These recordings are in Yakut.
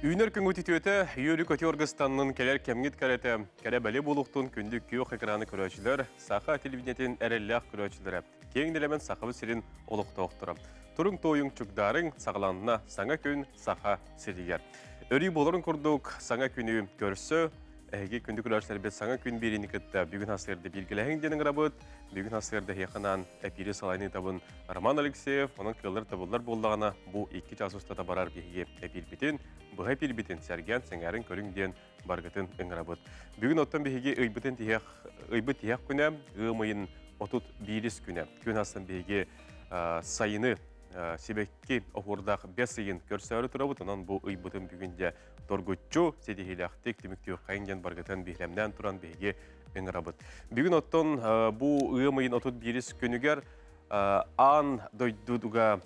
Үүнэр күҥҥүт үтүөтэ, үөрүү-көтүү аргыстаннын кэлэр кэмҥит кэрэтэ, кэрэ-бэлиэ буолуохтун күндү күөх экраны көрөөччүлэр, саха телевидениетин эрэллээх көрөөччүлэрэ, киэҥ нэлэмэн Сахабыт сирин олохтоохторо. Туруҥ-туойуҥ чугдаарыҥ, саҕаланна саҥа күн Саха сиригэр. Өрүү буоларын курдук, саҥа күнү көрсө, эһиги күндү көрөөччүлэрбит саҥа күн биэриини кытта бүгүн сарсыарда бииргэлэһиҥ диэн ыҥырабыт. Бүгүн сарсыарда эһиэхэ анаан эпиири салайан ыытабын Роман Алексеев, онон кыаллар-табыллар буоллаҕына, бу 2 чаас устата барар биһиги эпиирбитин, быһа эпиирбитин сэргээн, сэҥээрин көрүҥ диэн баргытын ыҥырабыт. Бүгүн оттон биһиги ыйбытын тиһэх, ыйбыт тиһэх күнэ, ыам ыйын 31 күнэ. Күн астан биһиги сайыны сибэкки оһуордаах бэс ыйын көрсөөрү турабыт. Онон бу ыйбытын бүгүн дьэ торгуччу ситиһиилээхтик түмүктүөххэйин диэн баргытын биһирэмнээн туран биһиги ыҥырабыт. Бүгүн оттон бу ыам ыйын 31 күнүгэр аан дойдуга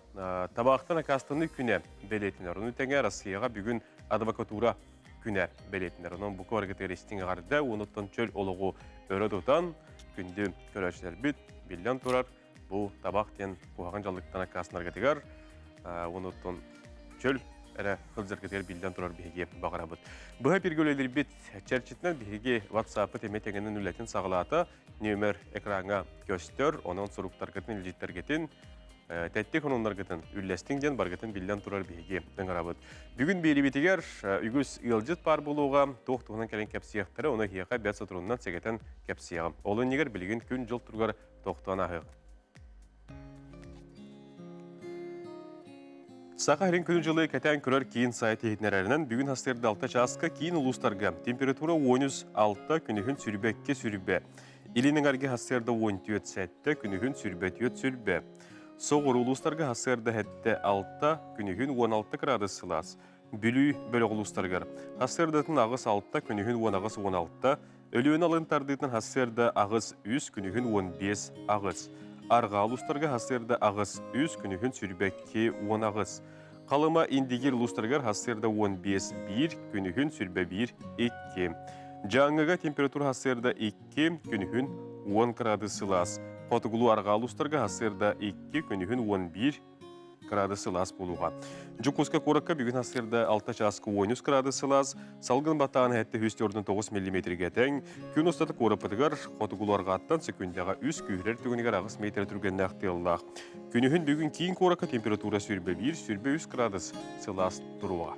табаахтан аккаастаныы күнэ бэлиэтинэр. Ону тэҥэ Россияҕа бүгүн адвокатура күнэ бэлиэтинэр. Онон бу куоракытыгар истиҥ эҕэрдэ, уонуттан чөл олоҕу өрө тутан, күндү көрөөччүлэрбит, биллэн турар, бу табах диэн куһаҕан дьаллыктан аккаастанаргытыгар, уонуттан чөл эрэ сылдьаргытыгар биллэн турар биһиги баҕарабыт. Быһа эпиргэ үлэлиирбит чэрчитинэн биһиги WhatsApp-ыт эмиэ тэҥинэн үлэтин саҕалаата. Нүөмэр экраҥҥа көстөр, онон суруктаргытын, илдьиттэргитин, тэттик сонуннаргытын үллэстиҥ диэн баргытын биллэн турар биһиги ыҥырабыт. Бүгүн биэрибитигэр үгүс ыалдьыт баар буолуоҕа, туох туһунан кэлэн кэпсиэхтэрэ, ону эһиэхэ бэрт соторунан сэгэтэн кэпсиэҕим. Ол иннигэр билигин күн-дьыл туругар тохтоон ааһыах. Саха сирин күнү-дьылы кэтээн көрөр киин сайт иһитиннэрэринэн бүгүн сарсыарда 6 чааска киин улуустарга температура 13 6, күнүһүн 22 сүрбэ. Илин эҥэргэ сарсыарда 14 7, күнүһүн 24 сүрбэ. Соҕуруу улуустарга сарсыарда 7 6, күнүһүн 16 градус сылаас. Бүлүү бөлөх улуустарыгар сарсыардатын 8 6, күнүһүн 18 16, Өлүөнэ алын тардыытын сарсыарда 8 3, күнүһүн 15 8. Арҕаа улуустарга сарсыарда 8 3, күнүһүн 22 18. Халыма Индигир улуустарыгар сарсыарда 15 1, күнүһүн 21 2. Дьааҥыга температура сарсыарда 2, күнүһүн 10 градус сылаас. Хотугулуу арҕаа улуустарга сарсыарда 2, күнүһүн 11 градус сылаас буолуоҕа. Дьокуускай куоракка бүгүн сарсыарда 6 чааска 13 градус сылаас, салгын баттаан 749 миллиметргэ тэҥ, күн устата куораппытыгар хотугулуу-арҕааттан секундаҕа 3 күүһүрэр түгэнигэр 8 метр түргэннээх тыаллаах. Күнүһүн бүгүн киин куоракка температура 21-23 градус сылаас туруоҕа.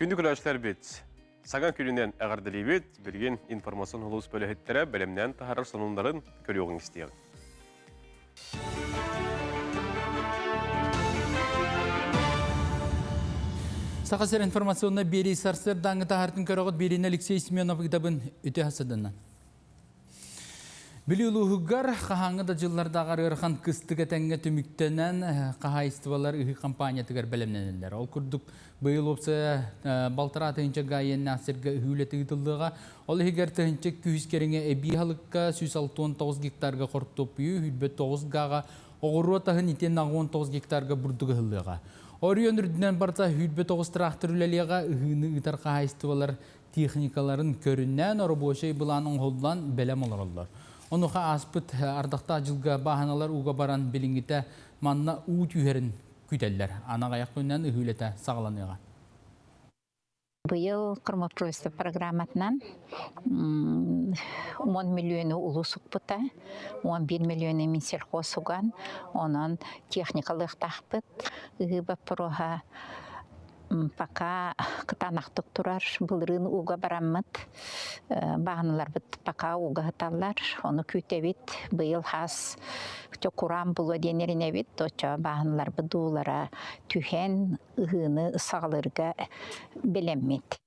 Күндү көрөөччүлэрбит, саҥа күнүнэн эҕэрдэлиибит. Билигин информацион улуус бөлөһүттэрэ бэлэмнээн таһаарар сонуннарын көрүөҕүҥ истиэҕиҥ. Саха сир информационнай биэрии сарсыардааҥҥы таһаартын көрөҕүт биэриини Алексей Семенов ыытабын үтө хасыданан. Бүлүү улууһугар хаһааҥҥы да дьыллардааҕар ыарахан кыстык этэҥҥэ түмүктэнэн хаһаайыстыбалар ыһыы компаниятыгар бэлэмнэнэллэр. Ол курдук быйыл уопсайа балтараа тыһыынча га иэннээх сиргэ ыһыы үлэтэ ыытыллыаҕа. Ол иһигэр тыһыынча күүс кэриҥэ эбии аһылыкка 169 гектарга хортуоппуйу, 29 гааҕа оҕуруот аһын итиэннэ 19 гектарга бурдук ыһыллыаҕа. Оройуон үрдүнэн барыта 29 тыраахтыр үлэлиэҕэ, ыһыыны ыытар хаһаайыстыбалар техникаларын көрүннээн оробуочай былаан оҥоһуллан бэлэм олороллор. Онуоха ааспыт ардахтаах дьылга бааһыналар ууга баран билиҥҥитэ манна уу түһэрин күүтэллэр. Аны аҕыйах күнүнэн ыһыы үлэтэ саҕаланыаҕа. Быйыл кромопройство программатынан 10 миллиону улуус укпута, 11 миллиону Минсельхоз уган, онон техникалыахтаахпыт. Ыһыы боппуруоһа пока кытаанахтык турар, былырыын ууга бараммыт, бааһыналарбыт пока ууга сыталлар, ону күүтэбит. Быйыл хаас кураан булуо диэн эрэнэбит, оччо бааһыналарбыт дуулара түһэн ыһыыны саҕалыырга бэлэммит.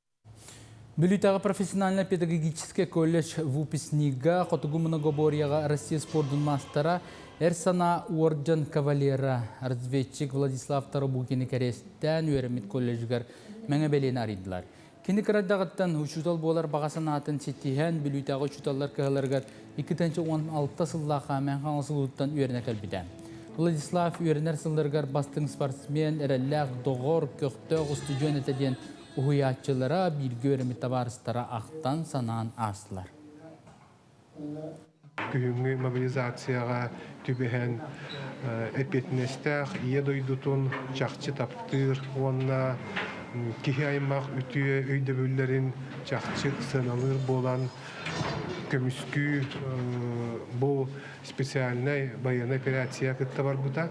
Бүлүүтээҕи профессиональнай педагогическай колледж выпускнига, Хотугу многоборьеҕа Россия спордун маастара, эр санаа уордьан кавалера, разведчик Владислав Тарабукины кэриэстээн үөрэммит колледжыгар мэҥэ бэлиэни арыйдылар. Кини кыра эрдэҕиттэн учуутал буолар баҕа санаатын ситиһэн, Бүлүүтээҕи учууталлар кыһаларыгар 2016 сыллаахха Мэҥэ Хаҥалас улууһуттан үөрэнэ кэлбитэ. Владислав үөрэнэр сылларыгар бастыҥ спортсмен, эрэллээх доҕор, көхтөөх устудьуон этэ диэн уһуйааччылара, бииргэ үөрэммит табаарыстара ахтан-санаан аастылар. Күһүҥҥү мобилизацияҕа түбэһэн эппиэтинэстээх Ийэ дойдутун чахчы таптыыр уонна киһи аймах үтүө өйдөбүллэрин чахчы сыаналыыр буолан көмүскүү бу специальнай байыаннай операция кытта барбыта.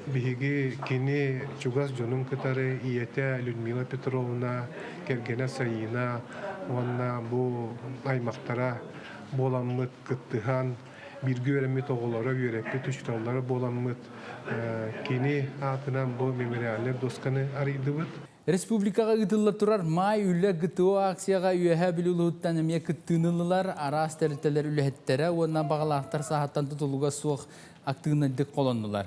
Биһиги кини чугас дьонун кытары ийэтэ Людмила Петровна, кэргэнэ Саина уонна бу аймахтара буоламмыт кыттыһан, бииргэ үөрэммит оҕолоро, үөрэппит учууталлара буоламмыт кини аатынан бу мемориальнай досканы арыйдыбыт. Республикаҕа ыытылла турар Маай үлэ ГТО акцияҕа Үөһээ Бүлүү улууһуттан эмиэ кыттыыны ыллылар. Араас тэрилтэлэр үлэһиттэрэ уонна баҕалаахтар сааһыттан тутулуга суох актыыбынайдык холоннулар.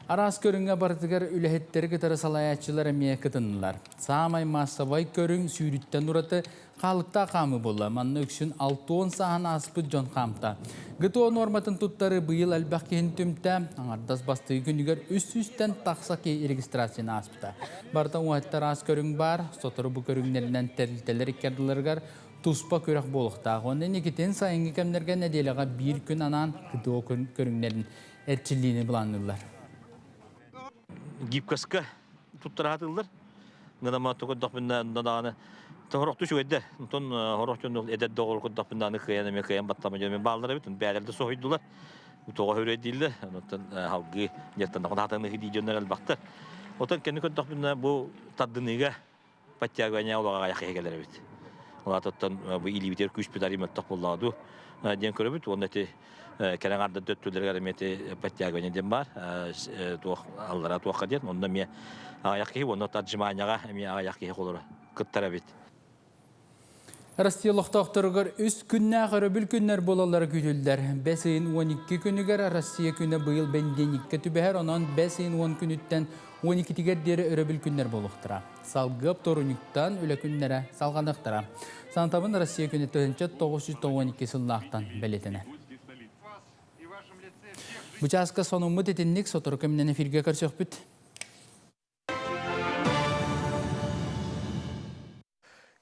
Араас көрүҥҥэ барытыгар үлэһиттэри кытары салайааччылар эмиэ кытыннылар. Саамай маассабай көрүҥ сүүрүттэн ураты Хаалыктаах хаамыы буолла. Манна үксүн 60 сааһын ааспыт дьон хаамта. ГТО нуорматын туттары быйыл элбэх киһини түмтэ. Аҥардас бастакы күнүгэр 300-тэн тахса киһи регистрацияны ааспыта. Барыта уҥуһаттар аас көрүҥ баар. Сотору бу көрүҥнэринэн тэрилтэлэр икки ардыларыгар туспа күрэх буолуохтаах. Уонна инникитин сайыҥҥы кэмнэргэ нэдиэлэҕэ биир күн анаан ГТО көрүҥнэрин эрчиллиини былаанныыллар. Гибкоска туттара сатыыллар. Гынама көрдөхпүнэ даҕаны хорохту үчүгэйдэр. Онтон хорох дьон эдэр доҕор көрдөхпүнэ аны кыайан эмиэ кыайан баттама дьон бааллар эбит. Бээлэр да соһуйдулар. Тоҕо өрөйдииллэр. Онтон халгыы дьертан хатаныһы дии дьоннор элбэхтэр. Отон кэнни көрдөхпүнэ бу тардыныыга подтягивание олоҕо аҕыйах киһи кэлэр эбит. Улаатыттан бу илиибитигэр күүспүт арыйматтах мөлтөх буоллаҕа дуу диэн көрөбүт. Уонна ити кэлэн ардыр төттүлэригэр эмиэ ити подтягивание диэн баар. Туох аллара туохха диэн. Онно эмиэ аҕыйах киһи, уонна отжиманияҕа эмиэ аҕыйах киһи холоро кыттар эбит. Россия олохтоохторугар үс күннээх өрөбүл күннэр буолаллара күүтүллэр. Бэс ыйын 12 күнүгэр Россия күнэ быйыл бэнидиэнньиккэ түбэһэр, онон бэс ыйын 10 күнүттэн 12-тигэр диэри өрөбүл күннэр буолуохтара. Салгыы вторунньуктан үлэ күннэрэ салҕаныахтара. Санатабын Россия күнэ 1992 сыллаахтан бэлиэтэнэр. Бу чааска сонуммут итинник сотору кэминэн эфиргэ көрсөхпүт.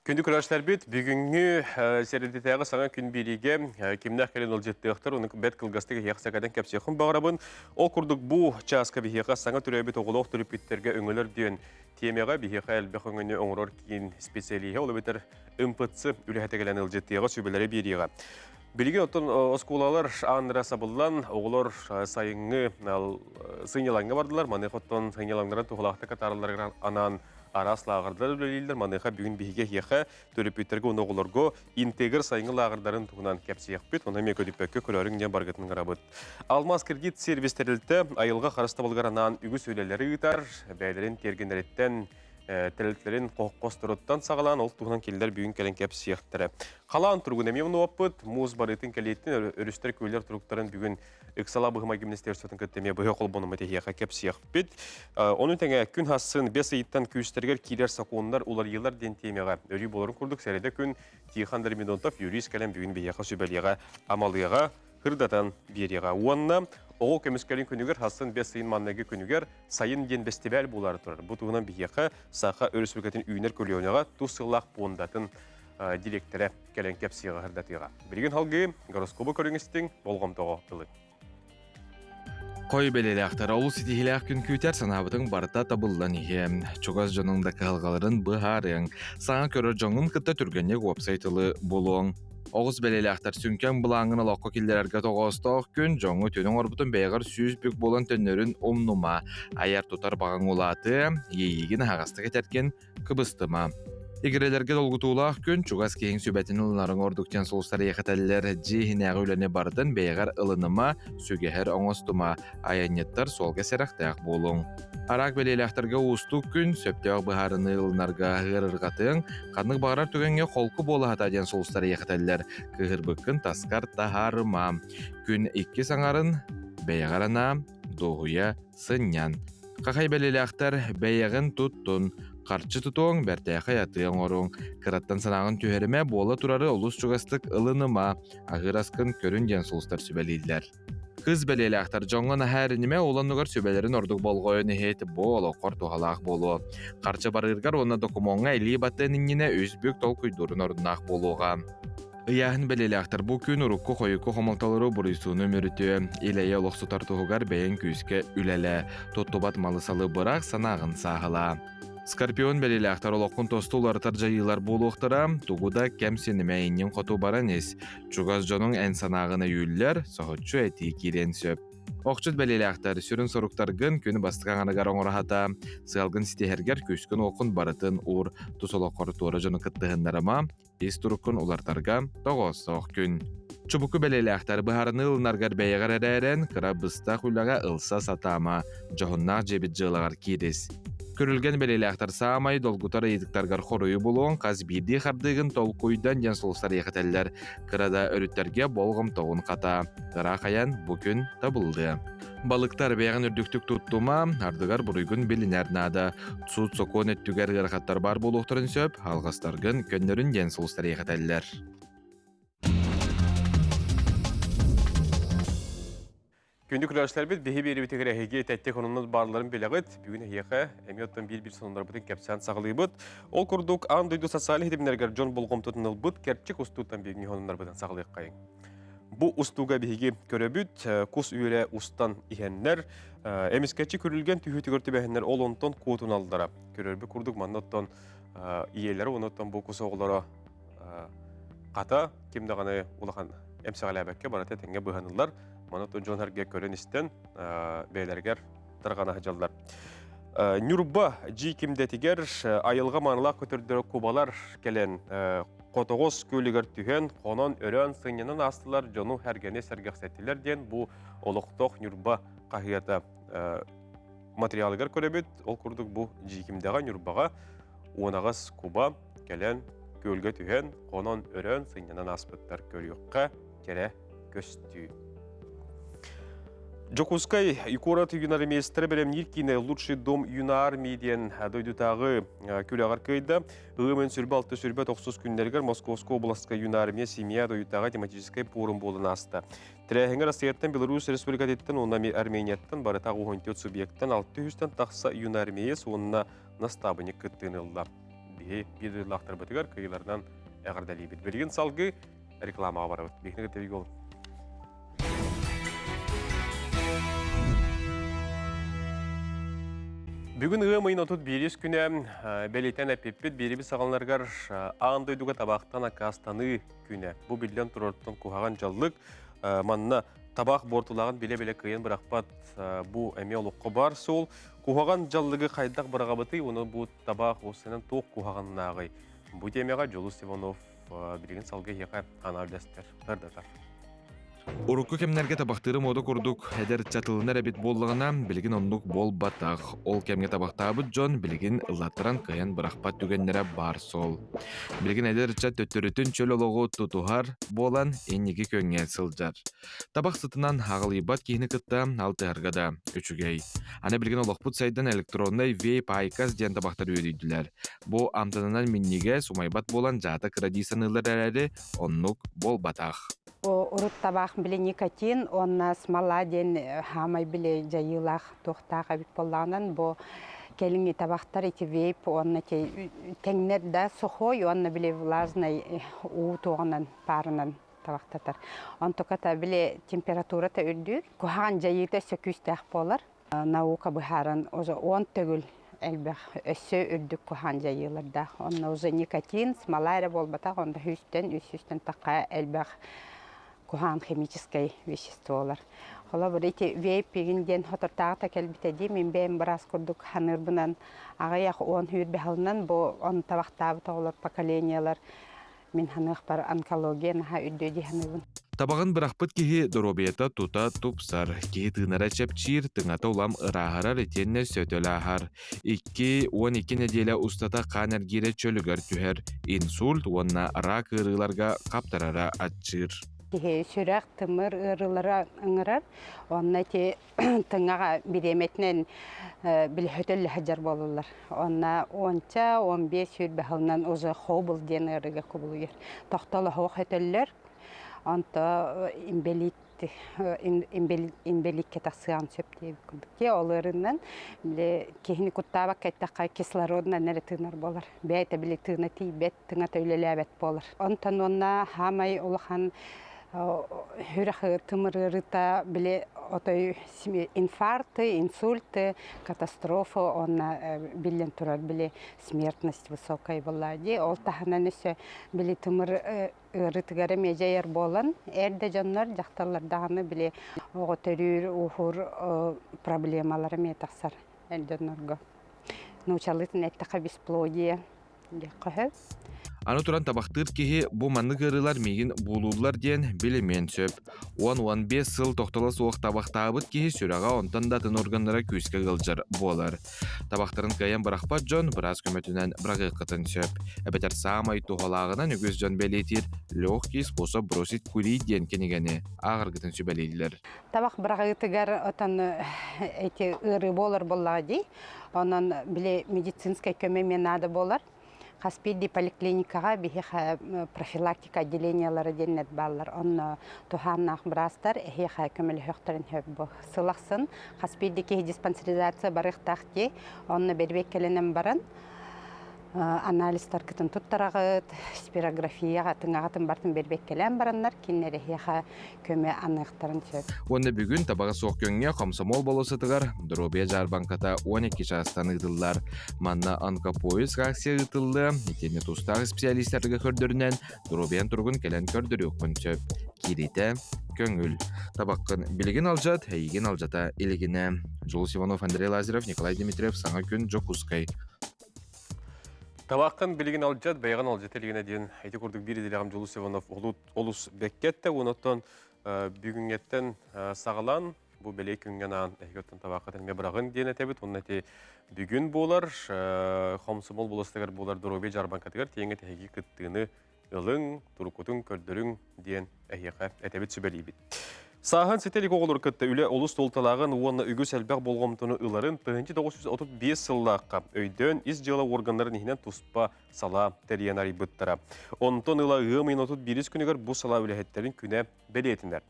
Күндү көрөөччүлэрбит, бүгүҥҥү сэрэдитээҕи саҥа күн биэриигэ кимнээх кэлин ылдьыттыахтар, ону бэрт кылгастык эһиэхэ сэкэтэн кэпсиэххин баҕарабын. Ол курдук бу чааска биһиэхэ саҥа төрөөбүт оҕолоох төрөппүттэргэ өҥөлөр диэн тиэмэҕэ биһиэхэ элбэх өҥөнү оҥорор киин специалиһэ, ол эбэтэр МПЦ үлэһитэ кэлэн ылдьыттыаҕа, сүбэлэри биэриэҕэ. Билигин оттон оскуолалар ааннара сабыллан, оҕолор сайыҥҥы сынньалаҥҥа бардылар. Маныаха оттон сынньалаҥнарын туһалаахтык атааралларыгар анаан араас лааҕырдар үлэлииллэр. Маныаха бүгүн биһиги эһиэхэ төрөппүттэргэ уонна оҕолорго интегр сайыҥҥы лааҕырдарын туһунан кэпсиэхпит. Ону эмиэ көтүппэккэ көрөөрүҥ диэн баргытын ыҥырабыт. Алмаас кредит сервис тэрилтэ айылҕа харыстабылыгар анаан үгүс үлэлэри ыытар. Бэйэлэрин тиэргэннэриттэн тэрилтэлэрин хосторуттан саҕалаан ол туһунан кинилэр бүгүн кэлэн кэпсиэхтэрэ. Халаан туругун эмиэ умнубаппыт. Муус барыытын кэлиэттин өрүстэр күөллэр туруктарын бүгүн ыксала быһымайгы министерствотын кытта эмиэ быһа холбонуммут эһиэхэ кэпсиэхпит. Ону тэҥэ күн хассын бэс ыйыттан күүстэригэр киирэр сокуоннар уларыйыылар диэн тиэмэҕэ өрүү буоларын курдук сэрэдэ күн Тихон Дормидонтов юрист кэлэн бүгүн биһиэхэ сүбэлиэҕэ, амалыаҕа, ырдатан биэриэҕэ. Уонна оҕо көмүскэлин күнүгэр хассын бэс ыйын манныгы күнүгэр сайын диэн бэстибээл буолаары турар. Бу туһунан биһиэхэ Саха Өрөспүүбүлүкэтин үүнэр көлүөнэҕэ тус сыллаах пуондатын дириэктэрэ кэлэн кэпсиэҕэ ырдатыаҕа. Билигин халгыы гороскобу көрүҥ истиҥ, болҕомтоҕо ылыҥ. Хой бэлиэлээхтэр олус ситиһиилээх күн күүтэр санаабытыҥ барыта табыллан иһиэ. Чугас дьонуҥ да кыһалҕаларын быһаарыаҥ. Саҥа көрөр дьоҥҥун кытта түргэнник уопсай тылы булуоҥ. Оҕус бэлиэлээхтэр сүҥкэн былааҥҥын олоххо киллэрэргэ тоҕоостоох күн дьоҥҥу түн оҥорбутун бэйэҕэр 100 бүк буолан төннөрүн умнума. Айар-тутар баҕаҥ улаатыа, иэйиигин аһаҕастык этэргин Кыбыстыма. Игирэлэргэ долгутуулаах күн чугас киһиҥ сүбэтин ылынарыҥ ордук диэн сулустар эйэхэтэллэр дьиэ иһинээҕи үлэни барытын бэйэҕэр ылыныма, сүгэһэр оҥостума, айанньыттар суолга сэрэхтээх буолуҥ. Араак бэлиэлээхтэргэ уустук күн, сөптөөх быһаарыныы ылынарга ыарырҕатыаҥ, ханнык баҕарар түгэҥҥэ холку буолаһата диэн сулустар эйэхэтэллэр кыыһырбыккын таскар таһаарыма. Күн иккис аҥарын бэйэҕэр анаа, дуоһуйа сынньан. Хахай бэлиэлээхтэр бэйэҕин туттун, Харчы тутуоҥ, бэртээхэй атыы оҥоруоҥ. Кыраттан санааҕын түһэримэ, буола турары олус чугастык ылыныма, аһыыр аскын көрүн диэн сулустар сүбэлииллэр. Кыс бэлиэлээхтэр дьоҥҥо наһаа эринимэ, ол оннугар сүбэлэрин ордук болҕойон иһит, бу олоххор туһалаах буолуо. Харчы барыыргар уонна докумуоҥҥа илии баттыан иннинэ үс бүк толкуйдуурун оруннаах буолуоҕа. Ыйааһын бэлиэлээхтэр бу күн урукку-хойукку хомолтолору буруйсууну үмүрүтүө, ил-эйэ олохсутар туһугар бэйэҥ күүскэ үлэлээ, туттубат малы-салы бырах, санааҕын сааһылаа. Скорпион бэлиэлээхтэр олоххун тосту уларытар дьайыылар буолуохтара, тугу да кэм синимэ иннин хоту баран ис. Чугас дьонуҥ эн санааҕын өйүүллэр, соһуччу этии киириэн сөп. Охчут бэлиэлээхтэр сүрүн соруктаргын күн бастакы аҥарыгар оҥоро сыалгын ситиһэргэр күүскүн-уоххун барытын уур, тус олоххор туора дьону кыттыһыннарыма, ис туруккун улартарга тоҕоостоох күн. Чубуку бэлиэлээхтэр быһаарыныы ылынаргар бэйэҕэр эрээрэн, кыра быстах үлэҕэ ылса сатаама, дьоһуннаах дьиэбит дьыалаҕар киирис. Күрүлгэн бэлиэлээхтэр саамай долгутар ыйытыктаргар хоруйу булуоҥ, хас биирдии хардыыгын толкуйдан диэн сулустар иэхэтэллэр. Кыра да өрүттэргэ болҕомтоҕун хата. Ыраах айан бу күн табыллыа. Балыктар бэйэҕин үрдүктүк туттума, ардыгар буруйгун билинэр наада. Суут-сокуон өттүгэр ыарахаттар баар буолуохтарын сөп, алҕастаргын көннөрүн диэн сулустар иэхэтэллэр. Күндү күлээччилэрбит, биһи биэрибитигэр эһиги тэттик онуннут баарларын билэҕит. Бүгүн эһиэхэ эмиэ оттон биир-биир сонуннарбытын кэпсээн саҕалыыбыт. Ол курдук, аан дойду социальнай ситимнэригэр дьон болҕомтотун ылбыт кэрчик устууттан бүгүҥҥү сонуннарбытын саҕалыаххайыҥ. Бу устууга биһиги көрөбүт, кус үөрэ устан иһэннэр, эмискэччи күрүлгэн түһүүтүгэр түбэһэннэр ол онтон куотуналлара. Көрөрбүт курдук манна оттон ийэлэрэ уонна бу кус оҕолоро хата ким даҕаны улахан эмсэҕэлээбэккэ барыта тэҥҥэ быһаныллар. Маны оттон дьон сэргэ көрөн-истэн бэйэлэригэр тарҕана сылдьаллар. Ньурба дьиикимдэтигэр айылҕа маанылаах көтөрдөрө кубалар кэлэн Хотоҕос күөлүгэр түһэн, хонон, өрөөн, сынньанан аастылар, дьону сэргэни сэргэхсэттилэр диэн бу олохтоох Ньурба хаһыата материалыгар көрөбүт. Ол курдук бу Дьиикимдэҕэ Ньурбаҕа уонаҕас куба кэлэн күөлгэ түһэн, хонон, өрөөн, сынньанан ааспыттар көрүөххэ кэрэ көстүү. Дьокуускай куорат юнармейстара бэлэмниир киинэ «Лучший дом юнармии» диэн дойдутааҕы күрэҕэр кыайда. Ыам сүрбэ 6 сүрбэ 9 күннэригэр Московскай областка юнармия семья дойдутааҕы тематическай пуорум буолан ааста. Тэрээһиҥҥэ Россияттан, Беларусь Республикатыттан уонна Арменияттан барыта 14 субъектан 600-тэн тахса юнармеец уонна настаабынньык кыттыыны ылла. Биһи биир дойдулаахтарбытыгар кыайыыларынан эҕэрдэлиибит. Билигин салгыы рекламаҕа барабыт. Биһини кытта бигэ Бүгүн ыам ыйын 31 күнэ бэлитэн эппиппит биэрибит саҕаланарыгар аан дойдуга табаахтан аккаастаныы күнэ. Бу биллэн турартан куһаҕан дьаллык. Манна табаах буортулааҕын билэ-билэ кыайан бырахпат бу эмиэ олоххо бар суол. Куһаҕан дьаллыгы хайдах быраҕабытый, уонна бу табаах уоссанан туох куһаҕаннааҕый? Бу темаҕа Дьулус Иванов билигин салгыы эһиэхэ анаалластар сырдатар. Урукку кэмнэргэ табахтыыры мода курдук эдэр ыччатылынар эбит буоллаҕына, билигин оннук буолбатах. Ол кэмҥэ табахтаабыт дьон билигин ыллаттаран кыайан бырахпат түгэннэрэ баар суол. Билигин эдэр ыччат төттөрүтүн чөл олоҕу тутуһар буолан инники күөҥҥэ сылдьар. Табах сытынан аҕылыйбат киһини кытта алтыһарга да үчүгэй. Аны билигин олохпут сайдан электроннай вейп айкос диэн табахтар үөдүйдүлэр. Бу амтанынан минньигэс, умайбат буолан дьаата кыра дии саныыллар эрээри, оннук буолбатах. Урут табаах били никотин уонна смола диэн хаамай били дьайыылаах туохтаах эбит буоллаҕынан бу кэлиҥҥи табахтар ити вейп уонна тэҥнэр да сухой уонна били влажный уу туоҕунан паарынан табахтатар. Онтуката били температурата үрдүүр. Куһаҕан дьайыыта өссө күүстээх буолар. Наука быһааран уже 10 төгүл элбэх өссө үрдүк куһаҕан дьайыылардаах. Онно уже никотин, смола эрэ буолбатах, онно сүүстэн, үс сүүстэн тахха элбэх куһаҕан химическэй веществолар. Холобур, ити вейп игин диэн хотортааҕыта кэлбитэ дии, мин бэйэм быраас курдук саныырбынан аҕыйах уон сүүрбэ сылынан бу он табахтаабыт оҕолор поколениелар Мин ханыахпар онкология наһаа үрдүө дии саныыбын. Табаҕын бырахпыт киһи доруобуйата тута тупсар, киһи тыынара чэпчиир, тыҥата улам ырааһырар итиэннэ сөтөл ааһар. 2-12 нэдиэлэ устата хаан эргиирэ чөлүгэр түһэр, инсульт уонна рак ыарыыларга хаптарара аччыыр. Киһи сүрэх, тымыр ыарыылара ыҥырар. Онно ити тыҥаҕа бириэмэтинэн били хөтөллө сылдьар буолаллар. Онно уонча, 15 сүүрбэ сылынан уже хобл диэн ыарыыга кубулуйар. Тохтолоһуох хөтөллөр. Онто инбэлиит инбэлииккэ тахсыан сөп диэбит курдук. Те ол ыарыынан били киһини куттаабакка эттэххэ кислородунан эрэ тыынар буолар. Бэйэтэ били тыына тиийбэт, тыҥата үлэлээбэт буолар. Онтон уонна хаамай улахан сүрэх тымыр ыарыыта били отой инфаркты, инсульты, катастрофа уонна биллэн турар били смертность высокая была дии. Ол таһынан өссө били тымыр ыарыытыгар эмиэ дьайар буолан, эр да дьоннор, дьахталлар даҕаны били оҕо төрүүр, ууһуур проблемалара эмиэ тахсар эр дьоннорго. Нуучалыытын эттэххэ бесплодие диэххэ сөп. Аны туран табахтыыр киһи бу маннык ыарыылар миигин буулууллар диэн билимиэн сөп. 10-15 сыл тохтоло суох табахтаабыт киһи сүрэҕэ онтон да атын органнара күүскэ ыалдьар буолар. Табахтарын кыайан бырахпат дьон быраас көмөтүнэн быраҕыаххытын сөп. Эбэтэр саамай туһалааҕынан үгүс дьон бэлиэтиир «Легкий способ бросить курить» диэн кинигэни ааҕаргытын сүбэлииллэр. Табах быраҕыытыгар отон эти ыарыы буолар буоллаҕа дии. Онон били медицинскэй көмө эмиэ наада буолар. Хас биирдии поликлиникаҕа биһиэхэ профилактика отделениелара диэннэр бааллар. Онно туһааннаах быраастар эһиэхэ көмөлөһүөхтэрин сөп бу. Сыл ахсын хас биирдии киһи диспансеризация барыахтаах дии. Онно бэрбиэккэлэнэн баран анализтаргытын туттараҕыт, спирографияҕа тыҥаҕытын бартын бэрбиэккэлээн бараннар кинилэр эһиэхэ көмө аныахтарын сөп. Уонна бүгүн табаҕа суох күҥҥэ Комсомол болуоссатыгар доруобуйа дьаарбаҥката 12 чаастан ыытыллар. Манна онкопоиск акция ыытыллыа, итиэннэ тустаах специалистарга көрдөрүнэн доруобуйан туругун кэлэн көрдөрүөххүн сөп. Киириитэ көҥүл. Табаххын билигин алдьат, эйигин алдьата илигинэ. Жулус Иванов, Андрей Лазарев, Николай Дмитриев, Саҥа күн, Дьокуускай. Табааххын билигин алдьат, бэйэҕин алдьата илигинэ диэн ити курдук биир идэлээҕим Дьулус Иванов олус бэккэ эттэ. Онуттан бүгүҥҥэттэн саҕалаан бу бэлиэ күҥҥэ анаан эһиги табааххытын эмиэ быраҕын диэн этэбит. Уонна ити бүгүн буолар хомсомол болуостагар буолар доруобуйа дьаарбаҥкатыгар тиэҥҥэ эһиги кыттыыны ылыҥ, туруккутун көрдөрүҥ диэн эһиэхэ этэбит сүбэлиибит. Сааһын ситэ илик оҕолору кытта үлэ олус суолталааҕын уонна үгүс элбэх болҕомтону ыларын 1935 сыллаахха өйдөөн ис дьыала органнарын иһинэн туспа салаа тэрийэн арыйбыттара. Онтон ыла ыам ыйын 31 күнүгэр бу салаа үлэһиттэрин күнэ бэлиэтинэр.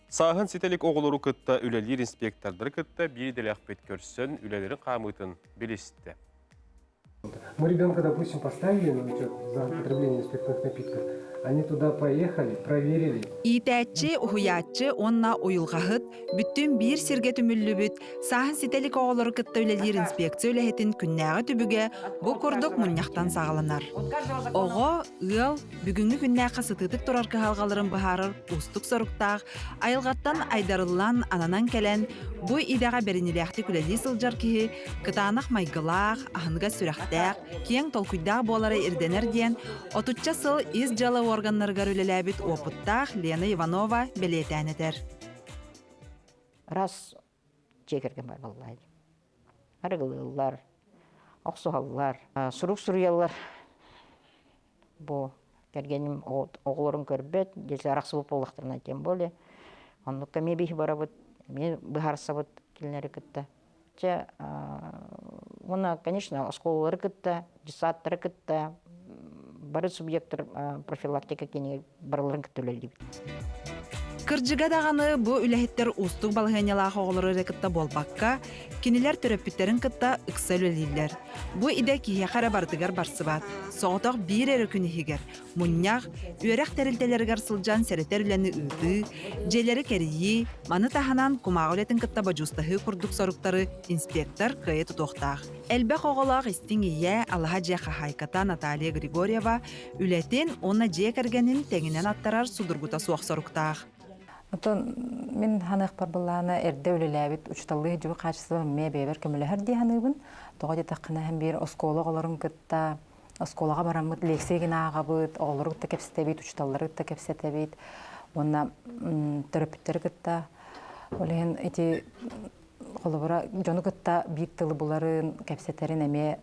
Сааһын ситэ илик оҕолору кытта үлэлиир инспектордары кытта биир идэлээхпит көрсөн үлэлэрин хаамыытын билистэ. Мы ребенка, допустим, поставили на учет за употребление спиртных напитков, они туда поехали, проверили. Иитээччи, уһуйааччы уонна уйулҕаһыт бүттүүн биир сиргэ түмүллүбүт сааһын ситэ илик оҕолору кытта үлэлиир инспекция үлэһитин күннээҕи түбүгэ бу курдук мунньахтан саҕаланар. Оҕо, ыал бүгүҥҥү күннээххэ сытыытык турар кыһалҕаларын быһаарар уустук соруктаах, айылҕаттан айдарыллан, ананан кэлэн, бу идэҕэ бэриниилээхтик үлэлии сылдьар киһи кытаанах майгылаах, аһыныгас сүрэхтээх, киэҥ толкуйдаах буолара ирдэнэр диэн отучча сыл ис дьыала уорганнарыгар үлэлээбит уопуттаах Лена Иванова бэлиэтээн этэр. Раз дьиэ кэргэн бар буоллаҕа арыгылыыллар, охсуһаллар, сурук суруйаллар. Бу кэргэним оҕолорун көрбөт, дьэ арахсыбыт буоллахтарына тем более. Оннукка эмиэ биһи барабыт, эмиэ быһаарсабыт кинилэри кытта. Чэ, уонна, конечно, оскуолалары кытта, детсадтары кытта бары субъектар профилактика киинигэр барыларын кытта үлэлиибит. Кырдьыга даҕаны бу үлэһиттэр уустук балаһыанньалаах оҕолору эрэ кытта буолбакка, кинилэр төрөппүттэрин кытта ыкса үлэлииллэр. Бу идэ киһиэхэ эрэ барытыгар барсыбат. Соҕотох биир эрэ күн иһигэр мунньах, үөрэх тэрилтэлэригэр сылдьан сэрэтэр үлэни ыытыы, дьиэлэри кэрийии, маны таһынан кумааҕы үлэтин кытта бодьуустаһыы курдук соруктары инспектор кыайа тутуохтаах. Элбэх оҕолоох истиҥ ийэ, алаһа дьиэ хаһаайката Наталья Григорьева үлэтин уонна дьиэ кэргэнин тэҥинэн аттарар судургута суох соруктаах. Оттон мин ханыахпар былаана эрдэ үлэлээбит учууталлыы дьүгү хаачыстыба эмиэ бэйэбэр көмөлөһөр дии саныыбын. Тоҕо диэтэххинэ, һэн биир оскуола оҕолорун кытта оскуолаҕа бараммыт лекция гына ааҕабыт, оҕолору кытта кэпсэтэбит, учууталлары кытта кэпсэтэбит уонна төрөппүттэри кытта. Ол иһин ити холобура дьону кытта биир тылы буларын, кэпсэтэрин эмиэ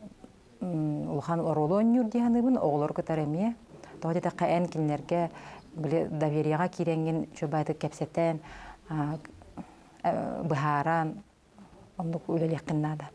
улахан оруолу оонньуур дии саныыбын, оҕолору кытары эмиэ. Тоҕо диэтэххэ, эн кинилэргэ били доверияҕа киирэҥҥин үчүгэй кэпсэтэн, быһааран оннук үлэлиэххин наада.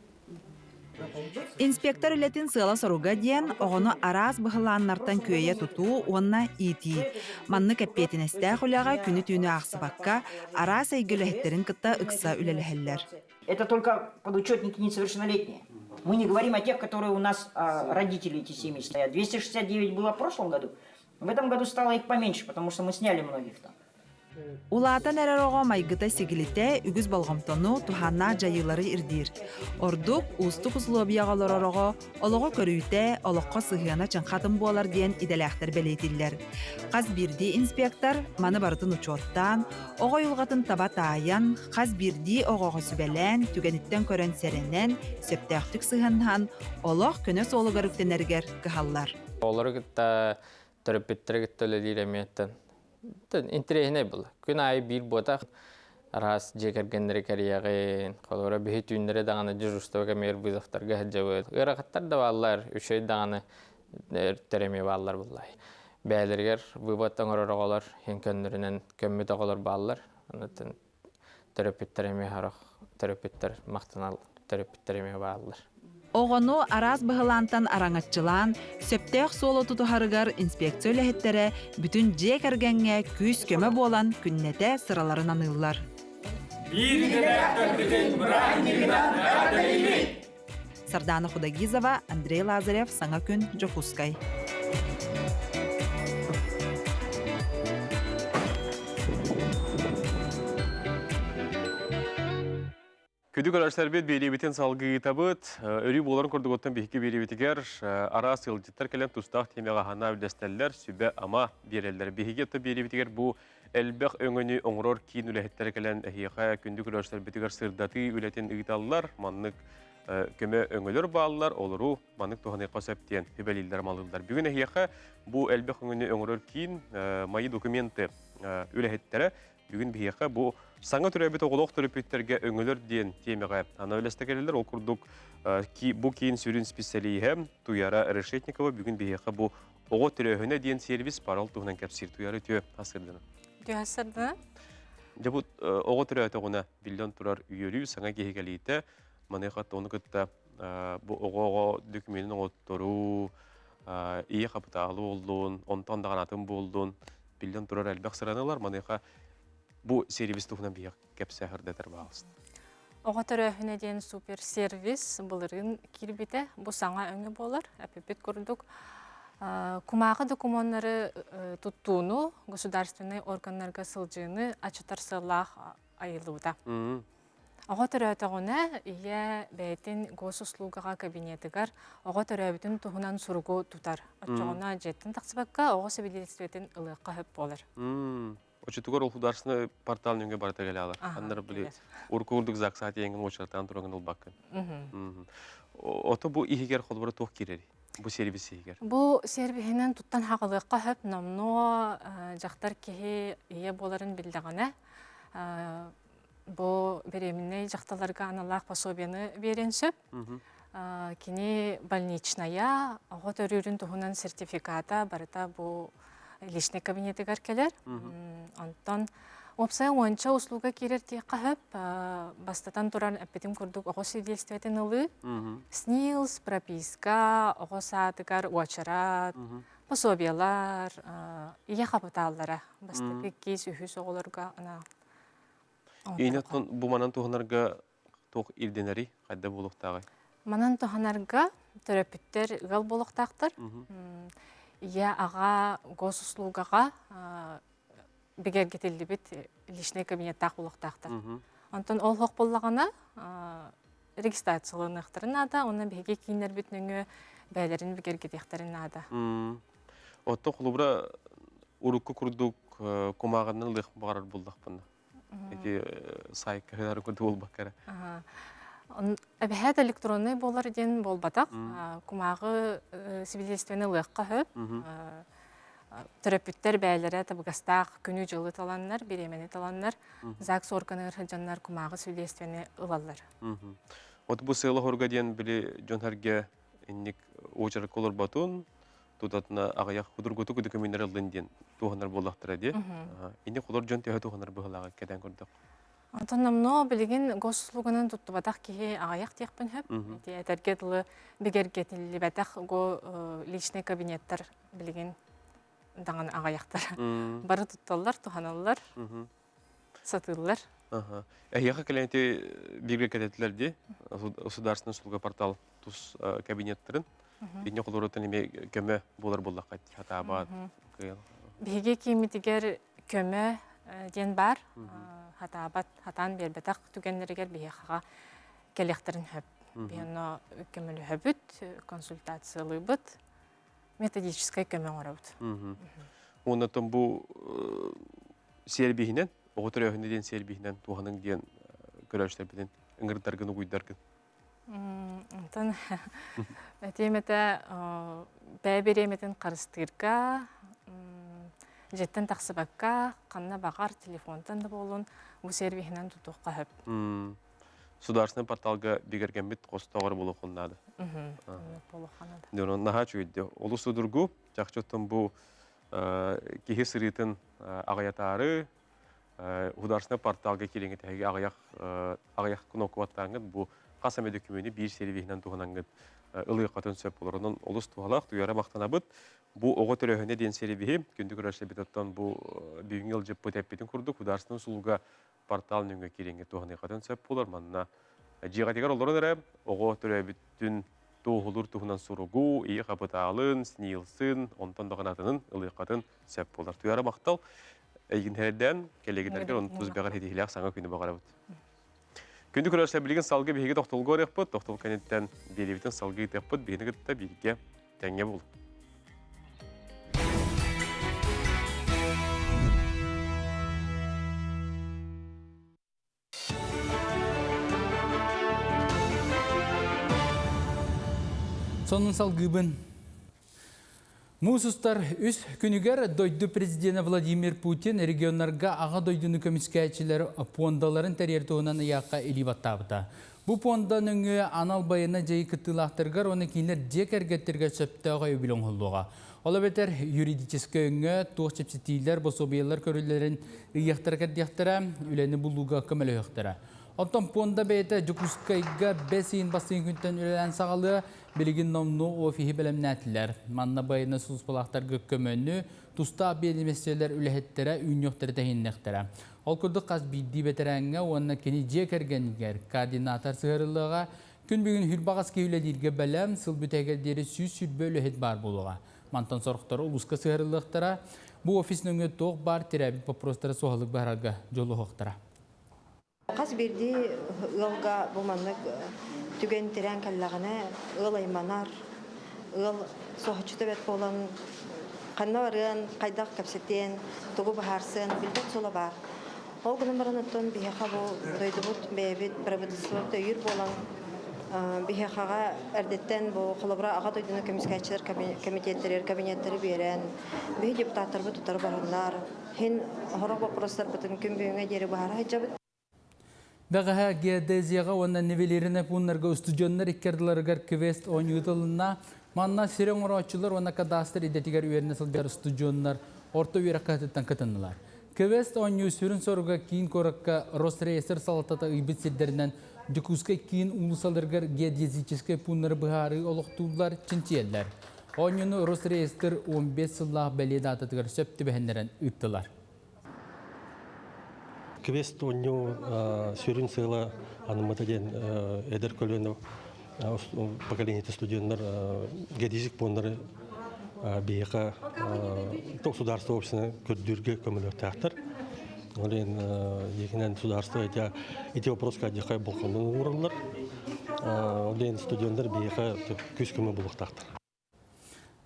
Инспектор үлэтин сыала-соруга диэн оҕону араас быһылааннартан күөйэ тутуу уонна иитии. Маннык эппиэтинэстээх үлэҕэ күнү-түүнү аахсыбакка, араас эйгэ үлэһиттэрин кытта ыкса үлэлэһэллэр. Это только подучетники несовершеннолетние. Мы не говорим о тех, которые у нас родители эти семьи стоят. 269 было в прошлом году. В этом году стало их поменьше, потому что мы сняли многих там. Улаатан эрэр оҕо майгыта-сигилитэ үгүс болҕомтону, туһааннаах дьайыылары ирдиир. Ордук уустук усулуобуйаҕа олорор оҕо олоҕу көрүүтэ, олоххо сыһыана чыҥхатын буолар диэн идэлээхтэр бэлиэтииллэр. Хас биирдии инспектор маны барытын учуоттаан, оҕо уйулҕатын таба таайан, хас биирдии оҕоҕо сүбэлээн, түгэниттэн көрөн сэрэнэн, сөптөөхтүк сыһыаннаһан, олох көнө суолугар үктэнэригэр кыһаллар. Оҕолору кытта төрөппүттэри кытта үлэлиир эмиэттэн интэриэһинэй буолла. Күн аайы биир буотах араас дьиэ кэргэннэри кэрийэҕин, холобура биһи түүннэри даҕаны дежурство кэмигэр вызовтарга сылдьабыт. Ыарахаттар да бааллар, үчүгэй даҕаны өрүттэр эмиэ бааллар буоллай. Бэйэлэригэр вывод оҥорор оҕолор, иһин көннөрүнэн көммүт оҕолор бааллар. Онон төрөппүттэр эмиэ сорох төрөппүттэр махтанал төрөппүттэр эмиэ бааллар. Оҕону араас быһылаантан араҥаччылаан, сөптөөх суолу тутуһарыгар инспекция үлэһиттэрэ бүтүн дьиэ кэргэҥҥэ күүс-көмө буолан күннэтэ сыраларын аныыллар. Биир идэлээхтэрбитин бырааһынньыгынан эҕэрдэлиибит! Сардана Худогизова, Андрей Лазарев, Саҥа күн, Дьокуускай. Күдү көрөөччүлэрбит биэриибитин салгыытабыт. Өрүү буоларын курдук оттон биһиги биэриибитигэр араас ыалдьыттар кэлэн тустаах тиэмэҕэ аһана үллэстэллэр, сүбэ-ама биэрэллэр. Биһиги оттон биэриибитигэр бу элбэх өҥөнү оҥорор киин үлэһиттэрэ кэлэн эһиэхэ күндү көрөөччүлэрбитигэр сырдатыы үлэтин ыыталлар. Маннык көмө өҥөлөр бааллар, олору маннык туһаныахха сөп диэн сүбэлииллэр, малыыллар. Бүгүн эһиэхэ бу элбэх өҥөнү оҥорор киин «Мои документы» үлэһиттэрэ Бүгүн биһиэхэ бу саҥа төрөөбүт оҕолоох төрөппүттэргэ өҥөлөр диэн тиэмэҕэ ана үлэстэ кэлэллэр. Ол курдук бу киин сүрүн специалиһэ Туяра Решетникова бүгүн биһиэхэ бу оҕо төрөөһүнэ диэн сервис парал туһунан кэпсиир. Туяра үтүө асырдына. Үтүө асырдына. Дьэ бу оҕо төрөөтөҕүнэ биллэн турар үөрүү саҥа киһи кэлиитэ маныаха ону кытта бу оҕо-оҕо дөкүмүөнүн оҥотторуу, ийэ хапытаалы буоллун, онтон даҕаны атын буоллун, биллэн турар элбэх сыраны ылар. Маныаха бу сервис туһунан биһиэхэ кэпсээ сырдатар баҕаласта. Оҕо төрөөһүнэ диэн суперсервис былырыын киирбитэ. Бу саҥа өҥө буолар. Эппиппит курдук, кумааҕы докумуоннары туттууну, государственнай органнарга сылдьыыны ачатар сыаллаах айыллыбыта. Оҕо төрөөтөҕүнэ, ийэ бэйэтин госуслугаҕа кабинетыгар оҕо төрөөбүтүн туһунан суругу тутар. Оччоҕуна дьиэттэн тахсыбакка оҕо свидетельствотын ылыахха сөп буолар. Оччотугар ол художественный портал нөҥүө барыта кэлэ алар. Аннары били урку курдук ЗАГСа тиэҥин уочаратаан тураҥын ылбаккын. Ото бу иһигэр холобура туох киирэрий? Бу сервис иһигэр. Бу сервиһинэн туттан хаҕылыахха сөп номнуо дьахтар киһи ийэ буоларын биллэҕинэ бу беременнэй дьахталларга аналлаах пособиены биэриэн сөп. Кини больничная, оҕо төрүүрүн туһунан сертификата барыта бу личный кабинетыгар кэлэр. Онтон уопсайа уонча услуга киирэр диэххэ сөп. Бастатан туран эппитим курдук оҕо свидетельствотын ылыы, СНИЛС, прописка, оҕо саатыгар уочарат, пособиелар, ийэ хапытааллара бастакы иккис, үһүс оҕолорго анаан Иин оттон бу манан туһанарга туох ирдэнэрий, хайда буолуохтааҕый? Манан туһанарга төрөппүттэр ыал буолуохтаахтар. Ийэ, аҕа госуслугаҕа бигэргэтиллибит личный кабинеттаах буолуохтаахтар. Онтон ол суох буоллаҕына регистрацияланыахтарын наада, уонна биһиги кииннэрбит нөҥүө бэйэлэрин бигэргэтиэхтэрин наада. Оттон холобура урукку курдук кумааҕынан ылыах баҕарар буллахпына. Ити сайтка хынары курдук буолбакка эрэ. Эбэһээт электронный буолар диэн буолбатах. Кумааҕы свидетельствоны ылыахха сөп. Төрөппүттэр бэйэлэрэ табыгастаах күнү-дьылы таланнар, бириэмэни таланнар, ЗАГС органыгар сылдьаннар кумааҕы свидетельствоны ылаллар. Вот бу сыала хорга диэн били дьон сэргэ инник уочаракка олорботун, тутатына аҕыйах худургутук документар ыллын диэн туһанар буоллахтара дии. Ини холор дьон төһө туһанар быһылааҕы кэтэн көрдөх. Онтон номнуо билигин госуслуганан туттубатах киһи аҕыйах диэхпин сөп. Ити этэргэ дылы бигэргэтиллибэтэх го личный кабинеттар билигин даҕаны аҕыйахтар. Бары тутталлар, туһаналлар, сатыыллар. Эһиэхэ кэлэн ити бииргэ кэтэтилэр дии государственный услуга портал тус кабинеттарын. Инне холоруттан эмиэ көмө буолар буоллахха хатаабаат. Биһиги кииммитигэр көмө диэн баар. Хатаабат, хатаан биэрбэтэх түгэннэригэр биһиэхэҕэ кэлиэхтэрин сөп. Биһи онно көмөлөһөбүт, консультациялыыбыт, методическай көмө оҥоробут. Уонна бу сиэрбиһинэн, оҕо төрөөһүнэ диэн сиэрбиһинэн туһаныҥ диэн көрөөччүлэрбитин ыҥырдаргын, угуйдаргын. Онтон этиэм этэ бэйэ бириэмэтин харыстыырга, дьиэттэн тахсыбакка, ханна баҕар телефонтан да буоллун бу сервиһинэн тутуохха сөп. Государственный порталга бигэргэммит хостоҕор буолуохун наада. Буолуохха наада. Дьон наһаа үчүгэйди. Олус судургу, чахчы оттон бу киһи сырыытын аҕыйатаары государственный порталга киириҥҥит эһиги аҕыйах аҕыйах кнопка баттааҥҥыт бу хас эмэ дөкүмүөнү биир сервиһинэн туһанаҥҥыт ылыаххытын сөп болор. Онон олус туһалаах, туйара махтанабыт. Бу оҕо төрөөһүнэ диэн сервиһи күндү көрөөччүлэрбит оттон бу бүгүҥҥү ылдьыппыт эппитин курдук государственный услуга портал нөҥүө киириҥҥит туһаныаххытын сөп болор. Манна дьиэҕитигэр олорон эрэ оҕо төрөөбүтүн туоһулуур туһунан суругу, ийэ хапытаалын, СНИЛСын, онтон даҕанатынын ылыаххытын сөп буолар. Туйара махтал. Эйигин хэрдээн, кэллигинэргэр он тус бэҕэр хитиһилээх саҥа күнү баҕарабыт. Күндү көрөөччүлэр, билигин салгы биһиги тохтолго барыахпыт, тохтол кэнниттэн биэриибитин салгыы ыытыахпыт, биһигини кытта бииргэ тэҥҥэ буол. Сонун салгыыбын. Муус устар үс күнүгэр дойду президенэ Владимир Путин регионнарга аҕа дойдуну көмүскээччилэр пуондаларын тэрийэр туһунан ыйаахха илии баттаабыта. Бу пуонда нөҥүө анал байыаннай дьайыы кыттыылаахтарыгар уонна кинилэр дьиэ кэргэттэригэр сөптөөх өйөбүл оҥоһуллуоҕа. Ол эбэтэр юридическай өҥө, туох чэпчэтиилэр, босуобуйалар көрүллэрин ыйыахтара кэрдиэхтэрэ, үлэни булууга көмөлөһүөхтэрэ. Оттон пуонда бэйэтэ Дьокуускайга бэс ыйын бастыҥ күнтэн үлэлээн саҕалыа, билигин номнуо офиһы бэлэмнээтилэр. Манна байыаннай сулууспалаахтарга көмөнү тустаах биэдэмэстибэлэр үлэһиттэрэ үүнүөхтэрэ тэһииннэхтэрэ. Ол курдук хас биирдии бэтэрээҥҥэ уонна кини дьиэ кэргэнигэр координатор сыһыарыллыаҕа, Күн бүгүн Хүрбаҕас киһи үлэлииргэ бэлэм, сыл бүтэһигэр диэри 120 үлэһит баар буолуоҕа. Мантан сорохторо улууска сыһарыллыахтара. Бу офис нөҥүө туох баар тирээбит боппуруостары суһаллык быһаарарга дьулуһуохтара. Хас биирдии ыалга бу маннык түгэн тирээн кэллэҕинэ ыал айманар, ыал соһуччута бэрт буолан ханна барыан, хайдах кэпсэтиэн, тугу быһаарсыан билбэт суола баар. Ол гынан баран оттон биһиэхэ бу дойдубут бэйэбит правительствобыт өйүүр буолан биһиэхэҕэ эрдэттэн бу холобура Аҕа дойдуну көмүскээччилэр кэмитиэттэригэр кабинеттары биэрэн биһи депутаттарбыт утары бараннар иһин сорох боппуруостарбытын күн бүгүҥҥэ диэри быһаара сылдьабыт. Бэҕэһээ геодезияҕа уонна нивелиринэй пууннарга устудьуоннар икки ардыларыгар квест оонньуу ыытылынна. Манна сири оҥорооччулар уонна кадастр идэтигэр үөрэнэ сылдьар устудьуоннар орто үөрэх кыһатыттан кытыннылар. Квест оонньуу сүрүн соруга киин куоракка Росреестр салалтата ыйбыт сирдэринэн Дьокуускай киин уулуссаларыгар геодезическэй пууннары быһаарыы олохтууллар, чинчийэллэр. Оонньууну Росреестр 15 сыллаах бэлиэ даататыгар сөп түбэһиннэрэн ыыттылар. Квест оонньуу сүрүн сыала анаммыта диэн эдэр көлүөнэ поколение студенттар геодезик пууннары биһиэхэ государство общественное көрдүүргэ көмөлөөхтөөхтөр. Ол иһин дьиҥинэн государство ити вопроска дьиэхэ болҕомтону уураллар. Ол иһин студенттар биһиэхэ күүс-көмө буолуохтаахтар.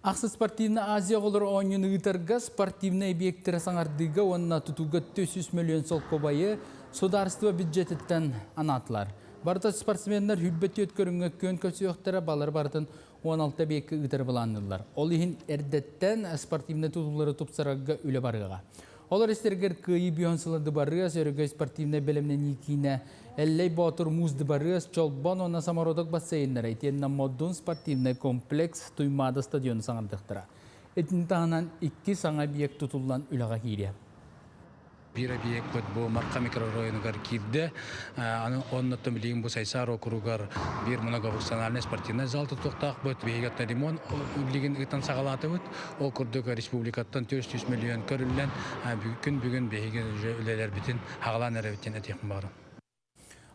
Ахсыс спортивный Азия оҕолоро оонньууну ыытарга спортивнай объектары саҥардыыга уонна тутууга 400 миллион солкуобайы судаарыстыба бюджетиттэн анаатылар. Барыта спортсменнар 24 көрүҥҥэ күөн көрсүөхтэрэ, балары барытын 16 объекка ыытары былаанныыллар. Ол иһин эрдэттэн спортивнай тутуулары тупсарарга үлэ барыаҕа. Олор истэригэр Кыайыы Бүөн сыла дыбарыас, Өрөгөй спортивнай бэлэмнэнии киинэ, Эллэй Боотур муус дыбарыас, Чолбон уонна Самородок бассейннара итиэннэ Модун спортивнай комплекс Туймаада стадиону саҥардыахтара. Итини таһынан икки саҥа объект тутуллан үлэҕэ киириэ. Биир объекпыт бу Марха микрорайонугар киирдэ. Аны оннуттан билигин бу Сайсаар округар биир многофункциональный спортивный зал тутуохтаахпыт. Биһиги ремонт билигин ыытан саҕалаатыбыт. Ол курдук республикаттан 400 миллион көрүллэн, күн бүгүн биһиги уже үлэлэрбитин хаҕалаан эрэбит диэн этиэхпин баҕарабын.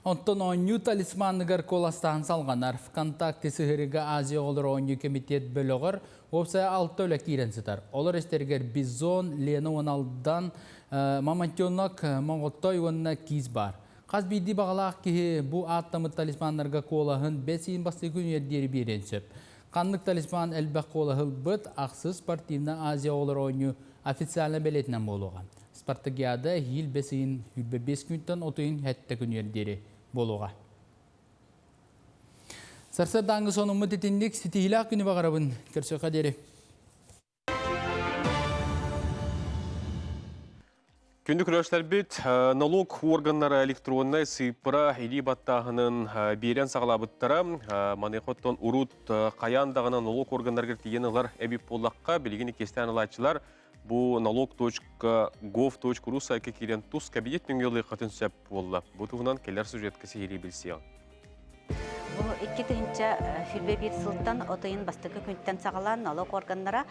Оттон оонньуу талисманыгар куоластааһын салҕанар. ВКонтакте сыһыарыыга Азия оҕолоро оонньуу кэмитиэт бөлөҕөр уопсайа алта үлэ киирэн сытар. Олор истэригэр Бизон, Лена уонна Алдан, Мамонтенок, Моҥоттой уонна Киис баар. Хас биирдии баҕалаах киһи бу ааттаммыт талисманнарга куолаһын бэс ыйын бастакы күнүгэр диэри биэриэн сөп. Ханнык талисман элбэх куолаһы ылбыт, ахсыс спортивнай Азия оҕолоро оонньуу официально бэлиэтинэн буолуоҕа. Спартакиада эһиил бэс ыйын 25 күнтэн от ыйын сэттэ күнүгэр диэри буолуоҕа. Сарсыардааҥҥы сонуммут итинник ситиһиилээх күнү баҕарабын. Көрсүөххэ диэри. Күндү көрөөччүлэрбит, налог органнара электроннай сыыппара илии баттааһынын биэрэн саҕалаабыттара. Маныаха оттон урут хайаан даҕаны налог органнарыгар тиийэн ылар эбит буоллахха, билигин иккистээн ылааччылар Бу налог.gov.ru сайтка киирэн тус кабинет нөҥүө ылыаххытын сөп буолла. Бу туһунан кэлэр сюжетка сиһилии билсиэҕиҥ. Бу 2021 сылтан от ыйын бастакы күнтэн саҕалаан налог органнара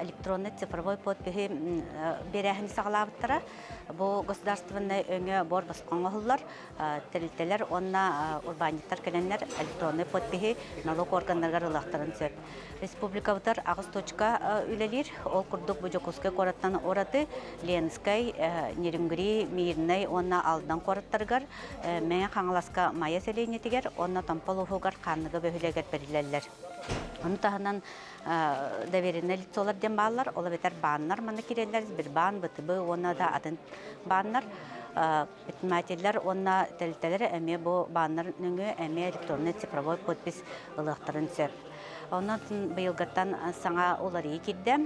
электронный цифровой подпиһи биэрээһини саҕалаабыттара. Бу государственнай өҥө бор босхо оҥоһуллар. Тэрилтэлэр уонна урбаанньыттар кэлэннэр электронный подпиһи налог органнарыгар ылыахтарын сөп. Республикабытыгар аҕыс точка үлэлиир. Ол курдук бу Дьокуускай куораттан ураты Ленскэй, Нерюнгри, Мирнэй уонна Алдан куораттарыгар, Мэҥэ Хаҥаласка Майа сэлиэнньэтигэр уонна Томпо улууһугар Хаанныга бөһүөлэгэр бэриллэллэр. Ону таһынан доверенное лицолар диэн бааллар, ол эбэтэр бааннар манна киирэллэр, Сбербаан, ВТБ уонна да атын бааннар. Предпринимателлэр уонна тэрилтэлэр эмиэ бу бааннар нөҥүө эмиэ электронный цифровой подпись ылыахтарын сөп. Онон быйылгыттан саҥа уларыйыы киирдэ.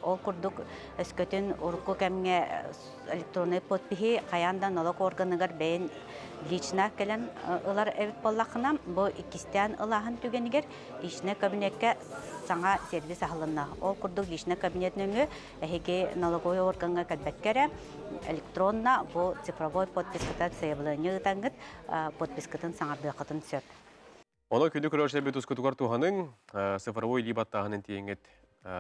Ол курдук өскөтүн урукку кэмҥэ электронный подпиһи хайаан да налог органыгар бэйэн лично кэлэн ылар эбит буоллаххына, бу иккистээн ылааһын түгэнигэр личный кабинекка саҥа сервис аһылынна. Ол курдук личный кабинет нөҥүө эһиги налоговой органҥа кэлбэккэ эрэ электронно бу цифровой подписката заявление ыытаҥҥыт подпискатын саҥардыаххытын сөп. Онон күндү көрөөччүлэрбит ускутугар туһаныҥ, цифровой илии баттааһынын тиийэҥҥит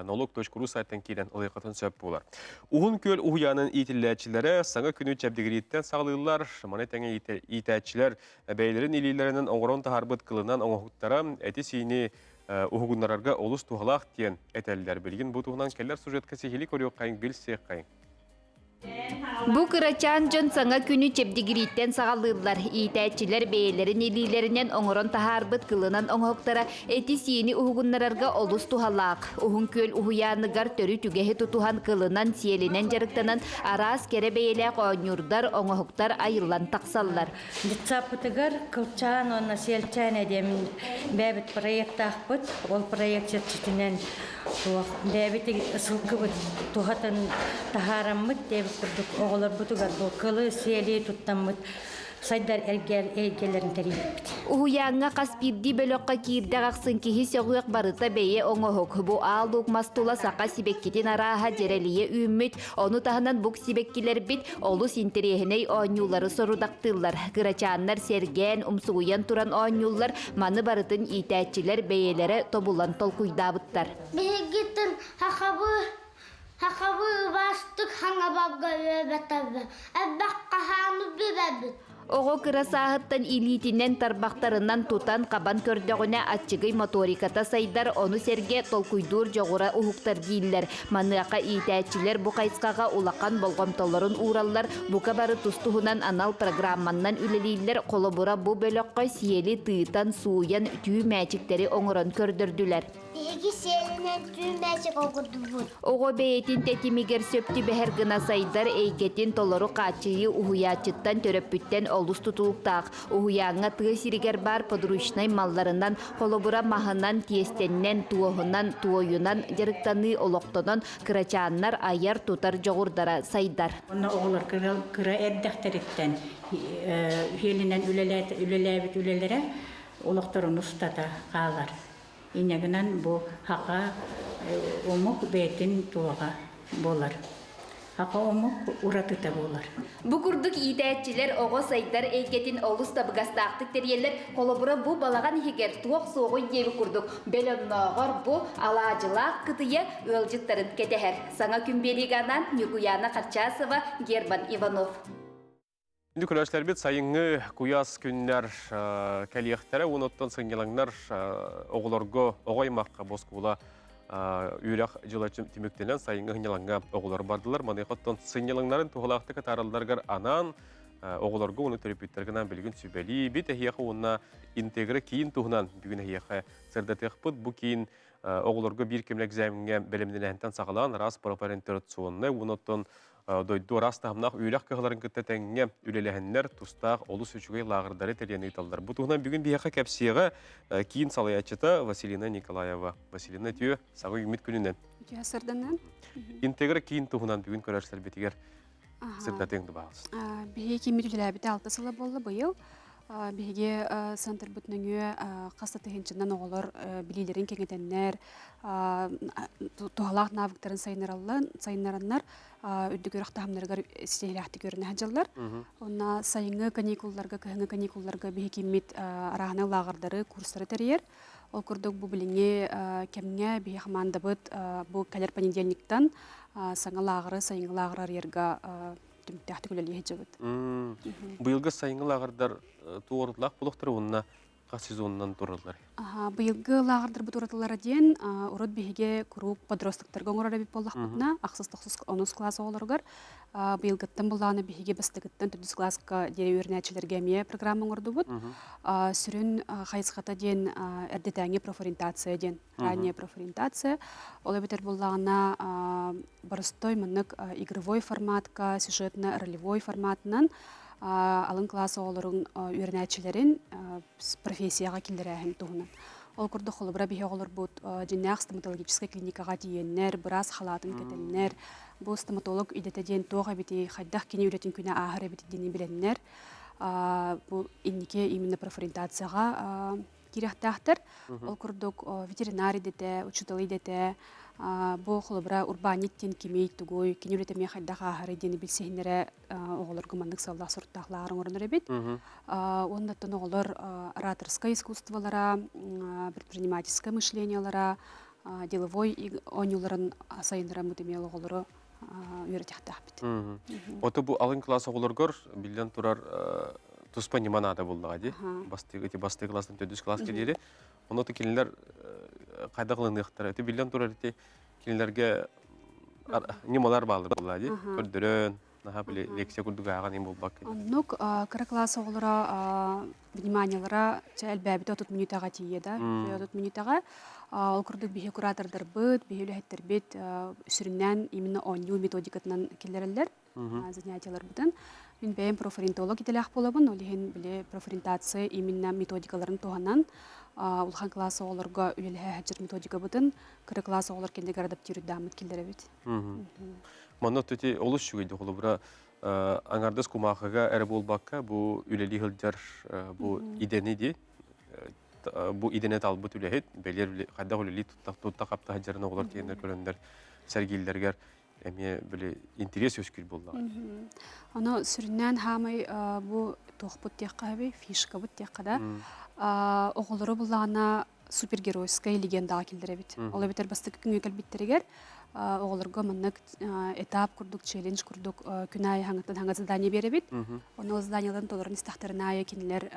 налог.ру сайтан киирэн ылыаххытын сөп буолар. Уһун күөл уһуйаанын иитиллээччилэрэ саҥа күнү чэбдигирииттэн саҕалыыллар. Маны тэҥэ иитээччилэр бэйэлэрин илиилэринэн оҥорон таһаарбыт кылынан оҥоһуктара эти-сиини уһугуннарарга олус туһалаах диэн этэллэр. Билигин бу туһунан кэлэр сюжетка сиһилии көрүөххэйиҥ, билсиэххэйиҥ. Бу кырачаан дьон саҥа күнү чэбдигирииттэн саҕалыыллар. Иитээччилэр бэйэлэрин илиилэринэн оҥорон таһаарбыт кылынан оҥоһуктара эти-сиини уһугуннарарга олус туһалаах. Уһун Күөл уһуйааныгар төрүт үгэһи тутуһан кылынан, сиэлинэн дьарыктанан араас кэрэ бэйэлээх оонньуурдар, оҥоһуктар айыллан тахсаллар. Детсаппытыгар Кылчаан уонна Сиэлчээн диэн бэйэбит проектаахпыт. Ол проект чэрчитинэн туох бэйэбит сылгыбыт туһатын таһаараммыт диэбит курдук оҕолорбутугар бу кылы, сиэли туттаммыт сайдар эйгэлэрин тэрийбиппит. Уһуйааҥҥа хас биирдии бөлөххө киирдэх ахсын киһи сөҕүөх барыта бэйэ оҥоһук. Бу аал луук мас тула саха сибэккитин арааһа дьэрэлийэ үүммүт, ону таһынан бук сибэккилэрбит олус интэриэһинэй оонньуулары сорудахтыыллар. Кырачааннар сэргээн, умсугуйан туран оонньууллар, маны барытын иитээччилэр бэйэлэрэ тобулан толкуйдаабыттар. Биһигитин хахабы хахабы ыбаастык хаҥабабга үөбэтэбэ, элбэх хаһааны бибэбит. Оҕо кыра сааһыттан илиитинэн, тарбахтарынан тутан-хабан көрдөҕүнэ аччыгый моториката сайдар, ону сэргэ толкуйдуур дьоҕура уһуктар дииллэр. Маныаха иитээччилэр бу хайысхаҕа улахан болҕомтолорун уураллар, бука бары тус-туһунан анал программаннан үлэлииллэр, холобура бу бөлөххө сиэли тыытан, сууйан, түү мээчиктэри оҥорон көрдөрдүлэр. Биһиги сиэлинэн түүн мээчик оҥордубут. Оҕо бэйэтин тэтимигэр сөп түбэһэр гына сайдар эйгэтин толору хааччыйыы уһуйааччыттан, төрөппүттэн олус тутулуктаах. Уһуйааҥҥа тыа сиригэр баар подручнай малларынан, холобура маһынан, тиэстэннэн, туоһунан, туойунан дьарыктаныы олохтонон, кырачааннар айар-тутар дьоҕурдара сайдар. Онно оҕолор кыра эрдэхтэриттэн сиэлинэн үлэлээбит үлэлэрэ олохторун устата хаалар. Инньэ гынан бу саха омук бэйэтин туоҕа буолар. Саха омук уратыта буолар. Бу курдук иитээччилэр оҕо сайдар эйгэтин олус табыгастаахтык тэрийэллэр. Холобура, бу балаҕан иһигэр туох суоҕуй диэбит курдук бөлөҥнөөҕөр бу алаадьылаах кытыйа ыалдьыттарын кэтэһэр. Саҥа күн биэриигэ анаан Ньургуйаана Харчасова, Герман Иванов. Күндү көрөөччүлэрбит сайыҥҥы куйаас күннэр кэлиэхтэрэ уонна оттон сынньалаҥнар оҕолорго оҕо аймахха бу оскуола үөрэх дьыла түмүктэнэн сайыҥҥы сынньалаҥҥа оҕолор бардылар. Маныаха оттон сынньалаҥнарын туһалаахтык атааралларыгар анаан оҕолорго уонна төрөппүттэргэ анаан билигин сүбэлиибит эһиэхэ уонна Интегра киин туһунан бүгүн эһиэхэ сырдатыахпыт. Бу киин оҕолорго биир кэмҥэ экзамеҥҥа бэлэмнэнээһинтэн саҕалаан араас профориентационнай уонна оттон дойду араас таһымнаах үөрэх кыһаларын кытта тэҥҥэ үлэлэһэннэр тустаах олус үчүгэй лааҕырдары тэрийэн ыыталлар. Бу туһунан бүгүн биһиэхэ кэпсиэҕэ киин салайааччыта Василина Николаева. Василина үтүө саҥа үүммүт күнүнэн. Үтүө сырданан. Интегра киин туһунан бүгүн көрөрсөрбүтүгэр сырдатыаҥ дубаҕас. Биһиги кииммит үлэлээбитэ алта сыла буолла быйыл. Биһиги центрбыт нөҥүө хас да тыһыынчанан оҕолор билиилэрин кэҥэтэннэр, туһалаах навыктарын сайыннараннар үрдүк үөрэх таһымнарыгар ситиһиилээхтик үөрэнэ сылдьаллар. Онно сайыҥҥы каникулларга, кыһыҥҥы каникулларга биһи киммит арааһынай лааҕырдары, курстары тэрийэр. Ол курдук бу билиҥҥи кэмҥэ биһи хамаандабыт бу кэлэр понедельниктан саҥа лааҕыры, сайыҥҥы лааҕыры арыйарга түмүктээхтик үлэлии сылдьабыт. Быйылгы сайыҥҥы лааҕырдар туорутлаах буолуохтара уонна хас сезонунан тураллар? Быйылгы лааҕырдарбыт уратылара диэн урут биһиги куруук подростоктарга оҥорор эбит буоллахпытына, ахсыс тохсус онус кылаас оҕолоругар быйылгыттан буллаҕына биһиги бастакыттан төрдүс кылааска диэри үөрэнээччилэргэ эмиэ программа оҥордубут. Сүрүн хайысхата диэн эрдэтээҥи профориентация диэн ранняя профориентация. Ол эбэтэр буоллаҕына боростой маннык игровой форматка, сюжетно-ролевой форматынан алын кылаас оҕолорун үөрэнээччилэрин профессияҕа киллэрээһин туһунан. Ол курдук холобура биһи оҕолорбут дьиннээх стоматологическай клиникаҕа тиийэннэр, быраас халаатын кэтэннэр, бу стоматолог идэтэ диэн туох эбитий, хайдах кини үлэтин күнэ ааһар эбит диэни билэннэр, бу инники именно профориентацияҕа киириэхтээхтэр. Ол курдук ветеринар идэтэ, учуутал идэтэ, бу холобура урбаанньыт диэн кимий, тугуй, кини үлэтэ эмиэ хайдах ааһарый диэни билсиһиннэрэ оҕолорго маннык сыаллаах соруктаах лааҕыр оҥоронор эбит. Уонна оттон оҕолор ораторскай искусстволара, предпринимательское мышлениелара, деловой оонньууларын сайыннараммыт эмиэ оҕолору үөрэтиэхтээхпит. Ото бу алын кылаас оҕолоргор биллэн турар туспа ньыма наада буоллаҕа дии. Бастыгы ити бастыгы кылаастан төрдүс кылааска диэри. Ону то кинилэр хайдах ылыныахтара. Ити биллэн турар ити кинилэргэ ньымалар бааллар буоллаҕа дии. Көрдөрөн, наһаа били лекция курдук ааҕан им буолбакка. Оннук кыра кылаас оҕолоро вниманиелара элбээбитэ 30 мүнүүтэҕэ тиийэ да. 30 мүнүүтэҕэ. Ол курдук биһи куратордарбыт, биһи үлэһиттэрбит сүрүннээн именно оонньуу методикатынан киллэрэллэр занятияларбытын. Мин бэйэм профориентолог идэлээх буолабын, ол иһин били профориентация именно методикаларын туһанан улахан кылаас оҕолорго үлэлэһэ сылдьар методикабытын кыра кылаас оҕолор кэннигэр адаптируйдааммыт киллэрэбит. Манна ити олус үчүгэй холобура аҥардас кумаахыга эрэ буолбакка бу үлэлии сылдьар бу идэни дии бу идэни талбыт үлэһит бэлиэр хайдах үлэлии тутта хапта сылдьарын оҕолор тиэннэр көрөннөр сэргииллэригэр эмиэ били интэриэс үөскүүр буоллаҕа. Ону сүрүннээн хаамай бу туохпут диэххэ эбий, фишкабыт диэххэ да, оҕолору буллаҕына супергеройскай легендаҕа киллэрэбит. Ол эбэтэр бастакы күҥҥэ кэлбиттэригэр оҕолорго маннык этап курдук, челлендж курдук күн аайы хаҥаттан хаҥа задание биэрэбит. Ону ол заданиеларын толорон истэхтэрин аайы кинилэр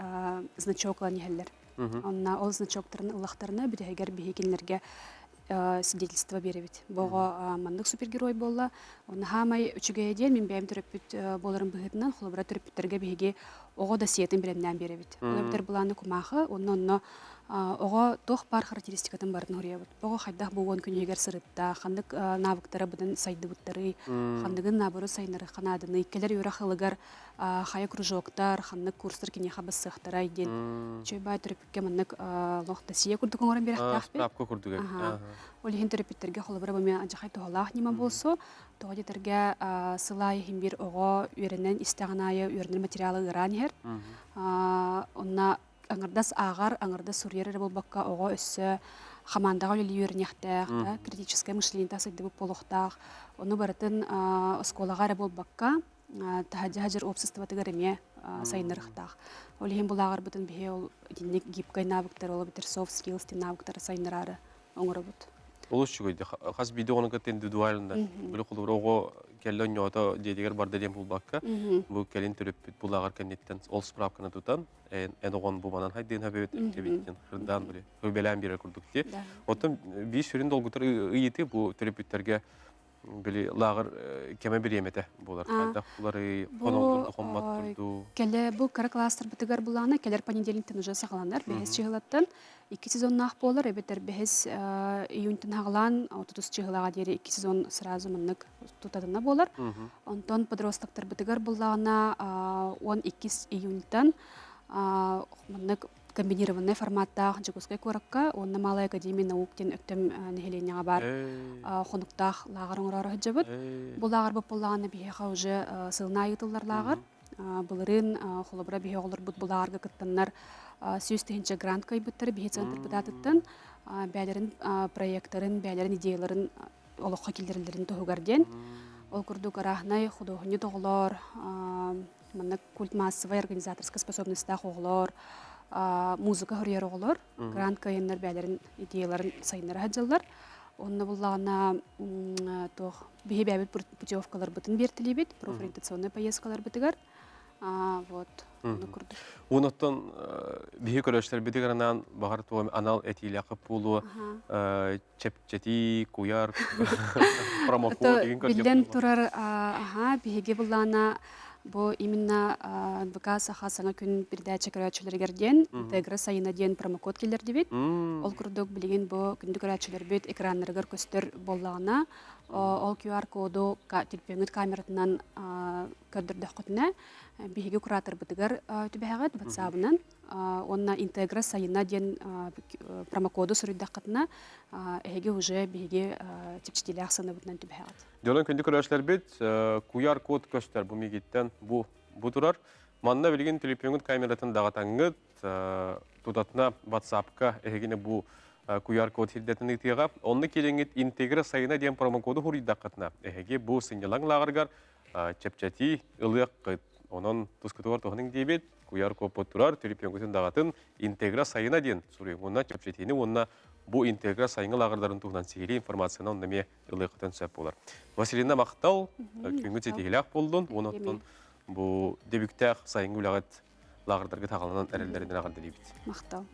значок ылан иһэллэр. Онно ол значоктарын ыллахтарына бүтэһигэр биһи кинилэргэ свидетельство биэрэбит. Бу оҕо маннык супергерой буолла. Онно хаамай үчүгэйэ диэн мин бэйэм төрөппүт буоларым быһыытынан холобура төрөппүттэргэ биһиги оҕо досьетын бэлэмнээн биэрэбит. Ол эбэтэр былааны кумаахы, онно онно оҕо туох баар характеристикатын барытын хоруйабыт. Оҕо хайдах бу уон күнүгэр сырытта, ханнык навыктара быдан сайдыбыттарый, ханныгын наоборот сайыннарыахха нааданый, кэлэр үөрэх ылыгар хайа кружоктар, ханнык курстар киниэхэ бассыахтарай диэн үчүгэй баай төрөппүккэ маннык лох досье курдук оҥорон биэрэхтээхпит. Справка курдук эбит. Ол иһин төрөппүттэргэ холобура бу эмиэ алдьархай туһалаах ньыма буолсу. Тоҕо диэтэргэ сыл аайы иһин биир оҕо үөрэнэн истэҕин аайы үөрэнэр материала ыараан иһэр. Онно аҥардас ааҕар, аҥардас суруйар эрэ буолбакка, оҕо өссө Хамаандаҕа үлэлии үөрэниэхтээх, критическое мышление сайдыбыт буолуохтаах. Ону барытын оскуолаҕа эрэ буолбакка, таһырдьа сылдьар уопсастыбатыгар эмиэ сайыннарыахтаах. Ол иһин бу лааҕырбытын биһи ол итинник гибкай навыктар, ол эбэтэр soft skills диэн навыктары сайыннараары оҥоробут. Олус үчүгэй. Хас биирдии оҕону кытта индивидуально. Били холобур оҕо кэллэ онньоото дьиэтигэр барда диэн булбакка, бу кэлин төрөппүт бу лааҕыр кэнниттэн ол справканы тутан, эн оҕон бу манан хайдыын хабыбыт эбиттин хырдаан били бэлээн биэрэр курдук дии. Оттон биир сүрүн долгутар ыйытыы бу төрөппүттэргэ били лааҕыр кэмэ бириэмэтэ буолар. Хайдах булары хоноллор хоммат турду. Кэлэ бу кыра класстарбытыгар булаана кэлэр понедельниктен уже саҕаланар бэһис чыһылаттан икки сезоннаах буолар эбэтэр бэһис июньтан хаҕалаан отутус чыһылаҕа диэри икки сезон сразу маннык тутатына буолар. Онтон подростоктарбытыгар буллаҕына 12 июньтан маннык комбинированный форматтаах Дьокуускай куоракка уонна Малая Академия наук диэн Өктөм нэһилиэнньэҕэ баар хонуктаах лааҕыр оҥороору сылдьабыт. Бу лааҕыр буоллаҕына биһиэхэ уже сылын аайы ыытыллар лааҕыр. Былырыын холобура биһи оҕолорбут бу лааҕырга кыттаннар 100 000 грант кыайбыттара биһи центрбыт аатыттан бэйэлэрин проекттарын, бэйэлэрин идеяларын олоххо киллэрэллэрин туһугар диэн. Ол курдук арааһынай худуоһунньут оҕолор, манна культ массовай организаторскай способностаах оҕолор, музыка хоруйар оҕолор грант кыайаннар бэйэлэрин идеяларын сайыннара сылдьаллар. Онно буллаҕына туох биһи бэйэбит путевкаларбытын биэртилиибит профориентационнай поездкаларбытыгар. Вот, курдук. Онуттан биһи көрөштөрбүтүгэр анаан баҕар туом анал этиилээх буолуо чэпчэтии, куйар, промокод деген Биллэн турар, аха, биһиги буллаана бу именно НВК Саха саҥа күн передача көрөөччүлэригэр диэн Интегра сайына диэн промокод киллэрдибит. Ол курдук билигин бу күндү көрөөччүлэрбит экраннарыгар көстөр буоллаҕына, ол QR-коду телефоҥҥут камератынан көрдөрдөххүтүнэ, биһиги кураторбытыгар түбэһэҕит WhatsApp-ынан уонна Интегра сайына диэн промокоду суруйдаххытына, эһиги уже биһиги чэпчэтиилээх сыанабытынан түбэһэҕит. Дьонон күндү көрөөччүлэрбит, QR код көстөр бу мигиттэн бу бу турар. Манна билигин телефоҥҥут камератын даҕатаҥҥыт, тутатына WhatsApp-ка эһигини бу QR код сирдэтин ыытыаҕа. Онно киирэҥҥит Интегра сайына диэн промокоду хуруйдаххытына, эһиги бу сынньалаҥ лааҕыргар чэпчэтии ылыаххыт. Онон тускутугар туһаныҥ диэбит, куйаар куоппут турар, төлөпүөҥҥүтүн даҕатын Интегра сайына диэн суруйуҥ уонна чэпчэтиини уонна бу Интегра сайыҥҥы лааҕырдарын туһунан сиһилии информацияны онно эмиэ ылыаххытын сөп буолар. Василина махтал, күҥҥүт ситиһиилээх буоллун, уонна оттон бу дебүктээх сайыҥҥы үлэҕит лааҕырдарга таҕаланан эрэллэринэн эҕэрдэлиибит. Махтал.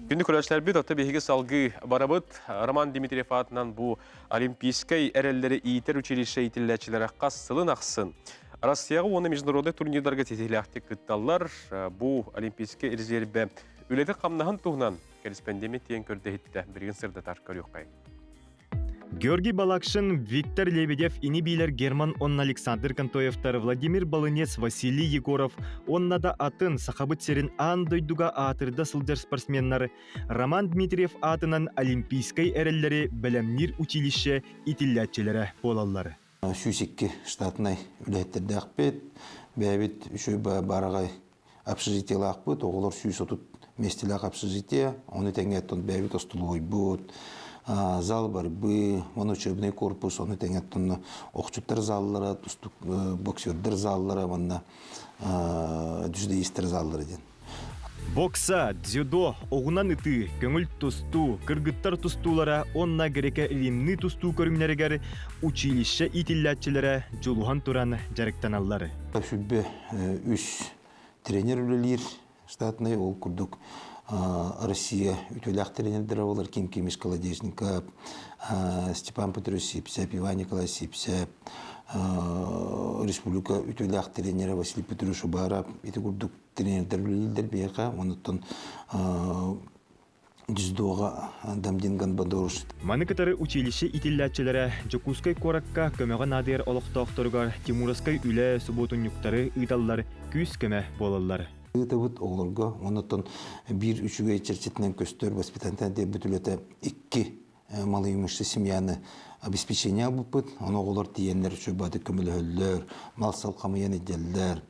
Күндү көрөөччүлэрбит, оттон биһиги салгыы барабыт. Роман Дмитриев аатынан бу Олимпийскай эрэллэри иитэр училище иитиллээччилэрэ хас сылын ахсын Россияҕа уонна международнай турнирдарга ситиһиилээхтик кытталлар. Бу Олимпийскай резервэ үлэтин-хамнаһын туһунан кэриспэндиэмит тиийэн көрдөһүттэ. Билигин сырдатар көрүөххэйиҥ. Георгий Балакшин, Виктор Лебедев, ини-биилэр Герман уонна Александр Контоевтар, Владимир Балынец, Василий Егоров уонна да атын Сахабыт сирин аан дойдуга аатырда сылдьар спортсменнар Роман Дмитриев аатынан Олимпийскай эрэллэри бэлэмниир училище иитиллээччилэрэ буолаллар. 102 штатнай үлэһиттэрдээхпит, бэйэбит үчүгэй баараҕай общежитиелаахпыт, оҕолор 130 миэстэлээх общежитие, ону тэҥэ оттон бэйэбит остолобуойбут, зал борьбы, уонна учебный корпус, ону тэҥэ оттон охчуттар заллара, тустук боксердар заллара уонна дзюдоистар заллара диэн. Бокса, дзюдо, оҕунан ытыы, көҥүл тустуу, кыргыттар тустуулара уонна греко-римныы тустуу көрүҥнэригэр училище иитиллээччилэрэ дьулуһан туран дьарыктаналлар. Сүлбэ үс тренер үлэлиир штатнай, ол курдук Россия үтүөлээх тренердэрэ буолар Ким Кимич Колодезников, Степан Петрович Сипсеп, Иван Николаевич Сипсеп, республика үтүөлээх тренерэ Василий Петрович Убаров ити курдук тренердэр үлэлииллэр биһиэхэ. Онуттан Дзюдоҕа Дамдин Ганбадоруш. Маны кытары училище иитиллээччилэрэ Дьокуускай куоракка көмөҕө наадыйар олохтоохторугар Тимуровскай үлэ субуотунньуктары ыыталлар, күүс-көмө буолаллар. Ыытабыт оҕолорго, оннуттан биир үчүгэй чэрчитинэн көстөр воспитатель диэбит үлэтэ икки малоимущий семьяны обеспечение албыппыт. Ону оҕолор тиийэннэр үчүгэй баҕайытык көмөлөһөллөр, мал-сал хамыйан илдьэллэр.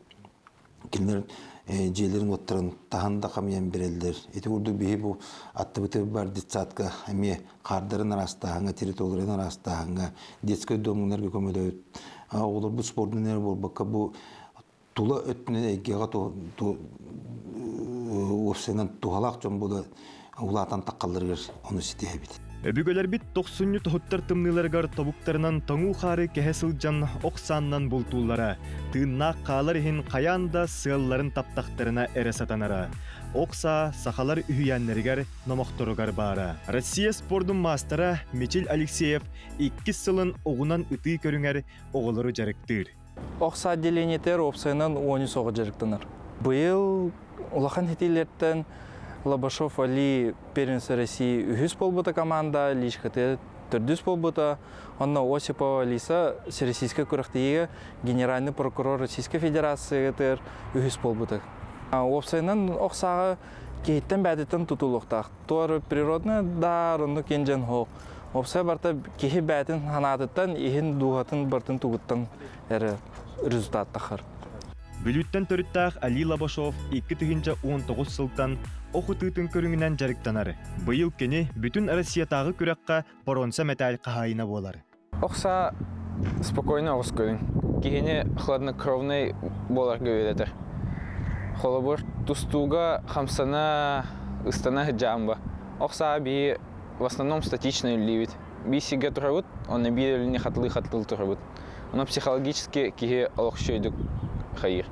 Кинилэр дьиэлэрин уоттарын таһан да хамыйан береллер. Ити курдук биһи бу аттыбыты бар детсадка эмиэ хаардарын араастааһыҥҥа, территорияларын араастааһыҥҥа, детскай домнарга көмөлөбүт. Оҕолорбут спордун эрэ буолбакка бу тула өттүнэн эйгэҕэ уопсайынан туһалаах дьон буола улаатан таххалларыгар ону ситиһэбит. Өбүгэлэрбит тохсунньу тоһуттар тымныыларыгар тобуктарынан тоҥуу хаары кэһэ сылдьан ох сааннан бултууллара. Тыыннаах хаалар иһин хайаан да сыалларын таптахтарына эрэ сатанара. Ох саа сахалар үһүйээннэригэр, номохторугар баара. Россия спордун маастара Мичил Алексеев иккис сылын оҕунан ытыы көрүҥэр оҕолору дьарыктыыр. Ох саа отделениетигэр уопсайынан 13 оҕо дьарыктанар. Быйыл улахан хитиилэртэн Лобашов Али первенство России үһүс буолбута команда, Личкаты төрдүс буолбута. Онно Осипова Алиса Всероссийскай күрэхтэһиигэ генеральный прокурор Российской Федерациятыгар үһүс буолбута. Уопсайынан ох сааҕа киһиттэн бээтиттэн тутулуктаах. Туор природный дар, оннук киэн хоох. Уопсай барта киһи бээтин ханаатыттан, иһин дууһатын бартын тугуттан эрэ результат тахар. Бүлүүттэн төрүттээх Али Лобашов 2019 сылтан ох ытыытын көрүҥүнэн дьарыктанар. Быйыл кини бүтүн Россиятааҕы күрэххэ боруонса мэтээл хаһаайына буолар. Ох саа спокойно оҕус көрүҥ. Киһини хладнокровный буоларга үөрэтэр. Холобур, тустууга хамсана, ыстана сылдьаҕын ба. Ох саа биһи в основном статично үллүүбүт. Биир сиргэ турабыт, онно биир өлүнү хатылыы-хатылыы турабыт. Ону психологически киһи олох үчүгэйдик хайыыр.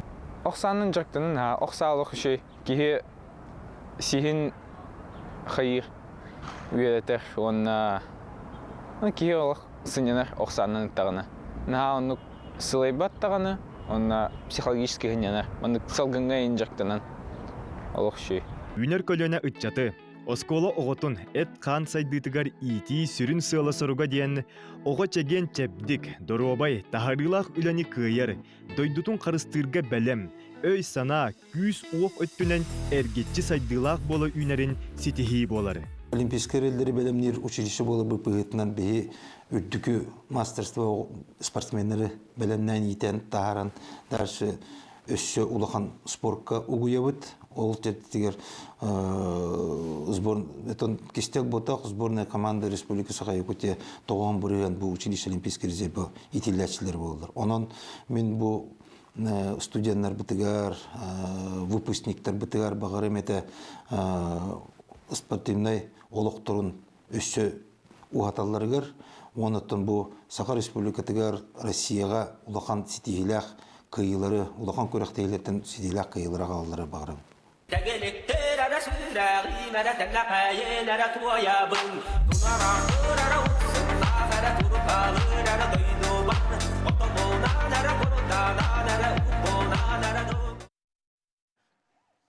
Ох саанан дьарыктанан наһаа ох саа олох үчүгэй. Киһи сиһин хайыыр, үөрэтэр уонна киһи олох сынньанар ох саанан ыттаҕына. Наһаа оннук сылайбат даҕаны уонна психологически сынньанар. Маннык салгыҥҥа иһин дьарыктанан олох үчүгэй. Үүнэр көлүөнэ ыччаты Оскуола оҕотун эт-хаан сайдыытыгар иитии сүрүн сыала-соруга диэн оҕо чэгиэн-чэбдик, доруобай, таһаарыылаах үлэни кыайар, дойдутун харыстыырга бэлэм, өй-санаа, күүс-уох өттүнэн эргиччи сайдыылаах буола үүнэрин ситиһии буолар. Олимпийскай эрэллэри бэлэмниир училище буоларбыт быһыытынан биһи үрдүкү мастерство спортсменнары бэлэмнээн иитэн таһааран дальше өссө улахан спорка угуйабыт. Ол чэрчитигэр сбор кистэл буотах сборная команда Республики Саха-Якутия тоҕоон бырыһыан бу училище олимпийский резервэ итиллээччилэр буолаллар. Онон мин бу студеннарбытыгар, выпускниктарбытыгар баҕарым этэ спортивнай олохторун өссө уһаталларыгар уонна бу Саха Республикатыгар Россияҕа улахан ситиһиилээх кыайыылары, улахан күрэхтэһиилэртэн ситиһиилээх кыайыылары аҕалаллары баҕарабын. Тэгиликтир эрэ сүрэҕим эрэ тэллэхэйин эрэ туойабын Тунарахтыр эрэ уксуннаах эрэ турукалыыр эрэ дойдубар Отобунан эрэ курутанан эрэ уккунан эрэ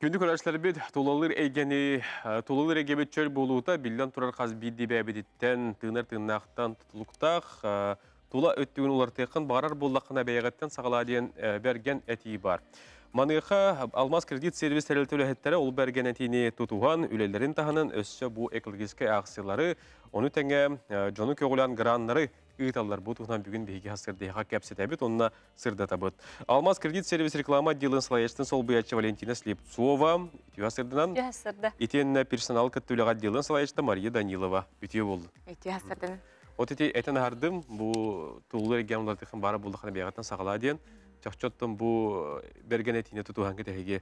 Күндү көрөөччүлэрбит, тулалыыр эйгэни, тулалыыр эйгэбит чөл буолуута биллэн турар хас биирдии бэйэбититтэн, тыынар тыыннаахтан тутулуктаах. Тула өттүгүн уларытыаххын баҕарар буоллаххына бэйэҕиттэн саҕалаа диэн бэргэн этии баар. Маныаха Алмаз кредит сервис тэрилтэ үлэһиттэрэ ол бэргэн этиини тутуһан, үлэлэрин таһынан өссө бу экологическай аахсыйалары, ону тэҥэ дьону көҕүлээн граннары ыыталлар. Бу туһунан бүгүн биһиги хас кэпсэтэбит уонна сырдатабыт. Алмаз кредит сервис реклама отделын салайааччытын солбуйааччы Валентина Слепцова үтүө сырдынан. Үтүө сырда. Итиэннэ персонал кытта үлэҕэ отделын салайааччыта Мария Данилова үтүө буоллун. Үтүө сырдынан. Вот ити этэн аһардым, бу туллу эргиэн улартыхын баара буллахына бэйэҕиттэн саҕалаа диэн. Чохчоттон бу бэргэн этиини тутуһан кэтэһиги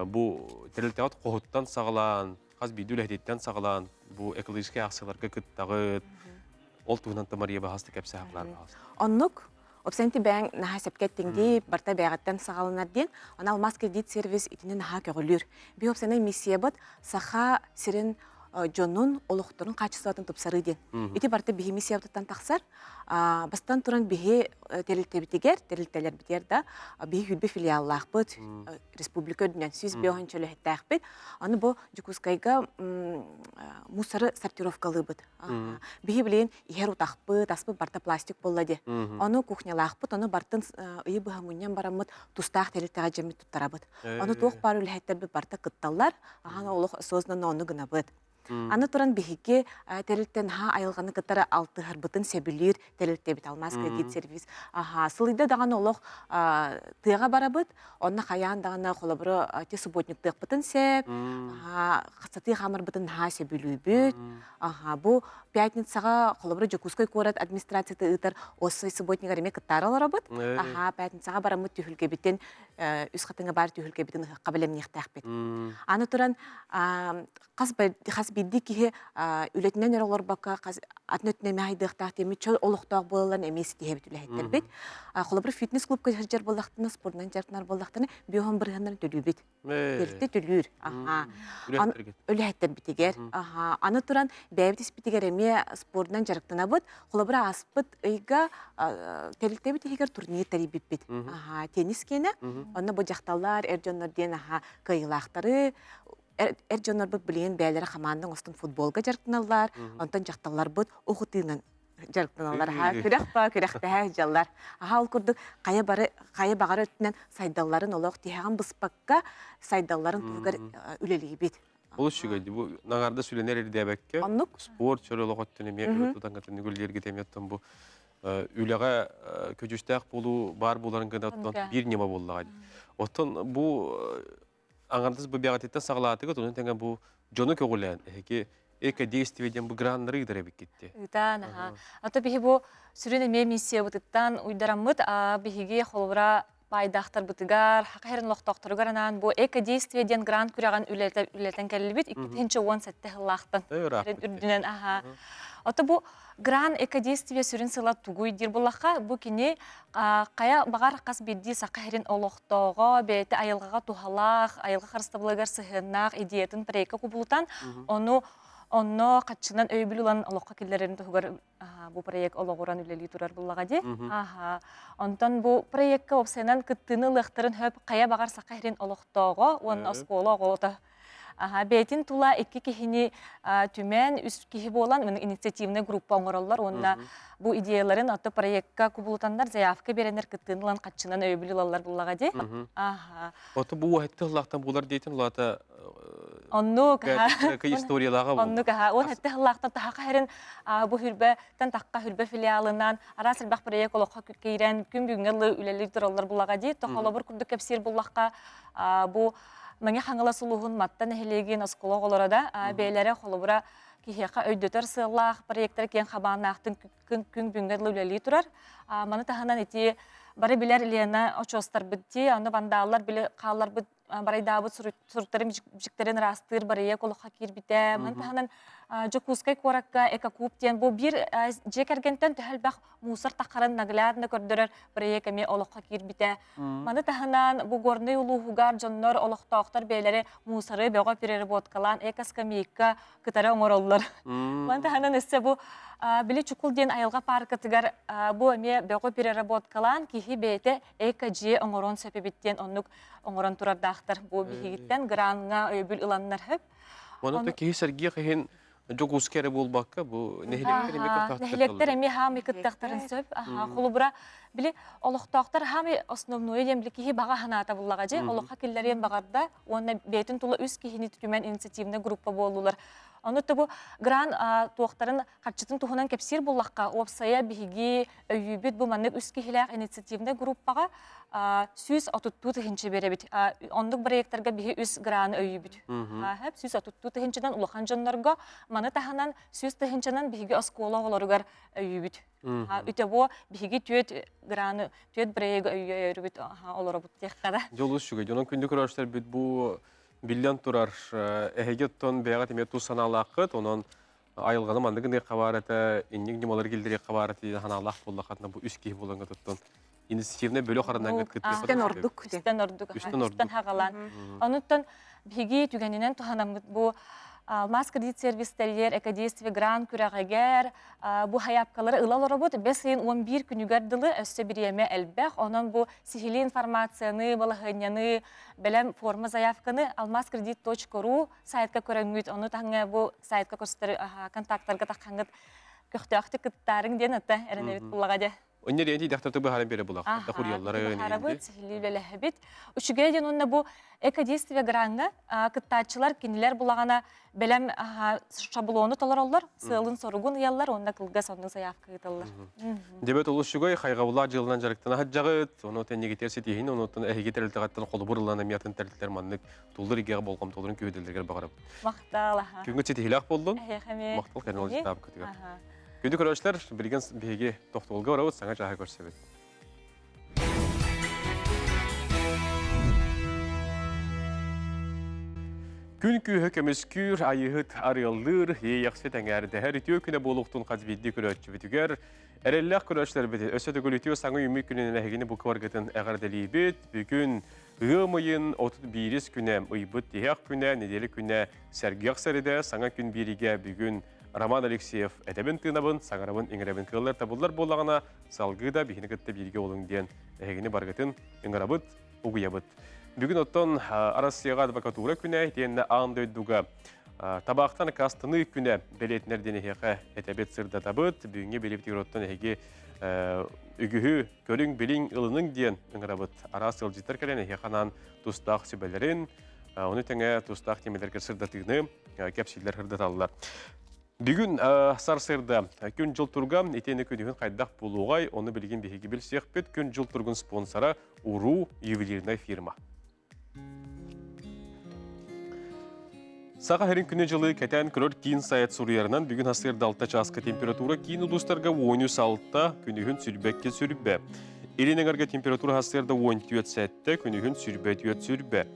бу тэрилтэҕит хоһуттан саҕалаан, хас биирдии үлэһититтэн саҕалаан бу экологическай аахсыйаларга кыттаҕыт. Ол туһунан Мария баһаста кэпсэһэ Оннук Опсенти бэйэҥ наһаа сөпкө эттиҥ барта бэйэҕиттэн саҕаланар диэн. Онон Алмаз кредит сервис итини наһаа көҕүлүүр. Би опсенай миссиябыт Саха сирин дьонун олохторун хаачыстыбатын тупсарыы диэн. Ити барта биһи миссиябытыттан тахсар. Бастан туран биһи тэрилтэбитигэр, тэрилтэлэрбитигэр да биһи хүрбэ филиаллаахпыт, республика үрдүнэн 105 чөлөһүттээхпит. Аны бу Дьокуускайга мусоры сортировкалыыбыт. Биһи билигин иһэр утахпыт, аспыт барта пластик буолла дии. Ону кухнялаахпыт, ону бартын ыйы быһа мунньан бараммыт тустаах тэрилтэҕэ дьэммит туттарабыт. Ону туох баар үлэһиттэрбит барта кытталлар, ахан олох осознанно ону гынабыт. Аны туран биһиги тэрилтэн наһаа айылҕаны кытары алтыһарбытын сөбүлүүр тэрилтэбит Алмаз кредит сервис. Аха, сылыйда даҕаны олох тыаҕа барабыт, онно хайаан даҕаны холобуру ти субботниктыахпытын сөп, сатыы хаамарбытын наһаа сөбүлүүбүт. Аха, бу пятницаҕа холобура Дьокуускай куорат администрацията ыытар осой субботнигар эмиэ кыттаары олоробут. Аха, пятницаҕа бараммыт түһүлгэбитин үс хатыҥа баар түһүлгэбитин ыһыахха бэлэмниэхтээхпит. Аны туран хас хас биирдии киһи үлэтинэн эрэ олорбокко хас атын өттүнэн эмиэ хайдыахтаах диэммит чөл олохтоох буолалларын эмиэ ситиһэбит үлэһиттэрбит. Холобура фитнес клубка сылдьар буоллахтына, спордунан дьарыктанар буоллахтына, биоһон бырыһаннарын төлүүбүт. Тэрилтэ төлүүр. Аха. Үлэһиттэрбитигэр. Аха. Аны туран бэйэбит испитигэр эмиэ спордунан дьарыктанабыт. Холобура ааспыт ыйга тэрилтэбит иһигэр турнир тэрийбиппит. Аха, теннис киэнэ. Онно бу дьахталлар, эр дьоннор диэн аха кыайыылаахтары эр дьоннорбут билигин бэйэлэрэ хамаанда оҥостон футболга дьарыктаналлар, онтон дьахталларбыт ухутыынан дьарыктаналлар. Аха, күрэх ба, күрэхтэһэ сылдьаллар. Аха, ол курдук хайа бары хайа баҕар өттүнэн сайдалларын олох тиһэҕин быспакка сайдалларын туһугар үлэлиибит. Олус үчүгэй бу наҥарда сүлэнэр ирдээбэккэ спорт чөл олох өттүн эмиэ өрө тутан үлэлииргит эмиэ оттон бу үлэҕэ көдьүүстээх буолуу баар буоларын гына оттон биир ньыма буоллаҕа. Оттон бу аҥардас бу бэҕэтиттэн саҕалаатыгыт, онон тэҥэ бу дьону көҕүлээн эһиги эко-действие диэн бу граннары ыытар эбиккит Ыытаан, аха. Ато биһи бу сүрүн эмиэ миссиябытыттан уйдараммыт, биһиги холобура паайдаахтарбытыгар, хака хэрин олохтоохторугар анаан бу эко-действие диэн грант күрэҕин үлэтэн кэллибит 2017 сыллаахтан үрдүнэн аха. Ото бу Гран экодействие сүрүн сыла тугуй диир буллахха, бу кини хайа баҕар хас биирдии саха сирин олохтооҕо, бэйэтэ айылҕаҕа туһалаах, айылҕа харыстабылыгар сыһыаннаах идеятын проекка кубулутан, ону онно хаччынан өйөбүл ылан олоххо киллэрэрин туһугар бу проект олоҕуран үлэлии турар буллаҕа дии. Аха. Онтон бу проекка уопсайынан кыттыыны ылыахтарын хөп хайа баҕар саха сирин олохтооҕо уонна оскуола оҕото Бэйэтин тула икки киһини түмэн, үс киһи буолан инициативная группа оҥороллор уонна бу идеяларын ото проекка кубулутаннар заявка биэрэннэр кыттыын ылан хаччынан өйөбүл ылаллар буллаҕа дии. Ото бу уһатты ыллаахтан булар диэтин улаата Оннук историялааҕа Оннук аха. Уон хэтте хыллаахтан таһаха хэрин бу хүрбэтэн тахха хүрбэ филиалынан араас элбэх проект олоххо киирэн күн бүгүҥҥэ ылы үлэлии тураллар буллаҕа дии. Тохолобур курдук кэпсиир буллахха бу Мэҥэ Хаҥалас улууһун Матта нэһилиэгин оскуола оҕолоро да бэйэлэрэ холобура киһиэхэ өйдөтөр сыаллаах проектар киэҥ хабааннаахтын күн бүгүҥҥэ дылы үлэлии турар. Маны таһынан ити бары билэр Лена очуостарбыт дии, аны вандааллар били хаалларбыт барайдаабыт суруктарын бичиктэрин ыраастыыр барыйа олоххо киирбитэ. Маны таһынан Дьокуускай куоракка Экокуб диэн бу биир дьиэ кэргэнтэн төһө элбэх мусор таххарын наглядно көрдөрөр проект эмиэ олоххо киирбитэ. Маны таһынан бу Горнай улууһугар дьоннор, олохтоохтор бэйэлэри мусоры бөҕө переработкалаан эко-скамейка кытары оҥороллор. Маны таһынан өссө бу били Чукул диэн айылҕа пааркатыгар бу эмиэ бөҕө переработкалаан киһи бэйэтэ эко-дьиэ оҥоруон сөп эбит диэн оннук оҥорон турардаахтар. Бу биһигиттэн граҥҥа өйөбүл ыланнар сөп. Онон киһи сэргиэх иһин Дьокуускай эрэ буолбакка, бу нэһилиэктэр эмиэ кыттахтар. Нэһилиэктэр эмиэ хаамай кыттахтарын сөп. Холобура, били олохтоохтор хаамай основное диэн били киһи баҕа санаата буллаҕа дьэ, олоххо киллэриэн баҕарда уонна бэйэтин тула үс киһини түмэн инициативная группа буоллулар. Ону бу гран туохтарын харчытын туһунан кэпсиир буллахха, уопсайа биһиги өйүүбүт бу маннык үс киһилээх инициативная группаҕа 132 тыһыынча биэрэбит. Оннук проекттарга биһи үс граны өйүүбүт. 132 тыһыынчанан улахан дьоннорго, маны таһынан 100 тыһыынчанан биһиги оскуола оҕолоругар өйүүбүт. Үтебо биһиги түөт граны, түөт проегы өйүүрүбүт олоробут диэххэ да. Дьолус үчүгэй. Дьонон күндү көрөөччүлэрбит бу биллэн турар эһиги оттон бэйэҕит эмиэ тус санаалааххыт, онон айылҕаны маннык гыныахха баар этэ, инник ньымалары киллэриэххэ баар этэ диэн санаалаах буоллаххытына бу үс киһи буолаҥҥа туттан инициативнай бөлөх аранааҥҥыт кыттыахха Үстэн ордук. Үстэн ордук. Үстэн ордук. Үстэн хагалаан. Онуттан биһиги түгэнинэн туһанаммыт бу Алмаз кредит сервис тэрийэр экодействие грант күрэҕигэр бу хайаапкалары ыла олоробут. Бэс ыйын 11 күнүгэр дылы өссө бириэмэ элбэх. Онон бу сиһилии информацияны, балаһыанньаны, бэлэм форма заявканы алмазкредит.ру сайтка көрөҥҥүт, ону таһыҥа бу сайтка көрсүтэр контактарга таххаҥҥыт көхтөөхтүк кыттаарыҥ диэн ата эрэнэбит буллаҕа дьэ. Оннер enti дактарты быһааран бере булах. Да хурьяллары быһаарабыт, сиһилии үлэлэһэбит. Үчүгэй диэн уонна бу экодействие граҥҥа кыттааччылар кинилэр булаҕана бэлэм шаблону толороллор, сыалын-соругун ыйаллар уонна кылгас оннук заявка ыыталлар. Дебет олус үчүгэй, хайҕабылаах дьылынан дьарыктана сылдьаҕыт. Ону тэннигитер ситиһин, онуттан эһиги тэрилтэҕиттэн холобур ылан эмиэ атын тэрилтэлэр маннык туллар игиэҕэ болҕомтолорун күүһүрдэллэригэр баҕарабыт. Махтал, аха. Күҥҥүт ситиһиилээх буоллун. Эһиэхэ Махтал кэннин олдьутаабыккытыгар. Күндү көрөөччүлэр, билигин биһиги тохтобулга барабыт, саҥа чааһы көрсөбүт. Күн күүһэ көмүскүүр, айыһыт арыаллыыр, иэйэхсит эҥээрдэһэр үтүө күнэ буолуохтун хас биирдии көрөөччүбүтүгэр эрэллээх көрөөччүлэрбит өссө төгүл үтүө саҥа үүммүт күнүнэн эһигини бу кыбаргытын эҕэрдэлиибит. Бүгүн ыам ыйын 31 күнэ, ыйбыт тиһэх күнэ, нэдиэлэ күнэ сэргэх сэридэ, саҥа күн бииригэ бүгүн Роман Алексеев этэбин тыынабын, саҥарабын иҥэрэбин кыаллар табыллар буоллаҕына, салгыы да биһини кытта бииргэ олуҥ диэн эһигини баргытын ыҥырабыт, угуйабыт. Бүгүн оттон Арассыйаҕа адвокатура күнэ итиэннэ аан дойдуга табаахтан аккаастаныы күнэ бэлиэтинэр диэн эһиэхэ этэбит, сырдатабыт. Бүгүҥҥү бириибитигэр оттон эһиги үгүһү көрүҥ, билиҥ, ылыныҥ диэн ыҥырабыт. Араас ыалдьыттар кэлэн эһиэхэ анаан тустаах сүбэлэрин, ону тэҥэ тустаах тиэмэлэргэ сырдатыыны кэпсииллэр, сырдаталлар. Бүгүн сарсыарда күн-дьыл турга итиэннэ күнүһүн хайдах буолуоҕай, ону билигин биһиги билсиэхпит. Күн-дьыл тургун спонсора Уруу ювелирная фирма. Саха сирин күнү-дьылы кэтээн көрөр киин сайт суруйарынан бүгүн сарсыарда 6 чааска температура киин улуустарга 13 күнүһүн сүрбэккэ сүрбэ. Илин эҥэргэ температура сарсыарда 14 күнүһүн сүрбэ 4 сүрбэ.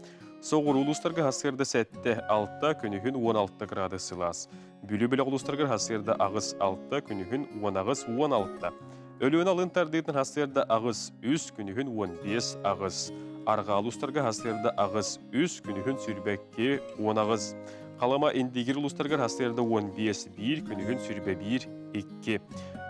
Соҕуруу улуустарга сарсыарда 7-6, күнүһүн 16 градус сылаас. Бүлүү бөлөх улуустарыгар сарсыарда 8-6, күнүһүн 18-16. Өлүөнэ алын тардыытын сарсыарда 8-3, күнүһүн 15-8. Арҕаа улуустарга сарсыарда 8-3, күнүһүн сүүрбэкки 18. Халыма Индигир улуустарыгар сарсыарда 15-1, күнүһүн сүүрбэ 1-2.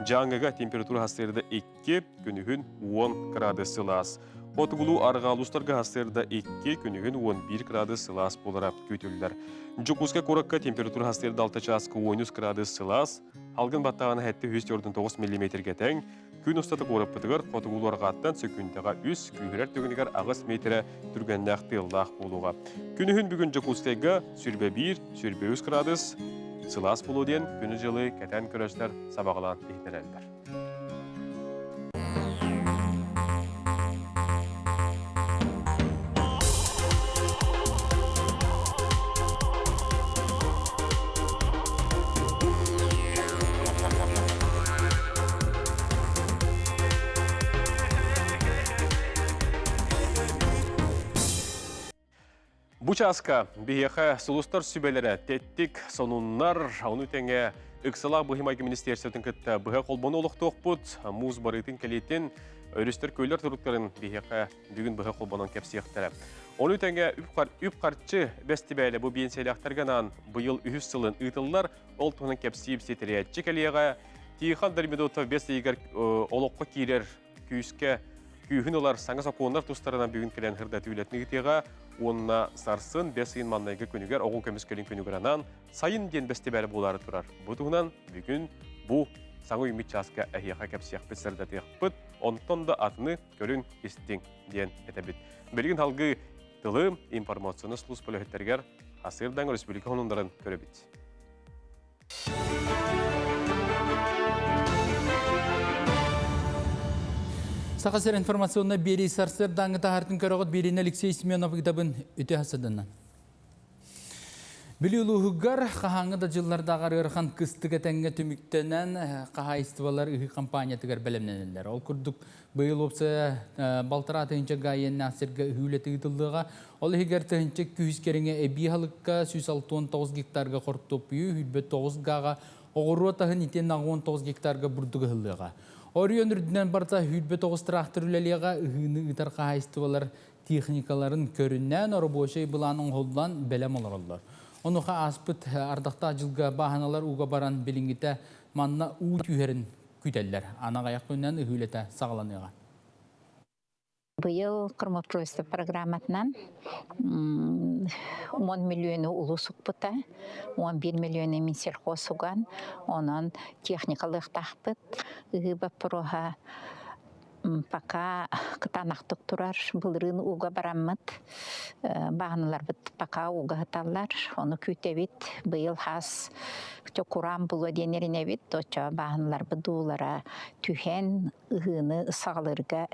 Дьааҥыга температура сарсыарда 2, күнүһүн 10 градус сылаас. Хотугулуу арҕаа улуустарга сарсыарда 2, күнүһүн 11 градус сылаас буолара күүтүллэр. Дьокуускай куоракка температура сарсыарда 6 чааска 13 градус сылаас, алгын баттаҕына 749 миллиметргэ тэҥ, күн устата куораппытыгар хотугулуу арҕааттан сөкүүндэҕэ 3, күүһүрэр түгэнигэр 8 миэтэрэ түргэннээх тыаллаах буолуоҕа. Күнүһүн бүгүн Дьокуускайга 21, 23 градус сылаас буолуо диэн күнү-дьылы кэтээн көрөөччүлэр сабаҕалаан иһитиннэрэллэр. Бу чааска биһиэхэ сулустар сүбэлэрэ тэттик сонуннар, ону тэҥэ ыксалаах быһыы-майгы министиэристибэтин кытта быһа холбону олохтуохпут, муус барыытын кэлиитин, өрүстэр көллөр туруктарын биһиэхэ бүгүн быһа холбонон кэпсиэхтэрэ. Ону тэҥэ үп-харчы бэстибээлэ бу биэнсийэлээхтэргэ анаан быйыл үһүс сылын ыытыллар, ол туһунан кэпсиир ситэрээччи кэлиэҕэ. Тихон Дормидонтов бэс ыйыгар олоххо киирэр күүскэ күүһүн ылар саҥа сокуоннар тустарынан бүгүн кэлэн сырдатыы үлэтин ыытыаҕа уонна сарсын бэс ыйын маҥнайгы күнүгэр оҕо көмүскэлин күнүгэр анаан сайын диэн бэстибээлэ буолаары турар. Бу туһунан бүгүн бу саҥа үүммүт чааска эһиэхэ кэпсиэхпит, сырдатыахпыт, онтон да атыны көрүҥ, истиҥ диэн этэбит. Билигин салгыы тылы информационнай служба үлэһиттэригэр Асыырдаҥ республика хонуннарын көрөбүт. Саха сир информационнай биэрии сарсыардааҥҥы таһаартын көрөҕүт биэриини Алексей Семенов ыытабын үтүө хасыданан. Бүлүү улууһугар хаһааҥҥы да дьыллардааҕар ыарахан кыстык этэҥҥэ түмүктэнэн хаһаайыстыбалар ыһыы компаниятыгар бэлэмнэнэллэр. Ол курдук Быйыл уопсайа балтараа тыһыынча га иэннээх сиргэ ыһыы үлэтэ ыытыллыаҕа. Ол иһигэр тыһыынча күүс кэриҥэ эбии аһылыкка 169 гектарга хортуоппуйу, 29 гааҕа оҕуруот аһын итиэннэ 19 гектарга бурдук ыһыллыаҕа. Оройуон үрдүнэн барыта 29 тыраахтыр үлэлиэҕэ, ыһыыны ыытар хаһаайыстыбалар техникаларын көрүннээн оробуочай былаан оҥоһуллан бэлэм олороллор. Онуоха ааспыт ардахтаах дьылга бааһыналар ууга баран билиҥҥитэ манна уу түһэрин күүтэллэр. Аны аҕыйах күнүнэн ыһыы үлэтэ саҕаланыаҕа. Быйыл кромопройство программатынан 10 миллиону улуус укпута, 11 миллиону Минсельхоз уган, онон техникалыахтаахпыт. Ыһыы боппуруоһа. Пока кытаанахтык турар, былырыын ууга бараммыт, бааһыналарбыт пока ууга сыталлар, ону күүтэбит. Быйыл хаас кураан булуо диэн эрэнэбит, оччо бааһыналарбыт дуулара түһэн ыһыыны саҕалыырга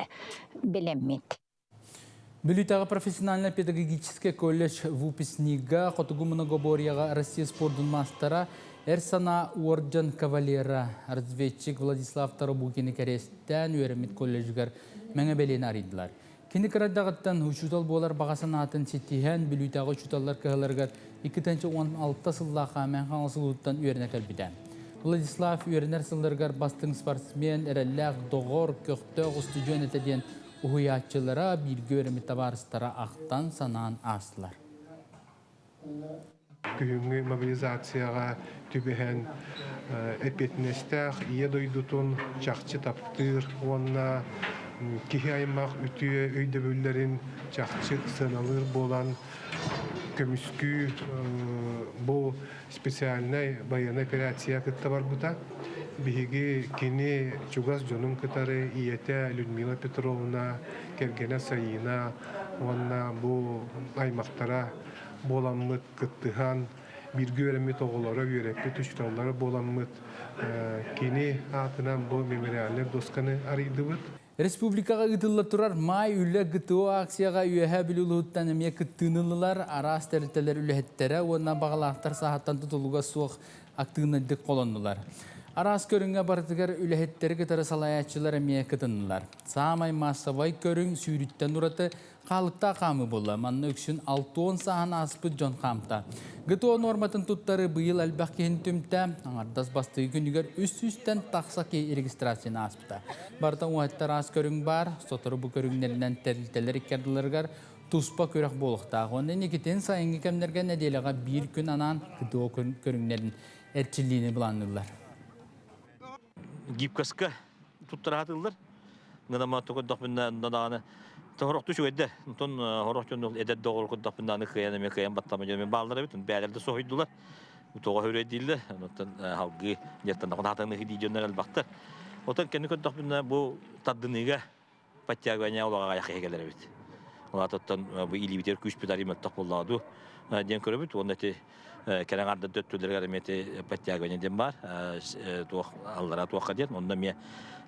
бэлэммит. Бүлүүтээҕи профессиональнай педагогическай колледж выпускнига, Хотугу многоборьеҕа Россия спордун маастара, эр санаа уордьан кавалера, разведчик Владислав Тарабукины кэриэстээн үөрэммит колледжыгар мэҥэ бэлиэни арыйдылар. Кини кыра эрдэҕиттэн учуутал буолар баҕа санаатын ситиһэн, Бүлүүтээҕи учууталлар кыһаларыгар 2016 сыллаахха Мэҥэ Хаҥалас улууһуттан үөрэнэ кэлбитэ. Владислав үөрэнэр сылларыгар бастыҥ спортсмен, эрэллээх доҕор, көхтөөх устудьуон этэ диэн уһуйааччылара, бииргэ үөрэммит табаарыстара ахтан-санаан аастылар. Күһүҥҥү мобилизацияҕа түбэһэн эппиэтинэстээх Ийэ дойдутун чахчы таптыыр уонна киһи аймах үтүө өйдөбүллэрин чахчы сыаналыыр буолан көмүскүү бу специальнай байыаннай операция кытта барбыта. Биһиги кини чугас дьонун кытары ийэтэ Людмила Петровна, кэргэнэ Саина уонна бу аймахтара буоламмыт кыттыһан, бииргэ үөрэммит оҕолоро, үөрэппит учууталлара буоламмыт кини аатынан бу мемориальнай досканы арыйдыбыт. Республикаҕа ыытылла турар Маай үлэ ГТО акцияҕа Үөһээ Бүлүү улууһуттан эмиэ кыттыыны ыллылар. Араас тэрилтэлэр үлэһиттэрэ уонна баҕалаахтар сааһыттан тутулуга суох актыыбынайдык холоннулар. Араас көрүҥҥэ барытыгар үлэһиттэри кытары салайааччылар эмиэ кытыннылар. Саамай маассабай көрүҥ сүүрүттэн ураты Хаалыктаах хаамыы буолла. Манна үксүн 60 сааһын ааспыт дьон хаамта. ГТО нуорматын туттары быйыл элбэх киһини түмтэ. Аҥардас бастакы күнүгэр 300-тэн тахса киһи регистрацияны ааспыта. Барыта уһаттар аас көрүҥ баар. Сотору бу көрүҥнэринэн тэрилтэлэр икки ардыларыгар туспа күрэх буолуохтаах. Уонна инникитин сайыҥҥы кэмнэргэ нэдиэлэҕэ биир күн анаан ГТО көрүҥнэрин эрчиллиини былаанныыллар. Гибкоска туттара сатыыллар. Гынама көрдөхпүнэ даҕаны хорохту үчүгэйдэр. Онтон хорох дьон эдэр доҕор көрдөхпүнэ аны кыайан эмиэ кыайан баттама дьон бааллар эбит. Бээлэр да соһуйдулар. Тоҕо хөрөйдииллэр. Онтон халгыы дьертан хатаныһы дии дьоннор элбахтар. Отон кэнни көрдөхпүнэ бу тардыныыга подтягивание олоҕо аҕайах киһи кэлэр эбит. Улаатыттан бу илиибитигэр күүспүт арыый мөлтөх буоллаҕа дуу диэн көрөбүт. Уонна ити кэлэн ардыр төттүлэригэр эмиэ ити подтягивание диэн баар. Туох аллара туохха диэн. Онно эмиэ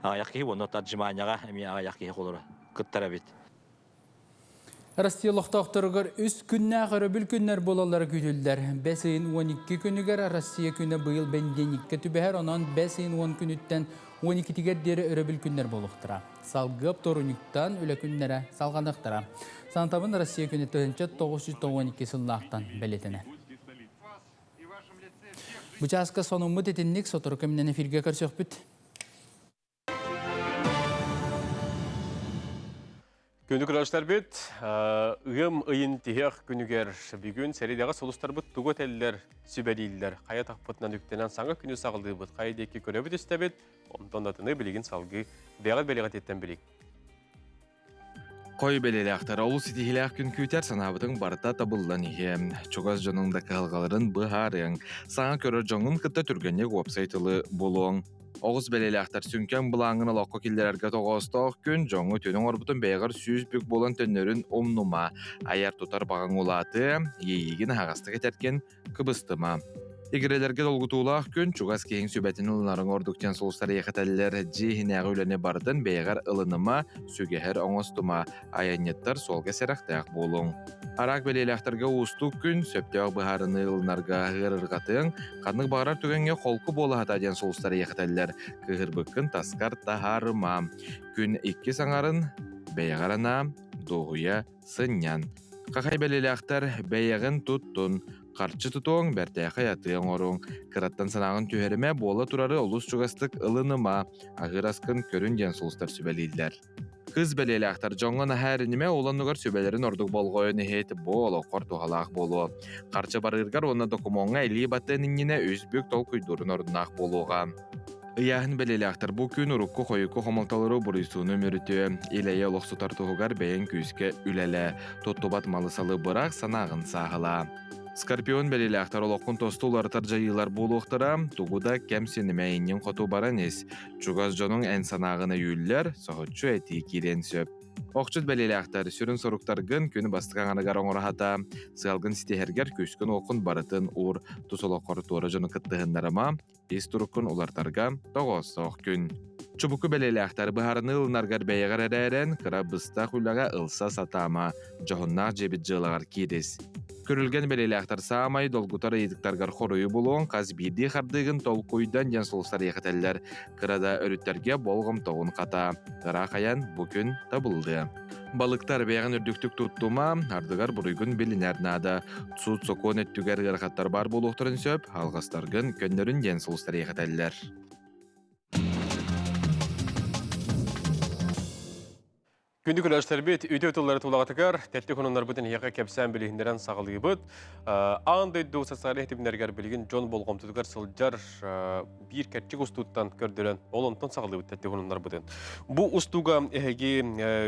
аҕыйах киһи, уонна отжиманияҕа эмиэ аҕыйах киһи холоро кыттар эбит. Россия олохтоохторугар үс күннээх өрөбүл күннэр буолаллара күүтүллэр. Бэс ыйын 12 күнүгэр Россия күнэ быйыл бэнидиэнньиккэ түбэһэр, онон бэс ыйын 10 күнүттэн 12-тигэр диэри өрөбүл күннэр буолуохтара. Салгыы вторунньуктан үлэ күннэрэ салҕаныахтара. Санатабын Россия күнэ 1992 сыллаахтан бэлиэтэнэр. Бу чааска сонуммут итинник сотору кэминэн эфиргэ көрсөхпүт. Күндү көрөөччүлэрбит, ыам ыйын тиһэх күнүгэр бүгүн сэриидэҕэ сулустарбыт тугу этэллэр, сүбэлииллэр, хайа тахпытынан үктэнэн саҥа күнү саҕалыыбыт, хайа диэки көрөбүт-истэбит, онтон атыны билигин салгыы бэйэҕит бэлиэҕититтэн билик. Хой бэлиэлээхтэр олус ситиһиилээх күн күүтэр санаабытыҥ барыта табыллан иһиэ. Чугас дьонуҥ да кыһалҕаларын быһаарыаҥ. Саҥа көрөр дьоҥҥун кытта түргэнник уопсай тылы булуоҥ. Оҕус бэлиэлээхтэр сүҥкэн былааҥҥын олоххо киллэрэргэ тоҕоостоох күн дьоҥҥо үтүөнү оҥорбутун бэйэҕэр 100 бүк буолан төннөрүн умнума. Айар-тутар баҕаҥ улаатыа, иэйиигин аһаҕастык этэргин кыбыстыма. Игирэлэргэ долгутуулаах күн чугас киһиҥ сүбэтин ылынарыҥ ордук диэн сулустар эйэхэтэллэр. Дьиэ иһинээҕи үлэни барытын бэйэҕэр ылыныма, сүгэһэр оҥостума. Айанньыттар суолга сэрэхтээх буолуҥ. Араак бэлиэлээхтэргэ уустук күн, сөптөөх быһаарыныы ылынарга ыарырҕатыаҥ, ханнык баҕарар түгэҥҥэ холку буолаһата диэн сулустар эйэхэтэллэр. Кыыһырбыккын таскар таһаарыма. Күн иккис аҥарын бэйэҕэр анаа, дуоһуйа сынньан. Хахай бэлиэлээхтэр бэйэҕин туттун, харчы тутуоҥ, бэртээхэй атыы оҥоруоҥ. Кыраттан санааҕын түһэримэ, буола турары олус чугастык ылыныма, аһыыр аскын көрүн диэн сулустар сүбэлииллэр. Кыс бэлиэлээхтэр дьоҥҥо наһаа эринимэ, ол оннугар сүбэлэрин ордук болҕойон иһит, бу олоххор туһалаах буолуо. Харчы барыыргар уонна докумуоҥҥа илии баттыан иннинэ үс бүк толкуйдуурун оруннаах буолуоҕа. Ыйааһын бэлиэлээхтэр бу күн урукку-хойукку хомолтолору буруйсууну үмүрүтүө, ил-эйэ олохсутар туһугар бэйэҥ күүскэ үлэлээ, туттубат малы-салы бырах, санааҕын сааһылаа. Скорпион бэлиэлээхтэр олоххун тосту уларытар дьайыылар буолуохтара, тугу да кэм синимэ иннин хоту баран ис. Чугас дьонуҥ эн санааҕын өйүүллэр, соһуччу этии киириэн сөп. Охчут бэлиэлээхтэр сүрүн соруктаргын күн бастакы аҥарыгар оҥоро сыалгын ситиһэргэр күүскүн-уоххун барытын уур, тус олоххор туора дьону кыттыһыннарыма, ис туруккун улартарга тоҕоостоох күн. Чубуку бэлиэлээхтэр быһаарыныы ылынаргар бэйэҕэр эрээрэн, кыра быстах үлэҕэ ылса сатаама, дьоһуннаах дьиэбит дьыалаҕар киирис. Күрүлгэн бэлиэлээхтэр саамай долгутар ыйытыктаргар хоруйу булуоҥ, хас биирдии хардыыгын толкуйдан диэн сулустар иэхэтэллэр. Кыра да өрүттэргэ болҕомтоҕун хата. Ыраах айан бу күн табыллыа. Балыктар бэйэҕин үрдүктүк туттума, ардыгар буруйгун билинэр наада. Суут-сокуон өттүгэр ыарахаттар баар буолуохтарын сөп, алҕастаргын көннөрүн диэн сулустар иэхэтэллэр. Күндү көрөөччүлэрбит, үтүө тыллары тулаҕытыгар тэттик хонуннарбытын эһиэхэ кэпсээн билиһиннэрэн саҕалыыбыт. Аан дойду социальнай ситимнэригэр билигин дьон болҕомтотугар сылдьар биир кэрчик устууттан көрдөрөн, ол онтон саҕалыыбыт тэттик хонуннарбытын. Бу устууга эһиги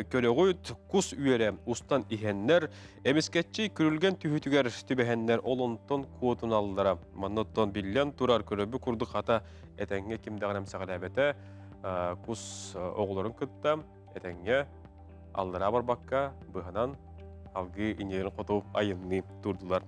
көрөҕүт, кус үөрэ устан иһэннэр, эмискэччи күрүлгэн түһүүтүгэр түбэһэннэр, ол онтон куотуналлара. Манна оттон биллэн турар көрөбү курдук хата этэҥҥэ ким даҕаны эмсэҕэлээбэтэ, кус оҕолорун кытта этэҥҥэ аллараа барбакка быһанан алгыы иннилэрин хоту айымныы турдулар.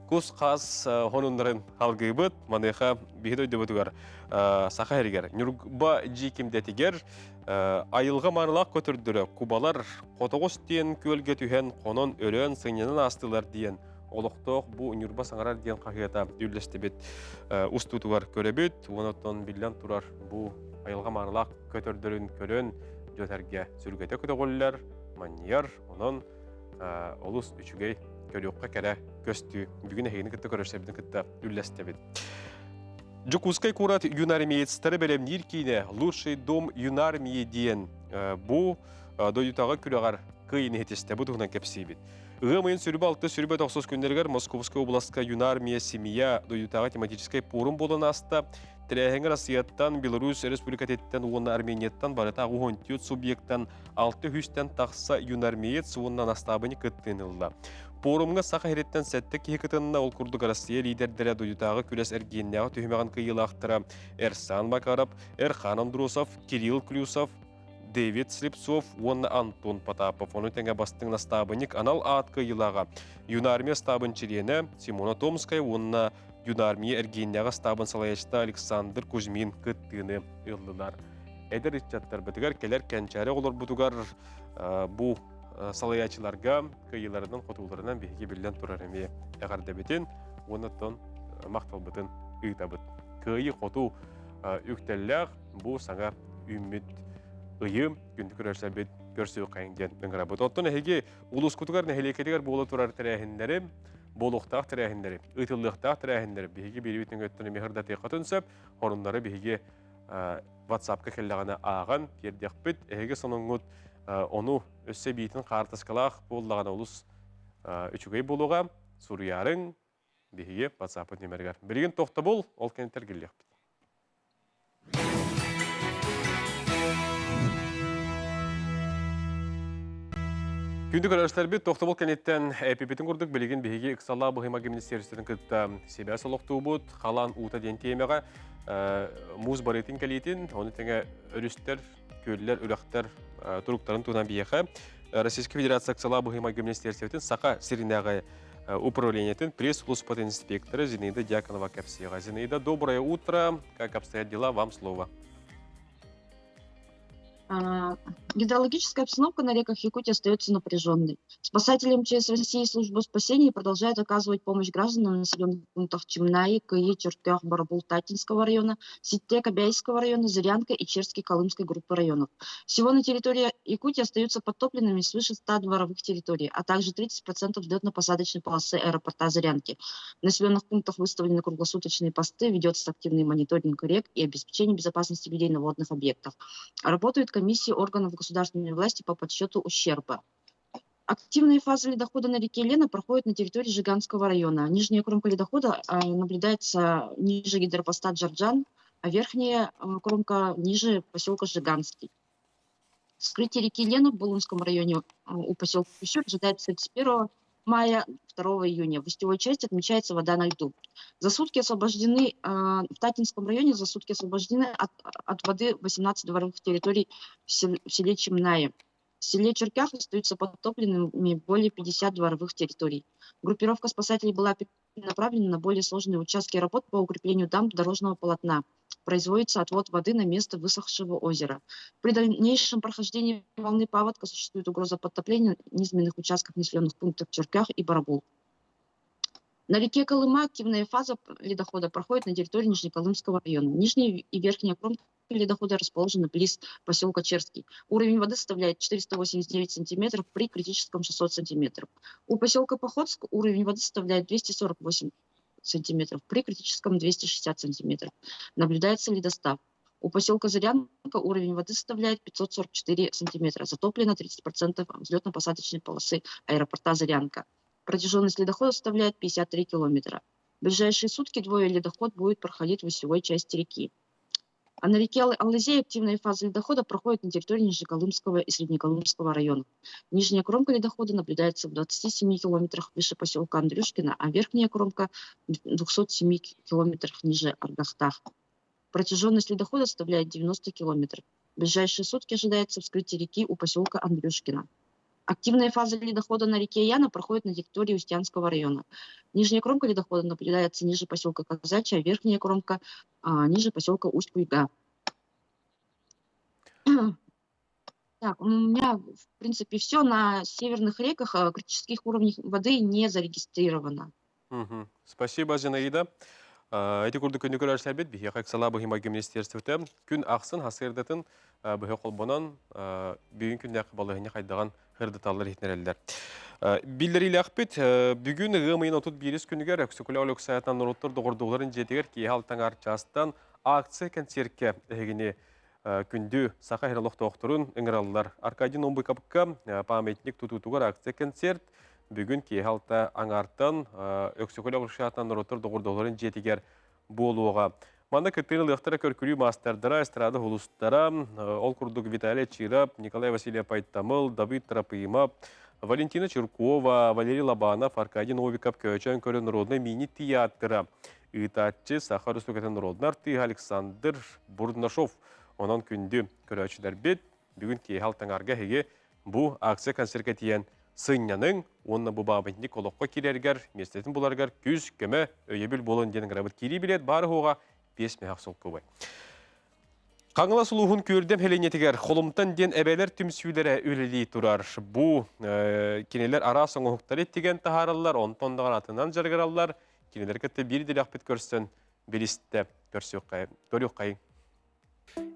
Кус-хаас хонуннарын алгыыбыт, маныаха биһи дойдубутугар саха эригэр Ньурба дьиикимдэтигэр айылҕа маарылаах көтөрдөрө кубалар хотоҕус диэн күөлгэ түһэн хонон өрөөн сынньанан аастылар диэн олохтоох бу Ньурба саҥарар диэн хаһыата үллэстибит устуутугар көрөбүт. Уонна биллэн турар бу айылҕа маарылаах көтөрдөрүн көрөн дьон-сэргэ сүргэтэ көтөҕүллэр, манньыйар, онон олус үчүгэй көрүөххэ кэрэ көстүү. Бүгүн эһигини кытта көрөрсөбүтүн кытта үллэстэбит. Дьокуускай куорат юнармеецтары бэлэмниир киинэ «Лучший дом юнармии» диэн бу дойдутааҕы күрэҕэр кыайыыны иһитистэ. Бу туһунан кэпсиибит. Ыам ыйын сүрүбэ алты сүрүбэ тохсус күннэригэр Московскай областка Юнармия семья дойдутааҕы тематическай пуорум буолан ааста. Тэрээһиҥҥэ Россияттан, Беларусь Республикатыттан уонна Арменияттан барыта 14 субъектан 600-тэн тахса юнармеец уонна настаабынньык кыттыыны ылла. Пуорумҥа Саха сириттэн сэттэ киһи кытынна, ол курдук Россия лиидэрдэрэ дойдутааҕы күрэс эргиэннээҕи түһүмэҕин кыайыылаахтара Эрсан Макаров, Эрхан Андросов, Кирилл Клюсов, Дэвид Слепцов уонна Антон Потапов. Ону тэҥэ бастыҥ настаабынньык анал аат кыайыылааҕа Юнармия ыстаабын чилиэнэ Симона Томская уонна Юнармия эргиэннээҕи ыстаабын салайааччыта Александр Кузьмин кыттыыны ыллылар. Эдэр ыччаттарбытыгар, кэлэр кэнчээри оҕолорбутугар бу салайааччыларга кыайыыларынан, хотууларынан биһиги биллэн турар эмиэ эҕэрдэбитин уонна оттон махталбытын ыытабыт. Кыайыы-хотуу үктэллээх бу саҥа үүммүт ыйы күндү көрөрсөбүт көрсүөххэйиҥ диэн ыҥырабыт. Оттон эһиги улуускутугар, нэһилиэккитигэр буола турар тэрээһиннэри, буолуохтаах тэрээһиннэри, ыытыллыахтаах тэрээһиннэри биһиги биирибит өҥөттөн эмиэ сырдатыаххытын сөп. Хоруннары биһиги WhatsApp-ка кэллэҕинэ ааҕан тиэрдиэхпит. Эһиги сонуҥҥут ону өссө биитин хаартыскалаах буоллаҕына олус үчүгэй буолуоҕа. Суруйаарыҥ, биһиги WhatsApp-ыт нүмеригэр. Билигин тохтобул, ол кэнниттэн кэлиэхпит. Күндү көрөөччүлэрбит, тохтобул кэнниттэн эпипитин курдук билигин биһиги ыксаллаах быһыма министиэристибэтин кытта сибээс олохтуубут. Халаан уута диэн тиэмэҕэ муус барыытын кэлиитин, ону тэҥэ өрүстэр, күөллэр, үрэхтэр туруктарын туһунан биһиэхэ Российскай Федерация ыксалаах быһыма министиэристибэтин Саха сиринээҕи управлениетын пресс-службатын инспектора Зинаида Дьяконова кэпсиэҕэ. Зинаида, доброе утро. Как обстоят дела? Вам слово. Гидрологическая обстановка на реках Якутии остается напряженной. Спасатели МЧС России и Служба спасения продолжают оказывать помощь гражданам в населенных пунктах Чемнаи, Кыи, Чертях, Барабул, Татинского района, Ситте, Кобяйского района, Зырянка и Черской Колымской группы районов. Всего на территории Якутии остаются подтопленными свыше 100 дворовых территорий, а также 30% взлетно-посадочной полосы аэропорта Зырянки. В населенных пунктах выставлены круглосуточные посты, ведется активный мониторинг рек и обеспечение безопасности людей на водных объектах. Работают комиссии органов государственной власти по подсчету ущерба. Активные фазы ледохода на реке Лена проходят на территории Жиганского района. Нижняя кромка ледохода наблюдается ниже гидропоста Джарджан, а верхняя кромка ниже поселка Жиганский. Вскрытие реки Лена в Булунском районе у поселка Кущур ожидается 31 мая, 2 июня. В устьевой части отмечается вода на льду. За сутки освобождены, в Татинском районе за сутки освобождены от, от воды 18 дворовых территорий в селе Чемная. В селе Черкях остаются подтопленными более 50 дворовых территорий. Группировка спасателей была направлена на более сложные участки работ по укреплению дамб дорожного полотна. Производится отвод воды на место высохшего озера. При дальнейшем прохождении волны паводка существует угроза подтопления низменных участков населенных пунктов Черкях и Барабул. На реке Колыма активная фаза ледохода проходит на территории Нижнеколымского района. Нижняя и верхняя кромка ледохода расположены близ поселка Черский. Уровень воды составляет 489 сантиметров при критическом 600 сантиметров. У поселка Походск уровень воды составляет 248 сантиметров при критическом 260 сантиметров. Наблюдается ледостав. У поселка Зырянка уровень воды составляет 544 сантиметра. Затоплено 30% взлетно-посадочной полосы аэропорта Зырянка. Протяженность ледохода составляет 53 километра. В ближайшие сутки двое ледоход будет проходить в осевой части реки. А на реке Алызей активная фаза ледохода проходит на территории Нижнеколымского и Среднеколымского районов. Нижняя кромка ледохода наблюдается в 27 километрах выше поселка Андрюшкино, а верхняя кромка в 207 километрах ниже Аргахтах. Протяженность ледохода составляет 90 километров. В ближайшие сутки ожидается вскрытие реки у поселка Андрюшкино. Активная фаза ледохода на реке Яна проходит на территории Устьянского района. Нижняя кромка ледохода наблюдается ниже поселка Казачья, а верхняя кромка ниже поселка Усть-Куйга. Так, у меня, в принципе, все. На северных реках критических уровней воды не зарегистрировано. Угу. Спасибо, Зинаида. Эти курдук күнү көрөрсәбит биһиэхэ ыксала быһыма министерствота күн ахсын хасырдатын быһа холбонон бүгүн күннээх балыһыня хайдаган хырдыталлар иһитинэрэллэр. Биллэрилэхпит бүгүн ыам ыйын 31 күнүгэр Өксөкүлэ Олексаятынан норуоттар доҕордууларын дьиэтигэр киэһэ алтаҥар чаастан акция концертке эһигини күндү саха иһин олохтоохторун ыҥыраллар. Аркадий Номбыкапка памятник тутуутугар акция концерт бүгүн киэһэ алта аҥаартан Өксөкүлэ Олексаятынан норуоттар доҕордууларын дьиэтигэр буолуоҕа. Манна кыттыыны ылыахтара көркүрүү маастардара, эстрада хулустара, ол курдук Виталий Чиров, Николай Васильев Айтамыл, Давид Тропымов, Валентина Чиркова, Валерий Лобанов, Аркадий Новиков Көөчөөн көрө народнай мини-театра ыытааччы Саха Республикатын народнай артыыһа Александр Бурнашов. Онон күндү көрөөччүлэрбит, бүгүн киэһэ алтаҥарга эһиги бу акция концертка тиийэн сынньаныҥ уонна бу баабынньык олоххо киирэргэр, миэстэтин буларгар күүс-көмө, өйөбүл буолун диэн ыҥырабыт. Киирии билиэт баар уһуоҕа 5 мөһөх солкуобай. Хаҥалас улууһун Күөрдэм сэлиэнньэтигэр Холумтан диэн эбэлэр түмсүүлэрэ үлэлии турар. Бу кинилэр араас оҥоһуктары тигэн таһаараллар, онтон даҕаны атынан дьарыгыраллар. Кинилэри кытта биир идэлээхпит көрсөн билистэ көрсүөххэ, көрүөххэйиҥ.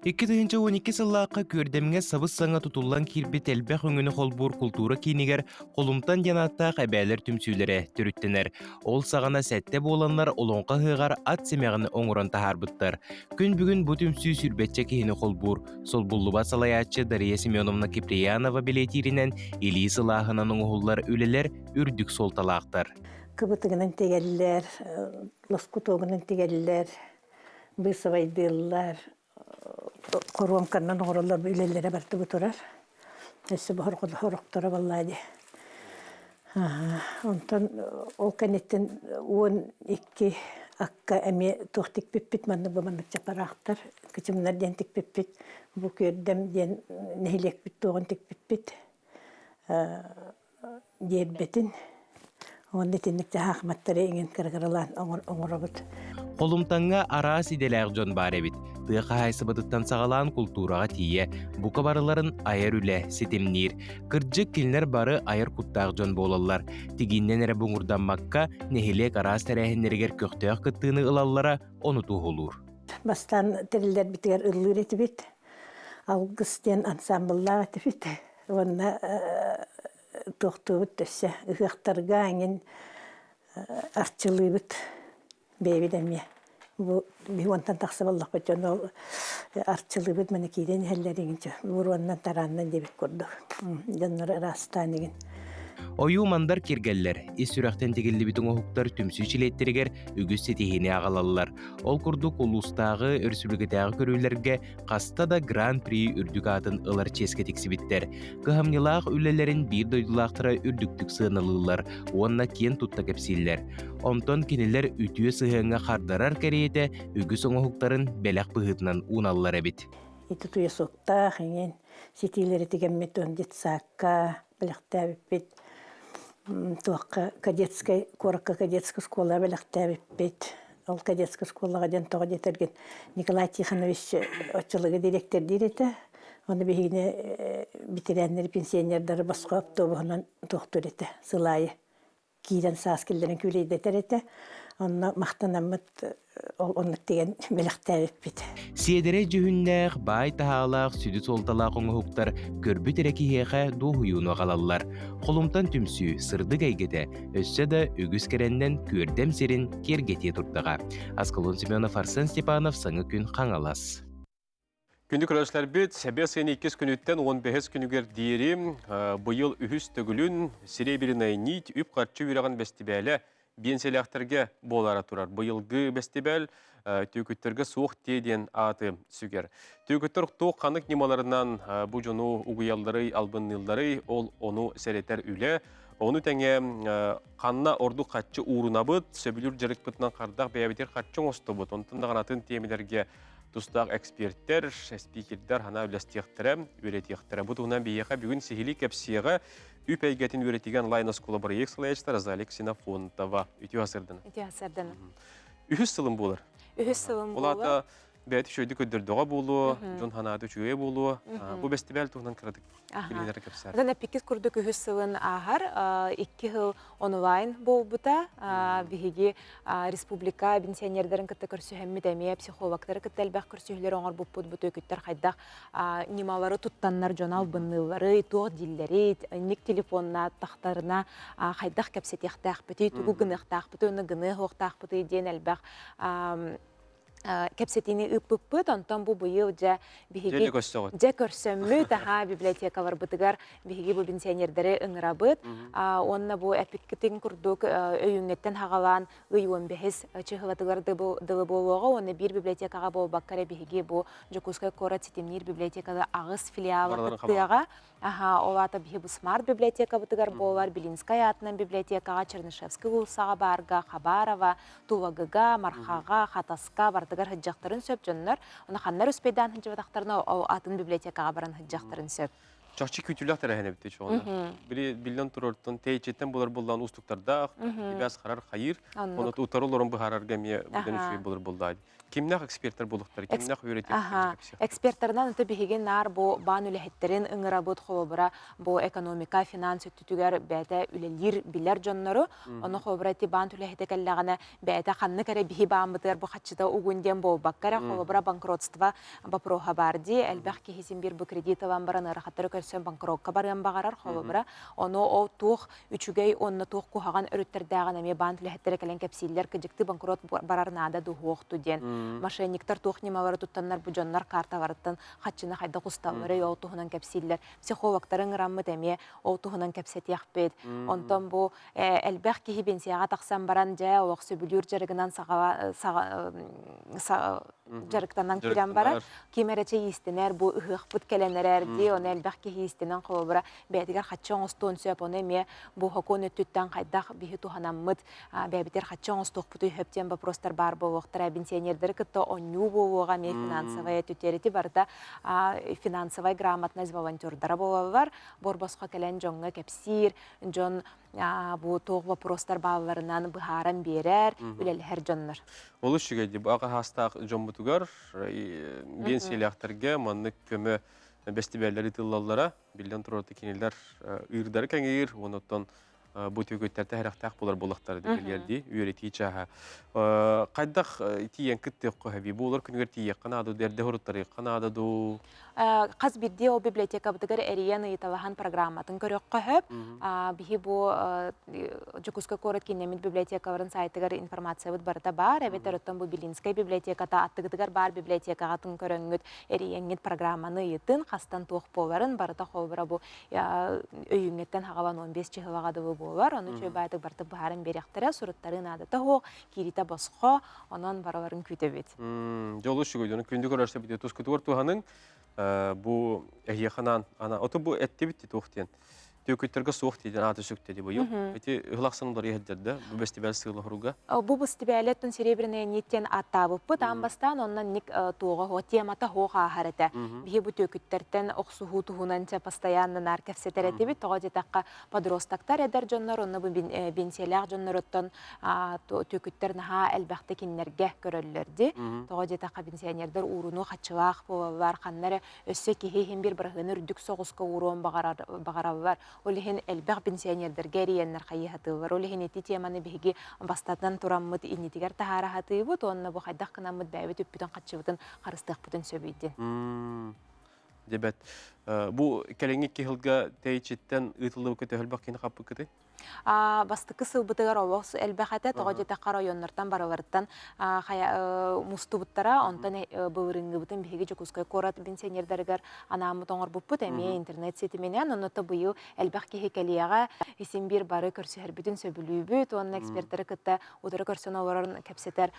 2012 сыллаахха Күөрдэмҥэ сабыс-саҥа тутуллан киирбит элбэх өҥөнү холбуур култуура киинигэр Холумтан диэн ааттаах эбээлэр түмсүүлэрэ төрүттэнэр. Ол саҕана сэттэ буоланнар Олоҥхо ыһыаҕар ат симэҕин оҥорон таһаарбыттар. Күн бүгүн бу түмсүү сүүрбэччэ киһини холбуур. Солбуллубат салайааччы Дария Семеновна Киприянова бэлиэтииринэн, илии сылааһынан оҥоһуллар үлэлэр үрдүк суолталаахтар. Кыбытыгынан тигэллэр, лоскутуогунан тигэллэр, быысабайдыыллар, хоруомканнан оҥороллор үлэлэрэ барыта бу турар. Өссө бу хорохторо баллаа дии. Онтон ол кэнниттэн 12 акка эмиэ туох тикпиппит маннык бу маннык чапараахтар кычымнар диэн тикпиппит бу күөрдэм диэн нэһилиэкпит туоҕун тикпиппит диэрбэтин уонна итинник дьаһаахматтары иҥин кыргырылаан оҥоробут. Холумтаҥҥа араас идэлээх дьон баар эбит. Тыа хаһаайыстыбатыттан саҕалаан култуураҕа тиийэ, бука барыларын айар үлэ ситимниир. Кырдьык, кинилэр бары айар куттаах дьон буолаллар. Тигиннэн эрэ буҥурдаммакка, нэһилиэк араас тэрээһиннэригэр көхтөөх кыттыыны ылаллара ону туоһулуур. Бастаан тэриллэрбитигэр ыллыыр этибит. Алгыс диэн ансаамбыллаах этибит. Уонна туохтуубут өссө ыһыахтарга эҥин арчылыыбыт бэйэбит эмиэ. Бу биһи уонтан тахса буоллахпыт дьон ол арчылыыбыт маны киирэн иһэллэр игин буруоннан тарааннан диэбит курдук дьоннору ыраастаан игин. Ойуу мандар киргэллэр, ис сүрэхтэн тигиллибит оҥоһуктар түмсүү чилиэттэригэр үгүс ситиһиини аҕалаллар. Ол курдук улуустааҕы, өрөспүүбүлүкэтээҕи көрүүлэргэ хаста да Гран-при үрдүк аатын ылар чиэскэ тиксибиттэр. Кыһамньылаах үлэлэрин биир дойдулаахтара үрдүктүк сыаналыыллар уонна киэн тутта кэпсииллэр. Онтон кинилэр үтүө сыһыаҥҥа хардарар кэриэтэ үгүс оҥоһуктарын бэлэх быһыытынан ууналлар эбит. Ити туйасуктаах иҥин ситиилэри тигэммит уон детсакка бэлэхтээбиппит туохха кадетскай куоракка кадетскай школа бэлэхтээбиппит ол кадетскай школаҕа диэн тоҕо диэтэргин Николай Тихонович оччолорго дириэктэрдиир этэ ону биһигини бэтэрээннэри пенсионердары босхо автобуһунан туохтуур этэ сыл аайы киирэн саас киллэрэн күүлэйдэтэр этэ. Онно махтанаммыт ол оннук тигэн бэлэхтээбиппит. Сиэдэрэй дьүһүннээх, баай таһаалаах, сүдү суолталаах оҥоһуктар көрбүт эрэ киһиэхэ дуоһуйууну аҕалаллар. Холумтан түмсүү, сырдык эйгэтэ өссө да үгүс кэрэннэн күөрдэм сирин киэргэтиэ турдаҕа. Аскалон Семенов, Арсен Степанов, Саҥа күн Хаҥалас. Күндү көрөөччүлэрбит, сэбиэс ыйын иккис күнүттэн 15 күнүгэр диэри быйыл үһүс төгүлүн Серебряная нить үп-харчы үөрэҕин бэстибээлэ биэнсийэлээхтэргэ буолаара турар. Быйылгы бэстибээл түөкүттэргэ суох тиэ диэн ааты сүгэр. Түөкүттэр туох ханнык ньымаларынан бу дьону угуйалларый, албынныылларый, ол ону сэрэтэр үлэ. Ону тэҥэ ханна ордук харчы уурунабыт, сөбүлүүр дьарыкпытынан хардах бэйэбитигэр харчы оҥостобут. Онтон даҕаны атын тиэмэлэргэ Тустаах эксперттэр, спикердэр хана үлэстиэхтэрэ, үөрэтиэхтэрэ. Бу туһунан биһиэхэ бүгүн сиһилии кэпсиэҕэ үп эйгэтин үөрэтигэ онлайн-оскуола бырайыак салайааччыта Розалия Ксенофонтова. Үтүө асырдана. Үтүө асырдана. Үһүс сылым буолар. Үһүс сылым буолар. Ол аата бэйэтэ үчүгэйдик көрдөрдөҕө буолуо, дьон ханаата үчүгэйэ буолуо. Бу бэстибээл туһунан кыратык билиһиннэрэ кэпсээр. Онон эппиккит курдук үһүс сылын ааһар, икки сыл онлайн буолбута. Биһиги республика пенсионердарын кытта көрсүһэммит эмиэ психологтары кытта элбэх көрсүһүүлэр оҥорбуппут бу түөкүттэр хайдах ньымалары туттаннар дьону албынныылларый, туох дииллэрий, инник телефоннааттахтарына хайдах кэпсэтиэхтээхпитий, тугу гыныахтаахпытый, уонна гыныа суохтаахпытый диэн элбэх кэпсэтиини ыыппыппыт. Онтон бу быйыл дьэ биһиги дьэ көрсөммүт, аха библиотекаларбытыгар биһиги бу пенсионердэри ыҥырабыт. Уонна бу эпиккитин курдук өйүүҥҥэттэн хаҕалаан ый 15 чыһылатыгар дылы буолуоҕа уонна биир библиотекаҕа буолбакка эрэ биһиги бу Дьокуускай куорат ситимниир библиотекада аҕыс филиала кыттыаҕа. Аха, ол аата биһи бу смарт библиотекабытыгар буолар Белинскай аатынан библиотекаҕа Чернышевскай уулуссаҕа баарга Хабарова, Тулагыга, Мархаҕа, Хатаска барытыгар сылдьахтарын сөп дьоннор. Ону ханна успейдаан сылдьыбатахтарына ол атын библиотекаҕа баран сылдьахтарын сөп. Чахчы күүтүүлээх тэрээһин эбит чоҕуна. Били биллэн турартан тэйиччиттэн булар буллаан уустуктардаах, ибээс харар хайыр, оны утары олорон быһаарарга эмиэ бүтэн үчүгэй булар буллаа. Кимнээх эксперттэр буолуохтар, кимнээх үөрэтиэхтэр Эксперттарынан аты биһиги наар бу баан үлэһиттэрин ыҥырабыт холобура бу экономика, финанс өттүтүгэр бэйэтэ үлэлиир билэр дьоннору, ону холобура ити баан үлэһитэ кэллэҕинэ бэйэтэ ханнык эрэ биһи бааммытыгар бу хаччыта угун диэн буолбакка эрэ холобура банкротство вопроһа баар дии элбэх киһи син биир бу кредит ылан баран ыарахаттары көрсөн банкрокка барыан баҕарар холобура ону ол туох үчүгэй уонна туох куһаҕан өрүттэрдээҕин эмиэ баан үлэһиттэрэ кэлэн кэпсииллэр кыдьыктыы банкрот барар наада дуһуохту диэн мошенниктар туох ньымалары туттаннар бу дьоннор карталарыттан хаччыны хайдах усталларый ол туһунан кэпсииллэр психологтары ыҥыраммыт эмиэ ол туһунан кэпсэтиэхпит онтон бу элбэх киһи пенсияҕа тахсан баран дьэ олох сөбүлүүр дьарыгынан дьарыктанан киирэн барар ким эрэ чэй иистэнэр бу ыһыахпыт кэлэн эрэр дии ону элбэх киһи иистэнэн холобура бэйэтигэр хаччы оҥостуон сөп ону эмиэ бу сокуон өттүттэн хайдах биһи туһанаммыт бэйэбитигэр хаччы оҥостуохпутуй сөп диэн вопростар баар буолуохтара пенсионердары кытта онньуу буолуоҕа эмиэ финансовая өттүтү барыта финансовая грамотность волонтердара буолаллар борбосхо кэлэн дьоҥҥо кэпсиир дьон бу туох вопростар баалларынан быһааран биэрэр, үлэлэһэр дьоннор. Олус үчүгэй дии. Бу аҕа дьоммутугар, биэнсийэлээхтэргэ маннык көмө бэстибээллэр ыытыллаллара. Биллэн турар, кинилэр ыырдары кэҥиир, онуттан бу түгүттэртэ сэрэхтээх буолар буоллахтара билиэр дии, үөрэтии чааһа. Хайдах тиийэн кыттыахха сөбүй? Буолар күнүгэр тиийиэххэ наада дуу, эрдэ суруттарыахха наада дуу? Хас биирдии ол библиотекабытыгар эрийэн ыйыталаһан программатын көрүөххэ сөп. Биһи бу Дьокуускай куорат кииннэммит библиотекаларын сайтыгар информациябыт барыта баар. Эбэтэр оттон бу Белинскэй библиотеката аттыгытыгар баар библиотекаҕытын көрөҥҥүт, эрийэҥҥит программаны ыйытын, хастан туох буоларын барыта холобура бу өйүүҥҥэттэн хаҕалан 15 чыһылаҕа дылы буолар. Ону үчүгэй баайдык барыта быһааран биэриэхтэрэ, суруттарыы наадата суох, киириитэ босхо, онон барыларын күүтэбит. Дьолу үчүгэй, күндү көрөрсө тускутугар туһаныҥ. Бу эһиэхэ ана ото бу эттибит туох диэн Түөкүттэргэ суох диэн ааты сүктэ ди быйыл. Ити ыһылахсан уларыйа сылдьар бу бэстибээл сыыла хоруга. Бу бэстибээлэ тун Серебряная нить диэн ааттаабыппыт. Аан бастаан онно ник туоҕа хо темата хоох ааһар этэ. Биһи бу түөкүттэртэн охсуһуу туһунан ча постоянно наар кэпсэтэр этибит. Тоҕо диэтэххэ подростактар эдэр дьоннор онно бу биэнсийэлээх дьоннороттон түөкүттэр наһаа элбэхтик кинилэргэ көрөллөр ди. Тоҕо диэтэххэ пенсионердар ууруну хаччылаах буолаллар, ханна эрэ Өссө киһи иһин биир быраһыаны үрдүк соҕуска ууруон баҕараллар. Ол иһин элбэх пенсионердарга эрийэннэр хайыһатыыллар. Ол иһин ити теманы биһиги бастатан тураммыт иннитигэр таһаара сатыыбыт уонна бу хайдах гынаммыт бэйэбит үппүтүн-хаччыбытын харыстыахпытын сөбүй диэн. Дебет. Бу кэлиҥҥи киһилгэ тэйиччиттэн ыытыллыбыкка төһөлбөх кини хаппыккытый? Бастакы сылбытыгар олох элбэх этэ, тоҕо диэтэххэ районнартан барыларыттан мустубуттара. Онтон былырыыҥҥыбытын биһиги Дьокуускай куорат пенсионердарыгар анааммыт оҥорбуппут эмиэ интернет ситиминэн. Онно быйыл элбэх киһи кэлиэҕэ, исин биир бары көрсүһэрбитин сөбүлүүбүт уонна экспертэри кытта утары көрсөн олорон кэпсэтэр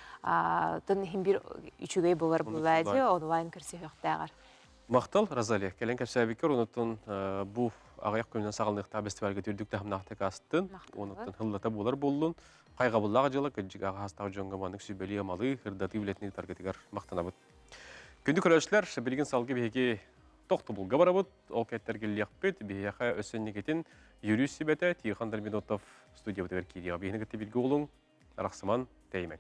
тын иһин биир үчүгэй буолар буолаа дии онлайн көрсүһүөхтээҕэр. Махтал, Розалия. Кэлэн кэпсээбиккэр онуттан бу аҕыйах күнүнэн саҕаланыахтаах бэстибээлгэ үрдүк таһымнаахтык астын, онуттан хыллата буолар буоллун. Хайҕабыллаах дьыала кырдьык аҕаһастаах дьоҥҥо маннык сүбэлии амалыы, ырдатыы үлэтин ыытаргытыгар махтанабыт. Күндү көрөөччүлэр, билигин салгыы биһиги тохтобулга барабыт, ол кэттэргиллиэхпит. Биһиэхэ өссө инникитин Юрий Сүбэтэ, Тихон Дарминотов студиябытыгар киириэҕэ. Биһини кытта бииргэ олуҥ, арахсыман, тэйимэҥ.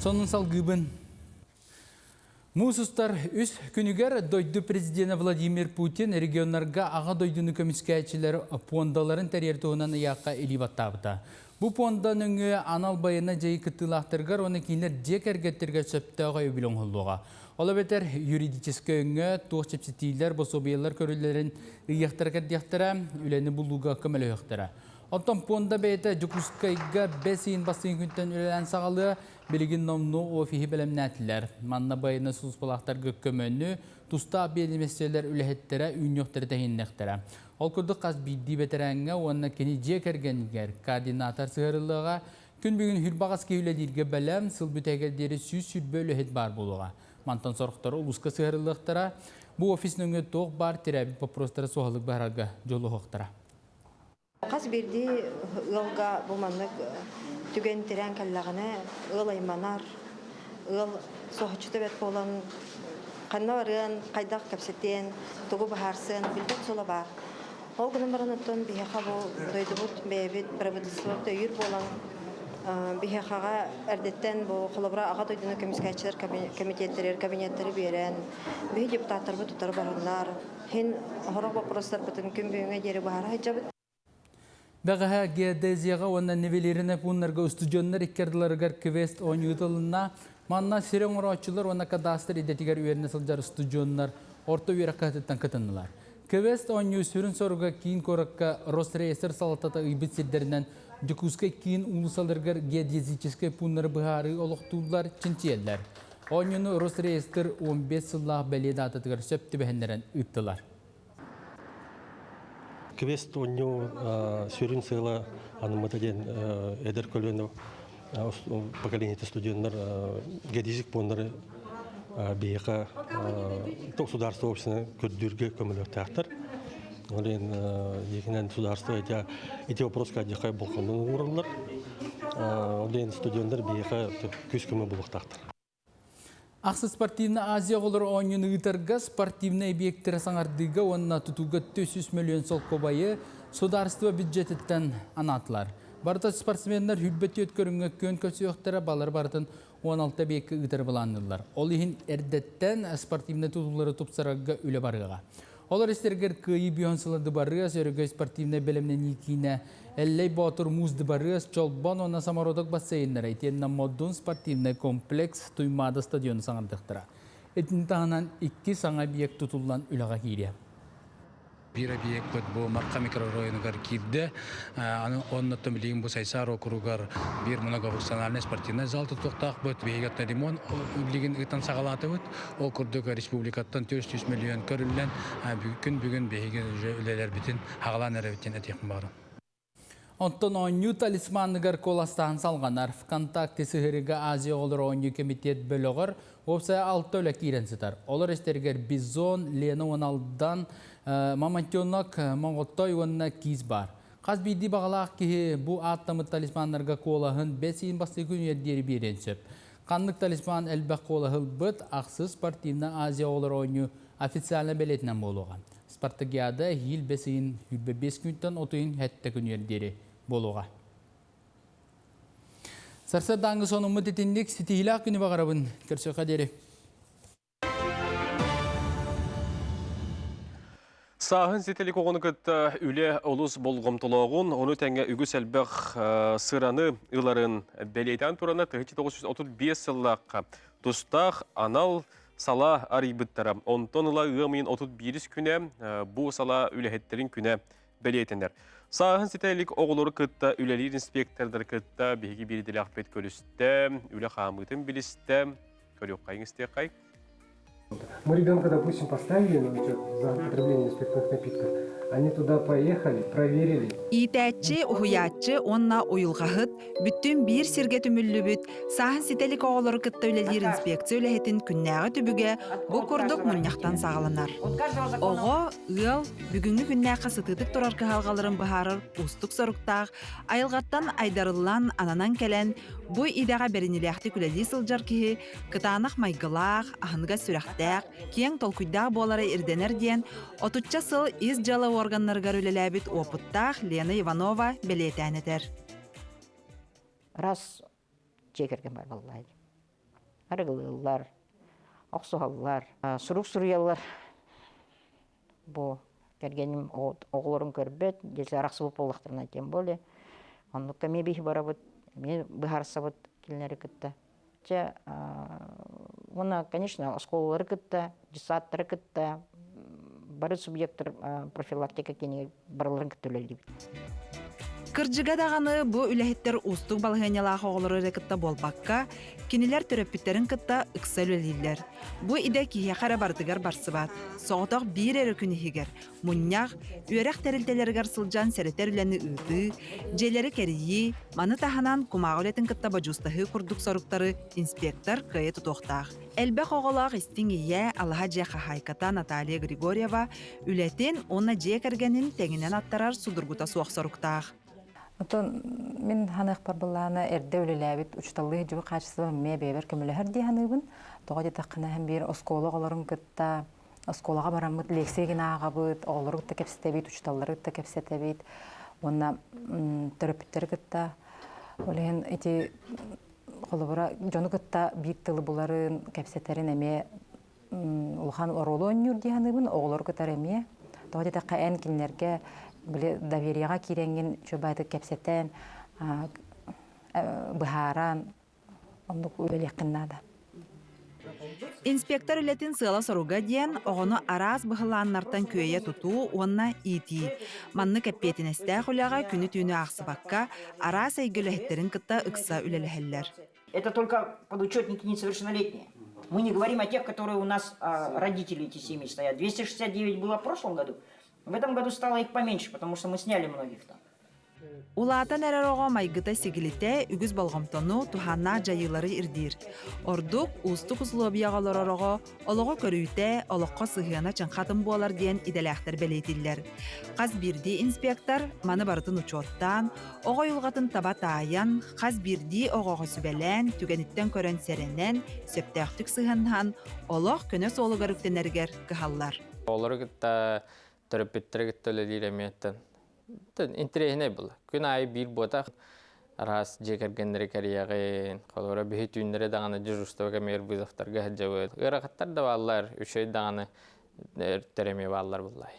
Сонун салгыыбын. Муус устар үс күнүгэр дойду президенэ Владимир Путин регионнарга аҕа дойдуну көмүскээччилэр пуондаларын тэрийэр туһунан ыйаахха илии баттаабыта. Бу пуонда нөҥүө анал байыаннай дьайыы кыттыылаахтарыгар уонна кинилэр дьиэ кэргэттэригэр сөптөөх өйөбүл оҥоһуллуоҕа. Ол эбэтэр юридическай өҥө, туох чэпчэтиилэр, босуобуйалар көрүллэрин ыйыахтара-кэрдиэхтэрэ, үлэни булууга көмөлөһүөхтэрэ. Оттон пуонда бэйэтэ Дьокуускайга бэс ыйын бастыҥ күнтэн үлэлээн саҕалыа, билигин номнуо офиһы бэлэмнээтилэр. Манна байыаннай сулууспалаахтарга көмөнү тустаах биэдэмэстибэлэр үлэһиттэрэ үүнүөхтэрэ тэһииннэхтэрэ. Ол курдук хас биирдии бэтэрээҥҥэ уонна кини дьиэ кэргэнигэр координатор сыһыарыллыаҕа. Күн бүгүн хүрбаҕас киһи үлэлииргэ бэлэм, сыл бүтэһигэр диэри 120 үлэһит баар буолуоҕа. Мантан сорохторо улууска сыһыарыллыахтара. Бу офис нөҥүө туох баар тирээбит боппуруостары суһаллык быһаарарга дьулуһуохтара. Хас биирдии ыалга бу маннык түгэн тирээн кэллэҕинэ, ыал айманар, ыал соһуччута бэрт буолан ханна барыан, хайдах кэпсэтиэн, тугу быһаарсыан билбэт суола баар. Ол гынан баран оттон биһиэхэ бу дойдубут бэйэбит правительствобыт өйүүр буолан биһиэхэҕэ эрдэттэн бу холобура Аҕа дойдуну көмүскээччилэр кэмитиэттэригэр кабинеттары биэрэн биһи депутаттарбыт утары бараннар иһин сорох боппуруостарбытын күн бүгүҥҥэ диэри быһаара сылдьабыт. Бэҕэһээ геодезияҕа уонна нивелиринэй пууннарга устудьуоннар икки ардыларыгар квест оонньуу ыытылынна. Манна сири оҥорооччулар уонна кадастр идэтигэр үөрэнэ сылдьар устудьуоннар орто үөрэх кыһатыттан кытыннылар. Квест оонньуу сүрүн соруга киин куоракка Росреестр салалтата ыйбыт сирдэринэн Дьокуускай киин уулуссаларыгар геодезическэй пууннары быһаарыы олохтууллар, чинчийэллэр. Оонньууну Росреестр 15 сыллаах бэлиэ даататыгар сөп түбэһиннэрэн ыыттылар. Квест оонньуу сүрүн сыала анаммыта диэн эдэр көлүөнэ поколениета студеннар геодезик пуоннары биһиэхэ государство общественное көрдүүргэ көмөлөөхтөөхтөр. Ол иһин дьиҥинэн государство эти ити вопроска дьиэхэ болҕомтону уураллар. Ол иһин студеннар биһиэхэ күүс-көмө буолуохтаахтар. Ахсыс спортивный Азия оҕолоро оонньууну ыытарга спортивнай объектары саҥардыыга уонна тутууга 400 мөлүйүөн солкуобайы судаарыстыба бюджетиттэн анаатылар. Барыта спортсменнар хүрбэ түөрт көрүҥҥэ күөн көрсүөхтэрэ, балары барытын 16 объекка ыытары былаанныыллар. Ол иһин эрдэттэн спортивнай тутуулары тупсарарга үлэ барыаҕа. Олор истэригэр Кыайыы бион сыла дыбарыас, Өрөгөй спортивнай бэлэмнэнии киинэ, Эллэй Боотур муус дыбарыас, Чолбон уонна Самородок бассейннара итиэннэ Модун спортивнай комплекс Туймаада стадиону саҥардыахтара. Итини таһынан икки саҥа объект тутуллан үлэҕэ киириэ. Биир объекпыт бу Марха микрорайонугар киирдэ. Аны оннуттан билигин бу Сайсаар округар биир многофункциональный спортивный зал тутуохтаахпыт. Биһиги ремонт билигин ыытан саҕалаатыбыт. Ол курдук республикаттан 400 миллион көрүллэн, күн бүгүн биһиги уже үлэлэрбитин хаҕалаан эрэбит диэн этиэхпин баҕарабын. Оттон оонньуу талисманыгар куоластааһын салҕанар. ВКонтакте сыһыарыга Азия оҕолоро оонньуу кэмитиэт бөлөҕөр уопсайа алта үлэ киирэн сытар. Олор истэригэр Бизон, Лена уонна Алдан, Мамонтенок, Моҥоттой уонна Киис баар. Хас биирдии баҕалаах киһи бу ааттаммыт талисманнарга куолаһын бэс ыйын бастакы күнүгэр диэри биэриэн сөп. Ханнык талисман элбэх куолаһы ылбыт, ахсыс спортивнай Азия оҕолоро оонньуу официально бэлиэтинэн буолуоҕа. Спартакиада эһиил бэс ыйын 25 күнтэн от ыйын сэттэ күнүгэр диэри буолуоҕа. Сарсыардааҥҥы сонуммут итинник ситиһиилээх күнү баҕарабын. Көрсүөххэ диэри. Сааһын ситэлик оҕону кытта үлэ олус болҕомтолооҕун, ону тэҥэ үгүс элбэх сыраны ыларын бэлиэтээн турана 1935 сыллаахха тустаах анал салаа арыйбыттара. Онтон ыла ыам ыйын 31 күнэ бу салаа үлэһиттэрин күнэ бэлиэтэнэр. Сааһын ситэ илик оҕолору кытта үлэлиир инспектордары кытта биһиги биир идэлээхпит көрүстэ, үлэ хаамыытын билистэ, көрүөххэйиҥ истиэххэй. Мы ребенка, допустим, поставили на учет за употребление спиртных напитков, они туда поехали, проверили. Иитээччи, уһуйааччы уонна уйулҕаһыт бүттүүн биир сиргэ түмүллүбүт сааһын ситэ илик оҕолору кытта үлэлиир инспекция үлэһитин күннээҕи түбүгэ бу курдук мунньахтан саҕаланар. Оҕо, ыал бүгүҥҥү күннээххэ сытыытык турар кыһалҕаларын быһаарар уустук соруктаах, айылҕаттан айдарыллан, ананан кэлэн, бу идэҕэ бэриниилээхтик үлэлии сылдьар киһи кытаанах майгылаах, аһыныгас сүрэхтээх, киэҥ толкуйдаах буолара ирдэнэр диэн отучча сыл ис дьыала уорганнарыгар үлэлээбит уопуттаах Лена Иванова бэлиэтээн этэр. Раз дьиэ кэргэн бар буоллаҕай. Арыгылыыллар, охсуһаллар, сурук суруйаллар. Бу кэргэним оҕолорун көрбөт, дьэ арахсыбыт буоллахтарына тем более. Оннукка эмиэ биһи барабыт, эмиэ быһаарсабыт кинилэри кытта. Чэ, уонна, конечно, оскуолалары кытта, детсадтары кытта бары субъектар профилактика киинигэр барыларын кытта үлэлиибит. Кырдьыга даҕаны бу үлэһиттэр уустук балаһыанньалаах оҕолору эрэ кытта буолбакка, кинилэр төрөппүттэрин кытта ыкса үлэлииллэр. Бу идэ киһиэхэ эрэ барытыгар барсыбат. Соҕотох биир эрэ күн иһигэр мунньах, үөрэх тэрилтэлэригэр сылдьан сэрэтэр үлэни ыытыы, дьиэлэри кэрийии, маны таһынан кумааҕы үлэтин кытта бодьуустаһыы курдук соруктары инспектор кыайа тутуохтаах. Элбэх оҕолоох истиҥ ийэ, алаһа дьиэ хаһаайката Наталья Григорьева үлэтин уонна дьиэ кэргэнин тэҥинэн аттарар судургута суох соруктаах. Оттон мин ханыахпар былаана эрдэ үлэлээбит учуталлыы дьыбы хаачыстыба эмиэ бэйэбэр көмөлөһөр дии саныыбын. Тоҕо диэтэххинэ һэн биир оскуола оҕолорун кытта оскуолаҕа бараммыт лекция гына ааҕабыт, оҕолору кытта кэпсэтэбит, учуталлары кытта кэпсэтэбит уонна төрөппүттэри кытта. Ол иһин ити холобура дьону кытта биир тылы буларын, кэпсэтэрин эмиэ улахан оруолу оонньуур дии саныыбын, оҕолору кытары эмиэ. Тоҕо диэтэххэ эн кинилэргэ били довериеҕа киирэҥҥин үчүгэй кэпсэтэн, быһааран оннук үлэлиэххин наада. Инспектор үлэтин сыала-соруга диэн оҕону араас быһылааннартан күөйэ тутуу уонна иитии. Маннык эппиэтинэстээх үлэҕэ күнү-түүнү аахсыбакка, араас эйгэ үлэһиттэрин кытта ыкса үлэлэһэллэр. Это только подучетники несовершеннолетние. Мы не говорим о тех, которые у нас родители эти семьи стоят. 269 было в прошлом году. В этом году стало их поменьше, потому что мы сняли многих там. Улаатан эрэр оҕо майгыта-сигилитэ үгүс болҕомтону, туһааннаах дьайыылары ирдиир. Ордук уустук усулуобуйаҕа олорор оҕо олоҕу көрүүтэ, олоххо сыһыана чыҥхатын буолар диэн идэлээхтэр бэлиэтииллэр. Хас биирдии инспектор маны барытын учуоттаан, оҕо уйулҕатын таба таайан, хас биирдии оҕоҕо сүбэлээн, түгэниттэн көрөн сэрэнэн, сөптөөхтүк сыһыаннаһан, олох көнө суолугар үктэнэригэр кыһаллар. Оҕолору кытта төрөппүттэри кытта үлэлиир эмиэттэн интэриэһинэй буолла. Күн аайы биир буотах араас дьиэ кэргэннэри кэрийэҕин, холобура биһи түүннэри даҕаны дежурство кэмигэр вызовтарга сылдьабыт. Ыарахаттар да бааллар, үчүгэй даҕаны. Өрүттэр эмиэ бааллар буллай.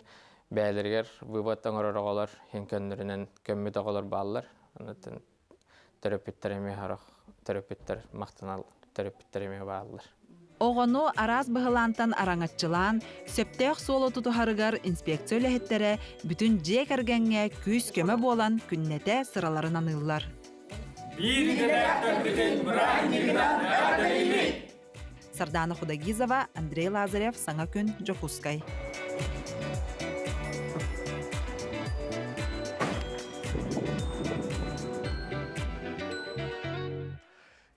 Бэйэлэригэр вывод оҥорор оҕолор, иһин көннөрүнэн көммүт оҕолор бааллар. Онон төрөппүттэр эмиэ сорох төрөппүттэр махтанал төрөппүттэр эмиэ бааллар. Оҕону араас быһылаантан араҥаччылаан, сөптөөх суолу тутуһарыгар инспекция үлэһиттэрэ бүтүн дьиэ кэргэҥҥэ күүс-көмө буолан күннэтэ сыраларын аныыллар. Биир идэлээхтэрбитин бырааһынньыгынан эҕэрдэлиибит! Сардана Худагизова, Андрей Лазарев, Саҥа күн, Дьокуускай.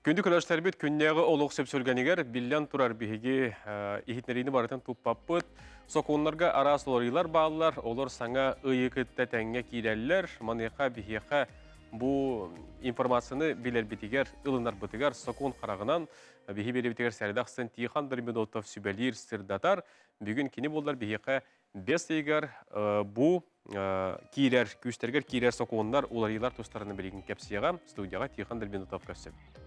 Күндү көрөөччүлэрбит күннээҕи олох сөпсүлгэнигэр биллэн турар биһиги иһитиннэриини барытын туппаппыт. Сокуоннарга араас уларыйыылар бааллар, олор саҥа ыйы кытта тэҥҥэ киирэллэр. Маныаха биһиэхэ бу информацияны билэрбитигэр, ылынарбытыгар сокуон хараҕынан биһи биэрэбитигэр сэрдэ ахсын Тихон Дормидонтов сүбэлиир, сырдатар. Бүгүн кини буоллар биһиэхэ бэс ыйыгар бу киирэр, күүстэригэр киирэр сокуоннар, уларыйыылар тустарынан билигин кэпсиэҕэ. Студияҕа Тихон Дальбинутов көрсөбүт.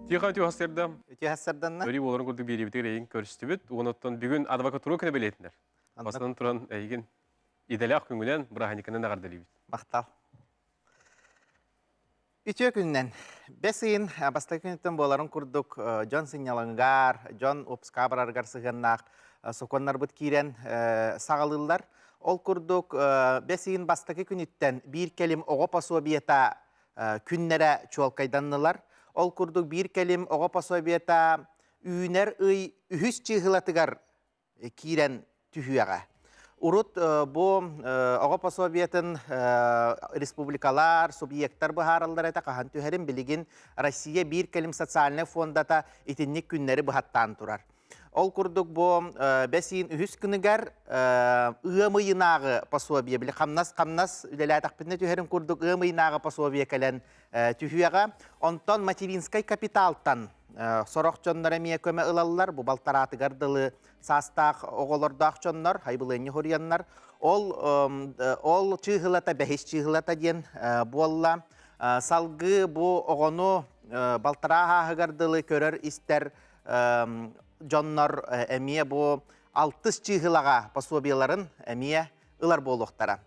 Тихон Тюхасырда. Тюхасырданна. Өрүү боларын курдук биэриибитигэр эйигин көрүстүбүт. Онуттан бүгүн адвокатура күнэ бэлиэтинэр. Бастатан туран эйигин идэлээх күҥүнэн, бырааһынньыкынан эҕэрдэлиибит. Махтал. Үтүө күнүнэн. Бэс ыйын бастакы күнүттэн буоларын курдук дьон сынньалаҥыгар, дьон уоппускаҕа барарыгар сыһыаннаах сокуоннарбыт киирэн саҕалыыллар. Ол курдук бэс ыйын бастакы күнүттэн биир кэлим оҕо пособиета күннэрэ чуолкайданнылар. Ол курдук биир кэлим оҕо пособиета үүнэр ый үһүс чыыһылатыгар киирэн түһүөҕэ. Урут бу оҕо пособиетын республикалар, субъектар быһаараллар этэ хаһан түһэрин билигин Россия биир кэлим социальнай фондата итинник күннэри быһаттаан турар. Ол курдук бу бэс ыйын үһүс күнүгэр ыам ыйынааҕы пособие, били хамнас-хамнас үлэлээтэхпитинэ түһэрин курдук ыам ыйынааҕы пособие кэлэн түһүөҕэ. Онтон материнскай капиталтан сорох дьоннор эмиэ көмө ылаллар. Бу балтараатыгар дылы саастаах оҕолордоох дьоннор, хайбылыанньа хоруйаннар. Ол, ол чыыһылата, бэһис чыыһылата диэн буолла. Салгыы бу оҕону балтараа ааһыгар дылы көрөр-истэр дьоннор эмиэ бу алтыс чыыһылаҕа пособиеларын эмиэ ылар буолуохтара.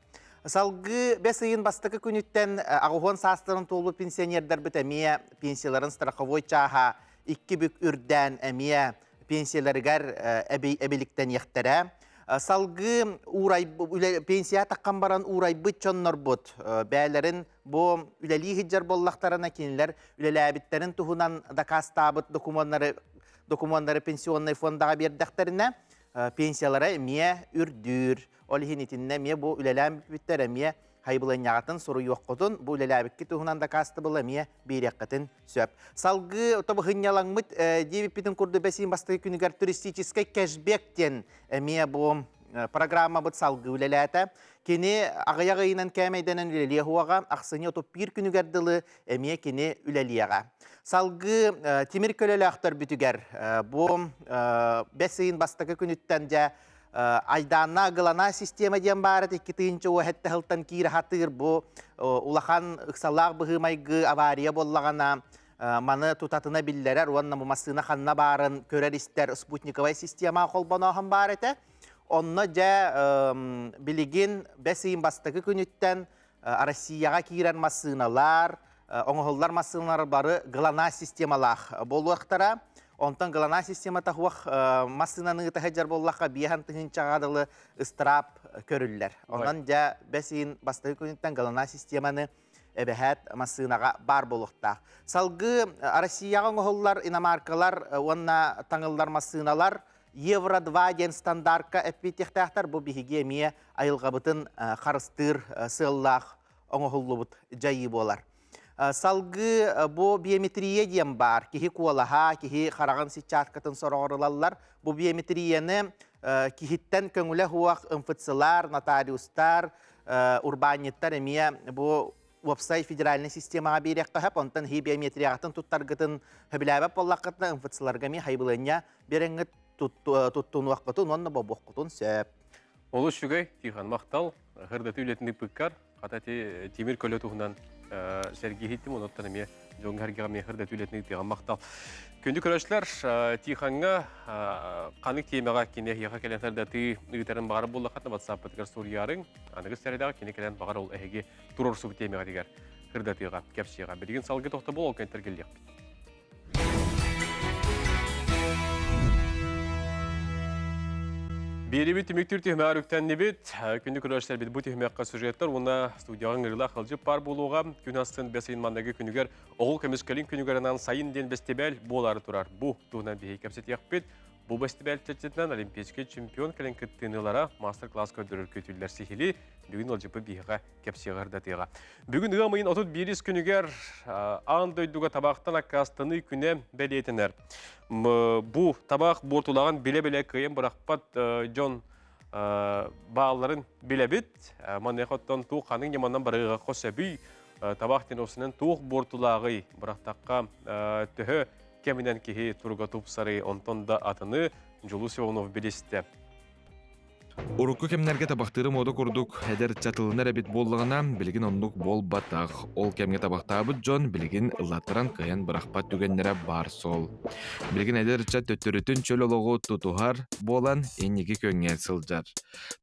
Салгыы бэс ыйын бастакы күнүттэн аҕыһуон саастарын туолбут пенсионердарбыт эмиэ пенсияларын страховой чааһа икки бүк үрдээн эмиэ пенсияларыгар эбиликтэниэхтэрэ. Салгыы уурай, пенсия таххан баран уурайбыт дьоннорбут бээлэрин бу үлэлии сылдьар буоллахтарына кинилэр үлэлээбиттэрин туһунан дакаастаабыт докумуоннары докумуоннары пенсионнай фондаҕа биэрдэхтэринэ пенсиялара эмиэ үрдүүр. Ол иһин итиннэ эмиэ бу үлэлээн бүппүттэр эмиэ хайбылыанньаҕытын суруйуоххутун, бу үлэлээбиккит туһунан дакаастабылы эмиэ биэриэххитин сөп. Салгыы тобыһынньалаҥмыт диэбиппитин курдук бэсиин бастакы күнүгэр туристическай кэшбек диэн эмиэ бу программабыт салгыы үлэлээтэ. Кини аҕыйах ыйынан кээмэйдэнэн үлэлиэ уоҕа, ахсынньы 31 күнүгэр дылы эмиэ кини үлэлиэҕэ. Салгыы тимир көлөлөөхтөрбүтүгэр бу бэс ыйын бастакы күнүттэн дьэ айдаанна гылана система диэн баар икки тыһыынча уоһэтте сылтан киирэ хатыыр бу улахан ыксалаах быһыы-майгы авария буоллаҕына маны тутатына биллэрэр уонна бу массыына ханна баарын көрөр-истэр спутниковай система холбонооһун баар этэ. Онно дьэ билигин бэс ыйын бастакы күнүттэн Россияҕа киирэр массыыналар, оҥоһуллар массыыналар бары ГЛОНАСС системалаах буолуохтара. Онтон ГЛОНАСС системата суох массыынаны ыыта сылдьар буоллахха, биэһэн тыһыынчаҕа дылы ыстыраап көрүллэр. Онон дьэ бэс ыйын бастакы күнүттэн ГЛОНАСС системаны эбэһээт массыынаҕа баар буолуохтаах. Салгыы Россияҕа оҥоһуллар иномаркалар уонна таҥыллар массыыналар Евро-2 диэн стандартка эппиэттиэхтээхтэр. Бу биһиги эмиэ айылҕабытын харыстыыр сыаллаах оҥоһуллубут дьайыы буолар. Салгыы бу биометрия диэн баар. Киһи куолаһа, киһи хараҕын сетчаткатын сороҕор ылаллар. Бу биометрияны киһиттэн көҥүлэ суох МФЦлар, нотариустар, урбаанньыттар эмиэ бу уопсай федеральнай системаҕа биэриэххэ сөп. Онтон хи биометрияҕытын туттаргытын сөбүлээбэт буоллаххытына МФЦларга эмиэ хайбылыанньа биэрэҥҥит туттунуоххутун уонна бобуоххутун сөп. Олус үчүгэй, Тихон, махтал. Хырдаты үлэтин ыппыккар, хата тимир көлө туһунан сэргии иһиттим, онуттан эмиэ Дьоҥҥо эргэҕэ миэхэр да түлэтин ыытыаҕа махтал. Күндү көрөөччүлэр, Тихаҥҥа ханнык тиэмэҕэ кини эһиэхэ кэлэн сырдатыы ыытарын баҕар буоллаххытына WhatsApp-ытыгар суруйаарыҥ. Аныгы сэрэдэҕэ кини кэлэн баҕар ол эһиги туруорсубут тиэмэҕитигэр сырдатыаҕа, кэпсиэҕэ. Билигин салгыы тохтобул ол кэнтэр кэллиэхпит. Биэрибит түмүктүүр түһүмэҕэр үктэннибит. Күндү көрөөччүлэрбит бу түһүмэххэ сюжеттар уонна студияҕа ыҥырыылаах ыалдьыт баар буолуоҕа. Күн астын бэс ыйын манныгы күнүгэр Оҕо көмүскэлин күнүгэр анаан сайын диэн бэстибээл буолаары турар. Бу туһунан биһиги кэпсэтиэхпит. Бу бэстибээл чэрчитинэн олимпийскай чемпион кэлин кыттыынылара мастер-класс көрдөрөр күүтүллэр сиһили бүгүн ыалдьыппыт биһиэхэ кэпсиэҕэр датыаҕа. Бүгүн ыам ыйын 31 күнүгэр аан дойдуга табаахтан аккаастаныы күнэ бэлиэтэнэр. Бу табаах буортулааҕын билэ-билэ кыайан бырахпат дьон баалларын билэбит. Маныаха оттон туох ханнык ньыманан барыаҕа сөбүй табаах теносунан туох буортулааҕый бырахтахха төһө кэминэн киһи туруга тупсарый онтон да атыны Дьулус Иванов билистэ. Урукку кэмнэргэ табахтыыры мода курдук эдэр ыччатылынар эбит буоллаҕына, билигин оннук буолбатах. Ол кэмҥэ табахтаабыт дьон билигин ыллаттаран кыайан бырахпат түгэннэрэ баар суол. Билигин эдэр ыччат төттөрүтүн чөл олоҕу тутуһар буолан, инники күөҥҥэ сылдьар.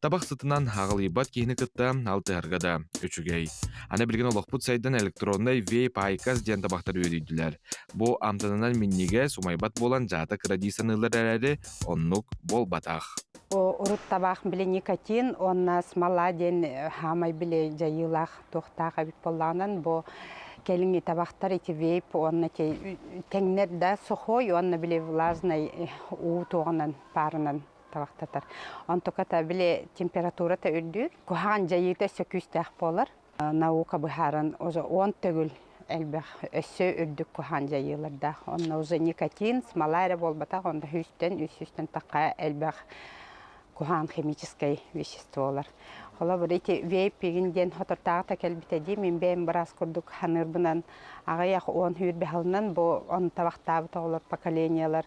Табах сытынан аҕылыйбат киһини кытта алтыһарга да үчүгэй. Аны билигин олохпут сайдан электроннай вейп айкос диэн табахтар үөдүйдүлэр. Бу амтанынан минньигэс, умайбат буолан дьаата кыра дии саныыллар эрээри, оннук буолбатах. Урут табаах били никотин уонна смола диэн хаамай били дьайыылаах туохтаах эбит буоллаҕынан бу кэлиҥҥи табахтар ити вейп уонна тэҥнэр да сухой уонна били влажный уу туоҕунан паарынан табахтатар. Онтуката били температурата үрдүүр. Куһаҕан дьайыыта өссө күүстээх буолар. Наука быһааран уже он төгүл элбэх өссө үрдүк куһаҕан дьайыылардаах. Онно уже никотин, смола эрэ буолбатах, онно сүүстэн, үс сүүстэн тахха элбэх куһаҕан химическэй веществолар. Холобур, ити вейп игин диэн хотортааҕыта кэлбитэ дии, мин бэйэм быраас курдук ханыырбынан аҕыйах уон сүүрбэ сылынан бу он табахтаабыт оҕолор поколениелар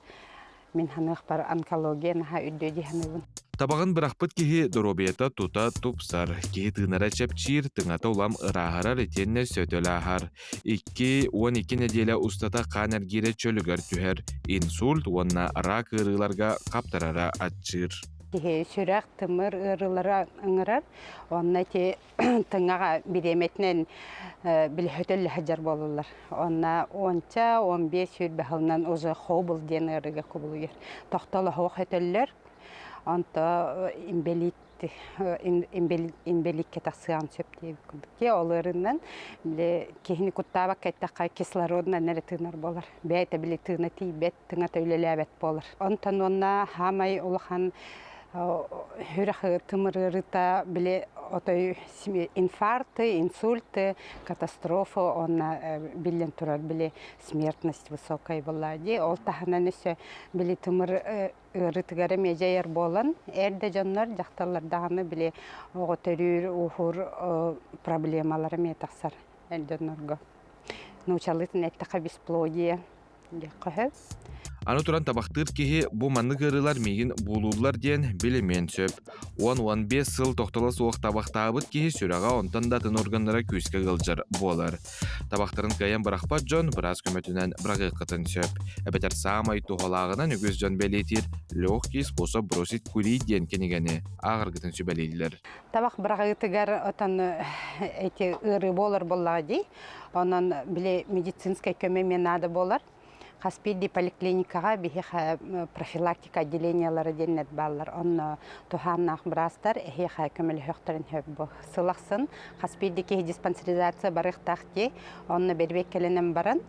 Мин ханыахпар онкология наһаа үрдүө дии саныыбын. Табаҕын бырахпыт киһи доруобуйата тута тупсар, киһи тыынара чэпчиир, тыҥата улам ырааһырар итиэннэ сөтөл ааһар. 2-12 нэдиэлэ устата хаан эргиирэ чөлүгэр түһэр, инсульт уонна рак ыарыыларга хаптарара аччыыр. Киһи сүрэх, тымыр ыарыылара ыҥырар. Онно ити тыҥаҕа бириэмэтинэн били хөтөллө сылдьар буолаллар. Онно уонча, 15 сүүрбэ сылынан уже хобл диэн ыарыыга кубулуйар. Тохтолоһуох хөтөллөр. Онто инбэлиит инбэлииккэ тахсыан сөп диэбит курдук. Ол ыарыынан били киһини куттаабакка эттэххэ кислородунан эрэ тыынар буолар. Бэйэтэ били тыына тиийбэт, тыҥата үлэлээбэт буолар. Онтон уонна хаамай улахан сүрэх тымыр ыарыыта били отой инфаркты, инсульты, катастрофа уонна биллэн турар били смертность высокая была дии. Ол таһынан өссө били тымыр ыарыытыгар эмиэ дьайар буолан, эрдэ дьоннор, дьахталлар даҕаны били оҕо төрүүр, ууһуур проблемалара эмиэ тахсар эр дьоннорго. Нуучалыытын эттэххэ бесплодие диэххэ сөп. Аны туран табахтыыр киһи бу маннык ыарыылар миигин буулууллар диэн билимиэн сөп. 10-15 сыл тохтоло суох табахтаабыт киһи сүрэҕэ онтон да атын органнара күүскэ ыалдьар буолар. Табахтарын кыайан бырахпат дьон быраас көмөтүнэн быраҕыаххытын сөп. Эбэтэр саамай туһалааҕынан үгүс дьон бэлиэтиир «Легкий способ бросить курить» диэн кинигэни ааҕаргытын сүбэлииллэр. Табах быраҕыытыгар отон эти ыарыы буолар буоллаҕа дии. Онон били медицинскэй көмө эмиэ наада буолар. Хас биирдии поликлиникаҕа биһиэхэ профилактика отделениелара диэннэр бааллар. Онно туһааннаах быраастар эһиэхэ көмөлөһүөхтэрин сөп бу. Сыл ахсын хас биирдии киһи диспансеризация барыахтаах дии. Онно бэрэбиэркэлэнэн баран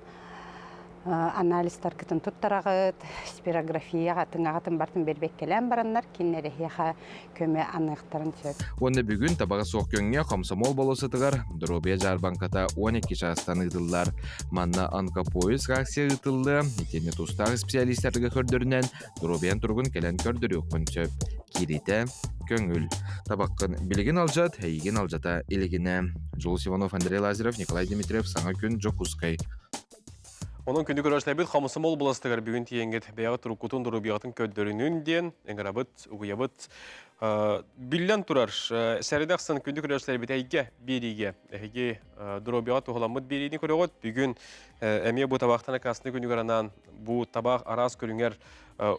анализтаргытын туттараҕыт, спирографияҕа тыҥаҕытын барытын бэрбэккэлээн бараннар кинилэр эһиэхэ көмө аныахтарын сөп. Уонна бүгүн табаҕа суох көҥҥэ Комсомол болуоссатыгар доруобуйа дьаарбаҥката 12 чаастан ыытыллар. Манна онкопоиск акция ыытыллыа, итиэннэ тустаах специалистарга көрдөрүнэн доруобуйан туругун кэлэн көрдөрүөххүн сөп. Киириитэ көҥүл. Табаххын билигин алдьат, эйигин алдьата илигинэ. Дьулус Иванов, Андрей Лазарев, Николай Дмитриев, Саҥа күн, Дьокуускай. Онон күндү көрөөччүлэрбит хомсомол быластыгар бүгүн тиийэҥҥит бэйэҕит туруккутун доруобуйаҕытын көрдөрүнүн диэн ыҥырабыт, угуйабыт. Биллэн турар, сэрэдэ ахсын күндү көрөөччүлэрбит эйгэ биэриигэ эһиги доруобуйаҕа туһуламмыт биэриини көрөҕүт. Бүгүн эмиэ бу табаахтан аккаастаныы күнүгэр анаан бу табаах араас көрүҥэр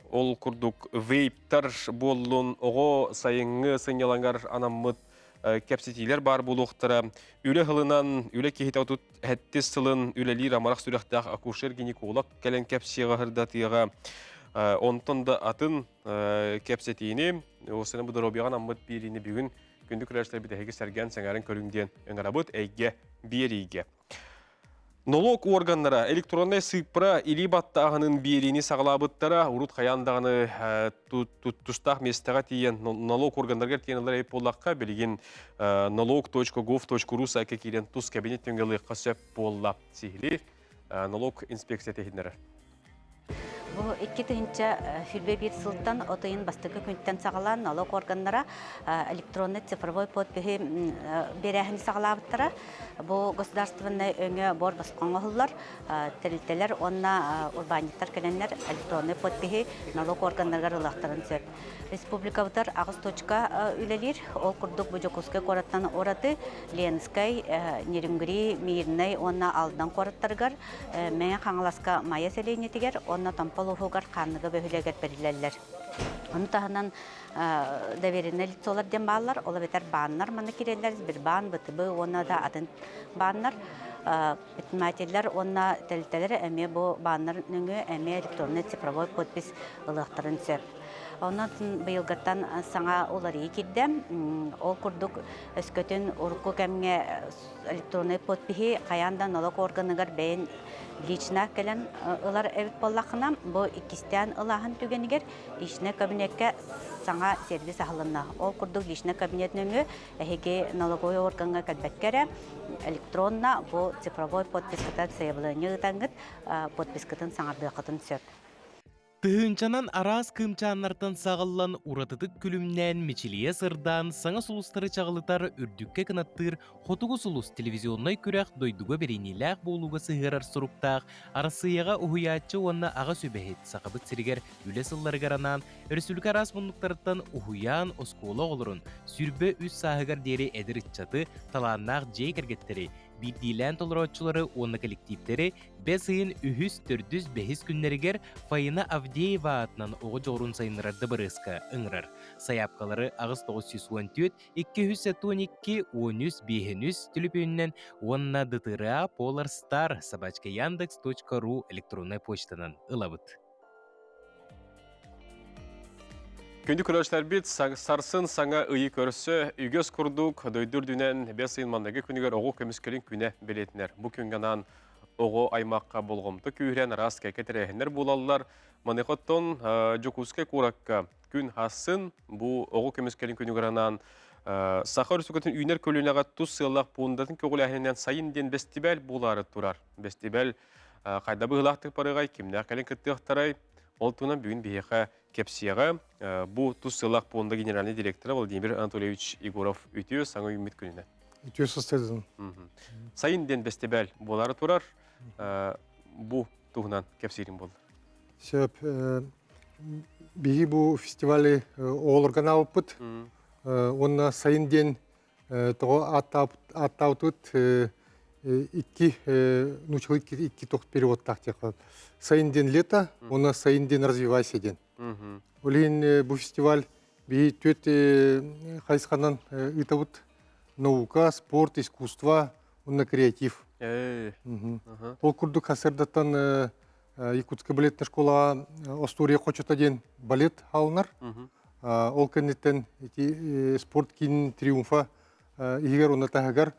ол курдук вейптар буоллун, оҕо сайыҥҥы сынньалаҥар анаммыт кэпсэтиилэр баар буолуохтара. Үлэ сылынан үлэ киһитэ 37 сылын үлэлиир амарах сүрэхтээх акушер-гинеколог кэлэн кэпсиэҕэ сырдатыаҕа. Онтон да атын кэпсэтиини, осына бу доруобуйаҕа анаммыт биэриини бүгүн күндү көрөөччүлэрбит эһиги сэргээн сэҥээрэн көрүҥ диэн ыҥырабыт эйгэ биэриигэ. Нолуок органнара электроннай сыыппара илии баттааһынын биэриини саҕалаабыттара. Урут хайаан даҕаны тустаах миэстэҕэ тиийэн налог органнарыгар тиийэн ылар эбит буоллахха, билигин налог.gov.ru сайтка киирэн тус кабинет түҥ ылыахха сөп буолла. Сиһилии налог инспекцията иһиннэрэр. Бу 2021 сылтан от ыйын бастакы күнтэн саҕалаан налог органнара электронный цифровой подпиһи биэрээһини саҕалаабыттара. Бу государственнай өҥө бор босхо оҥоһуллар. Тэрилтэлэр уонна урбаанньыттар кэлэннэр электронный подпиһи налог органнарыгар ылыахтарын сөп. Республикабытыгар аҕыс точка үлэлиир. Ол курдук бу Дьокуускай куораттан ураты Ленскэй, Нерюнгри, Мирнэй уонна Алдан куораттарыгар Мэҥэ Хаҥаласка Майа сэлиэнньэтигэр уонна Томпо улууһугар Хаанныга бөһүөлэгэр бэриллэллэр. Ону таһынан доверенное лицолар диэн бааллар, ол эбэтэр бааннар манна киирэллэр, Сбербаан, ВТБ уонна да атын бааннар. Предпринимателлэр уонна тэрилтэлэр эмиэ бу бааннар нөҥүө эмиэ электронный цифровой подпись ылыахтарын сөп. Онон быйылгыттан саҥа уларыйыы киирдэ. Ол курдук өскөтүн урукку кэмҥэ электроннай подпиһи хайаан да налог органыгар бэйэн лично кэлэн ылар эбит буоллаххына, бу иккистээн ылааһын түгэнигэр личный кабинекка саҥа сервис аһылынна. Ол курдук личный кабинет нөҥүө эһиги налоговой органҥа кэлбэккэ эрэ электронно бу цифровой подписката заявление ыытаҥҥыт подпискатын саҥардыаххытын сөп. Тыһыынчанан араас кыымчааннартан саҕыллан уратытык күлүмнээн мичилийэ сырдаан саҥа сулустары чаҕылытар үрдүккэ кынаттыыр Хотугу сулус телевизионнай күрэх дойдуга бэриниилээх буолууга сыһыарар суруктаах Арассыыйаҕа уһуйааччы уонна аҕа сүбэһит Сахабыт сиригэр үлэ сылларыгар анаан өрөспүүбүлүкэ араас муннуктарыттан уһуйаан оскуола оҕолорун 23 сааһыгар диэри эдэр ыччаты талааннаах дьиэ кэргэттэри биирдиилээн толорооччулары уонна кэлэктииптэри Бэс ыйын үһүс, төрдүс, бэһис күннэригэр Фаина Авдеева аатынан оҕо дьоҕурун сайыннарар дыбарыаска ыҥырар. Сайаапкалары 8914 212 13 5 түлүпүөнүнэн уонна ДТРА Polar Star собачка яндекс.ру электроннай почтанан ылабыт. Күндү көрөөччүлэрбит сарсын саҥа ыйы көрсө үгэс курдук дойду үрдүнэн бэс ыйын манныгы күнүгэр оҕо көмүскэлин күнэ бэлиэтинэр. Бу күҥҥэ анаан оҕо аймахха болҕомто күүһүрэн араас кэккэ тэрээһиннэр буолаллар. Маныаха оттон Дьокуускай куоракка күн хассын бу оҕо көмүскэлин күнүгэр анаан Саха Өрөспүүбүлүкэтин үүнэр көлүөнэҕэ тус сыаллаах пуондатын көҕүлээһининэн сайын диэн бэстибээл буолаары турар. Бэстибээл хайда быһыылаахтык барыаҕай, кимнээх кэлин кыттыахтарай? Ол туһунан бүгүн биһиэхэ кэпсиэҕэ. Бу тус сыаллаах пуонда генеральный директора Владимир Анатольевич Егоров үтүө саҥа үүммүт күнүнэн. Үтүө сыстыдын. Сайын диэн бэстибээл буолаары турар. Бу туһунан кэпсиирим буолла. Сөп. Биһи бу фестивали оҕолорго анаабыппыт. Уонна сайын диэн тоҕо ааттаабытыт икки нуучалыы икки тох переводтаах диэххэ сайын диэн лето уонна сайын диэн развивайся диэн ол иһин бу фестиваль биһи түөрт хайысханан ыытабыт наука спорт искусство уонна креатив ол курдук хасырдаттан Якутская балетная школаҕа Остуоруйа хочото диэн балет хаалынар. Ол кэнниттэн ити спорт киинин триумфа иһигэр уонна таһыгар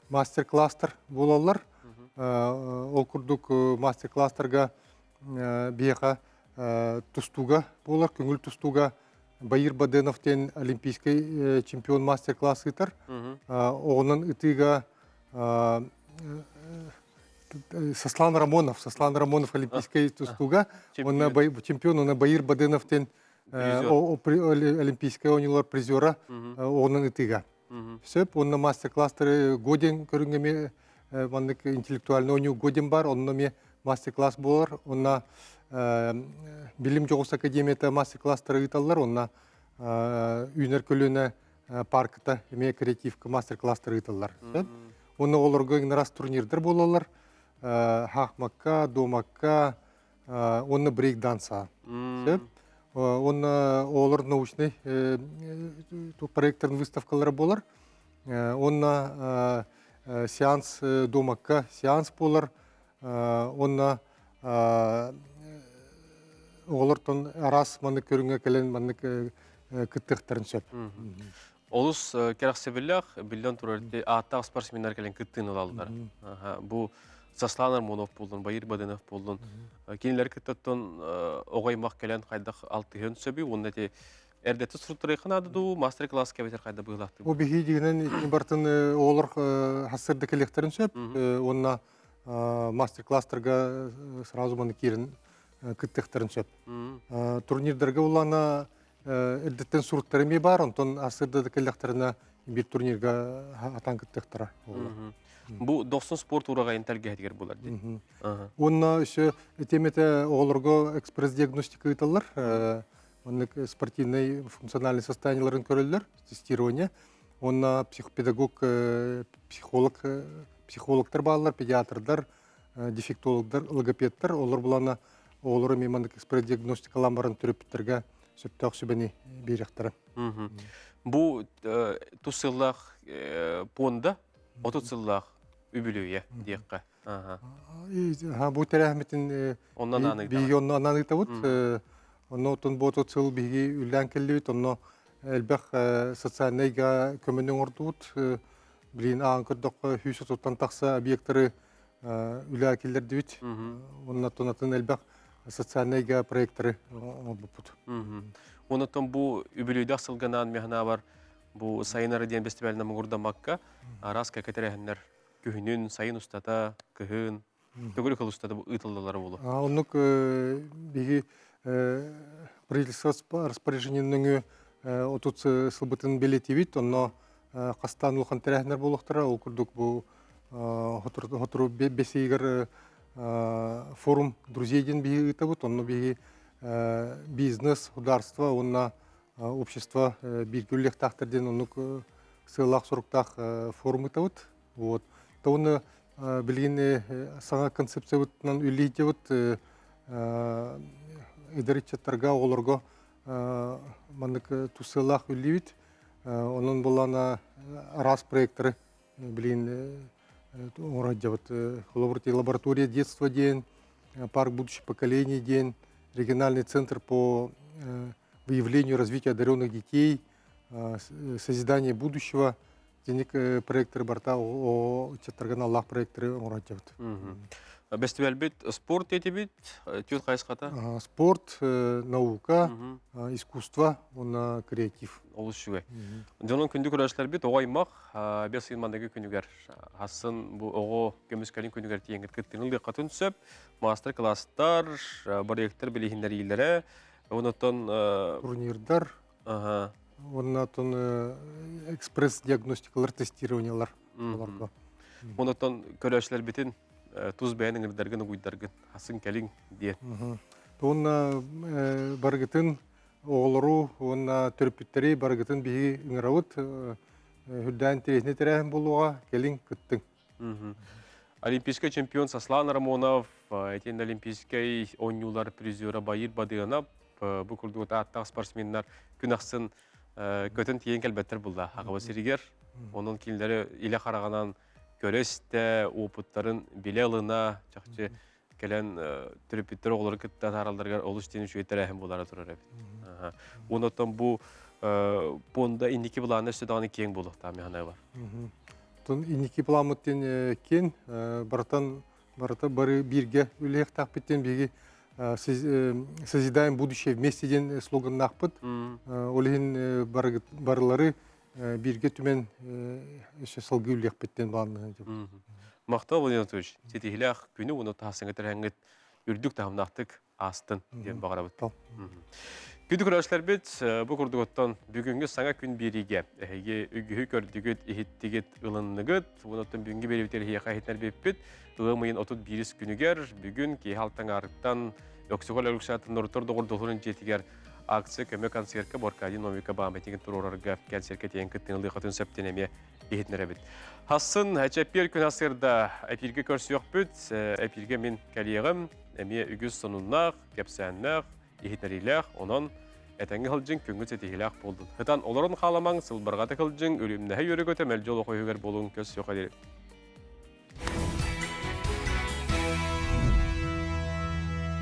мастер-класстар буолаллар. Ол курдук мастер-класстарга биһиэхэ тустууга буолар, көҥүл тустууга Баир Баденов диэн олимпийскай чемпион мастер-класс ыытар. Оҕунан ытыыга Сослан Рамонов, Сослан Рамонов олимпийскай тустууга, уонна чемпион, уонна Баир Бадынов диэн олимпийскай оонньуулар призера оҕунан ытыыга. Сөп, уонна мастер-класстары Годин көрүҥҥэ эмиэ маннык интеллектуальный оонньуу диэн бар, онно эмиэ мастер-класс буолар. Онно Билим дьоҕус академията мастер-класстары ыыталлар, онно үүнэр көлүөнэ паркта эмиэ креативка мастер-класстары ыыталлар. Онно оҕолорго иҥнарас турнирдар буолаллар. Хаахмакка, дуомакка, уонна брейк-данса. Сөп. Уонна оҕолор научный проекторын выставкалара буолар. Уонна сеанс дуомакка сеанс буолар. Уонна оҕолортон араас маннык көрүҥҥэ кэлэн маннык кыттыахтарын сөп. Олус кэрэхсэбиллээх, биллэн турар, ааттаах спортсменнар кэлэн кыттыыны ылаллар. Бу Сослан Армонов буоллун, Баир Бадынов буоллун, кинилэр кыттаттан оҕо аймах кэлэн хайдах алтыһыан сөбүй уонна ити эрдэтэ суруттарыахха наада дуу, мастер-класс кэбитэр хайда быһыылаахтыы? Бу биһи дигинэн итини бартын оҕолор хассырда кэлиэхтэрин сөп уонна мастер-класстарга сразу маны киирэн кыттыахтарын сөп. Турнирдарга улаана эрдэттэн суруттар эмиэ баар, онтон ассырда да кэллэхтэринэ биир турнирга атаан кыттыахтара. Бу дохсун спорт ураҕайын тэлгэһэтигэр булар дии. Уонна өссө этиэмэтэ оҕолорго экспресс-диагностика ыыталлар. Маннык спортивнай функциональный состояниеларын көрөллөр, тестирование. Уонна психопедагог, психолог, психологтар бааллар, педиатрдар, дефектологдар, логопедтар. Олор булана оҕолору эмиэ маннык экспресс-диагностикалаан баран төрөппүттэргэ сөптөөх сүбэни биэриэхтэрэ. Бу тус сыллаах пуонда 30 сыллаах үбүлүөйэ диэххэ. Бу тэрээһиммитин биһиги онно анаан ыытабыт. Онно отон бу отут сыл биһиги үллээн кэллибит. Онно элбэх социальнайга көмөнү оҥордубут. Билигин аан көрдөххө 130-тан тахса объекттары үлэ киллэрдибит. Онно атын элбэх социальнайга проекттары оҥорбуппут. Онотон бу үбүлүйдэх сылганаан механабар бу сайынары диэн фестивалына муҥурдаммакка араас кэкэ тэрээһиннэр күһүнүн, сайын устата, кыһын, төгүрүк ыл устата ыытыллалара буолуо. Оннук биһиги правительство распоряжениен нөҥүө отут сылбытын бэлиэтиибит. Онно хастаан улахан тэрээһиннэр буолуохтара. Ол курдук бу сотору бэсиигэр форум друзей диэн биһиги ыытабыт. Онно биһиги бизнес, государство уонна общество бииргэ үлэлиэхтээхтэр диэн оннук сыаллаах-соруктаах форум ыытабыт. Вот. Уонна билигин саҥа концепциябытынан үлэлиибит эдэр ыччаттарга, оҕолорго маннык тус сыаллаах үлэлиибит. Онон буллаана араас проекттары билигин оҥоро сылдьабыт. Холобур, лаборатория детства диэн, парк будущих поколений диэн, региональный центр по выявлению и развитию одаренных детей, созидание будущего Тиник проекттары барта о ыччаттарга аналлаах проекттары оҥорон сылдьабыт. Бэстибээлбит спорт этибит, түөрт хайысхата. Спорт, наука, искусство уонна креатив. Олус үчүгэй. Дьонун күндү көрөөччүлэрбит оҕо аймах бес ыйын манныгы күнүгэр хасын бу оҕо көмүскэлин күнүгэр тиийэҥҥит кыттыыны ылыаххытын сөп. Мастер-класстар, проекттар билиһиннэриилэрэ, онотон турнирдар, Уонна оттон экспресс-диагностикалар, тестированиелар олорго. Онотон көрөөччүлэрбитин тус бэйэн ыҥырдаргын, угуйдаргын, асын кэлиҥ диэн. Уонна барыгытын оҕолору уонна төрөппүттэри барыгытын биһиги ыҥырабыт. Үрдээн интэриэһинэй тэрээһин буолуоҕа, кэлиҥ, кыттыҥ. Олимпийскай чемпион Сослан Рамонов, итиэннэ Олимпийскай оонньуулар призера Баир Бадыанап бу курдук ааттаах спортсменнар күн ахсын көтөн тиийэн кэлбэттэр булла Аҕаба сиригэр. Онон кинилэри илэ хараҕынан көрө-истэ, опыттарын билэ ылына, чахчы кэлэн төрөппүттэр оҕолору кытта атааралларыгар олус диэн үчүгэй тэрээһин буолара турар эбит. Онон бу пуонда инники былаана өссө даҕаны киэҥ буолуохтаах механай бар. Тон инники пламмыт диэн киэн барытан барыта бары бииргэ үлэлиэхтээхпит диэн биһиги созидаем будущее вместе диэн слоганнаахпыт. Ол иһин барылары бииргэ түмэн өссө салгыы үлэлиэхпит диэн планныһын. Махтал Владимир Анатольевич, ситиһилээх күнү уонна таһасыҥа тэрээҥҥит үрдүк таһымнаахтык аастын диэн баҕарабыт. Күндү көрөөччүлэрбит, бу курдугуттан бүгүҥҥү саҥа күн биэриигэ эһиги үгүһү көрдүгүт, иһиттигит, ылынныгыт. Онон бүгүҥҥү биэриибитигэр эһиэхэ иһитинэрбиппит. Ыам ыйын 31 күнүгэр бүгүн киэһэ алтаҥаарыттан Өксөкөл Өлөксөөтүн норуттар доҕордоһуурун дьиэтигэр акция көмө концертка Боркадий Новика памятнигын туруорарга кэнсиэркэ тиийэн кыттыыны ылыаххытын сөп диэн эмиэ иһитинэрэбит. Хассын чэппиэр күн асырда эпииргэ көрсүөхпүт. Эпииргэ мин кэлиэҕим. Эмиэ үгүс сонуннаах, кэпсээннээх, иһитинэриилээх, онон этэҥҥэ сылдьыҥ, күҥҥүт ситиһиилээх буоллун. Ытан олорон хааламаҥ, сылбарҕата кылдьыҥ, үрүмнэһэ үөрэ-көтө мэлдьи олох өйүгэр буолуҥ, көс сүөхэ диэри.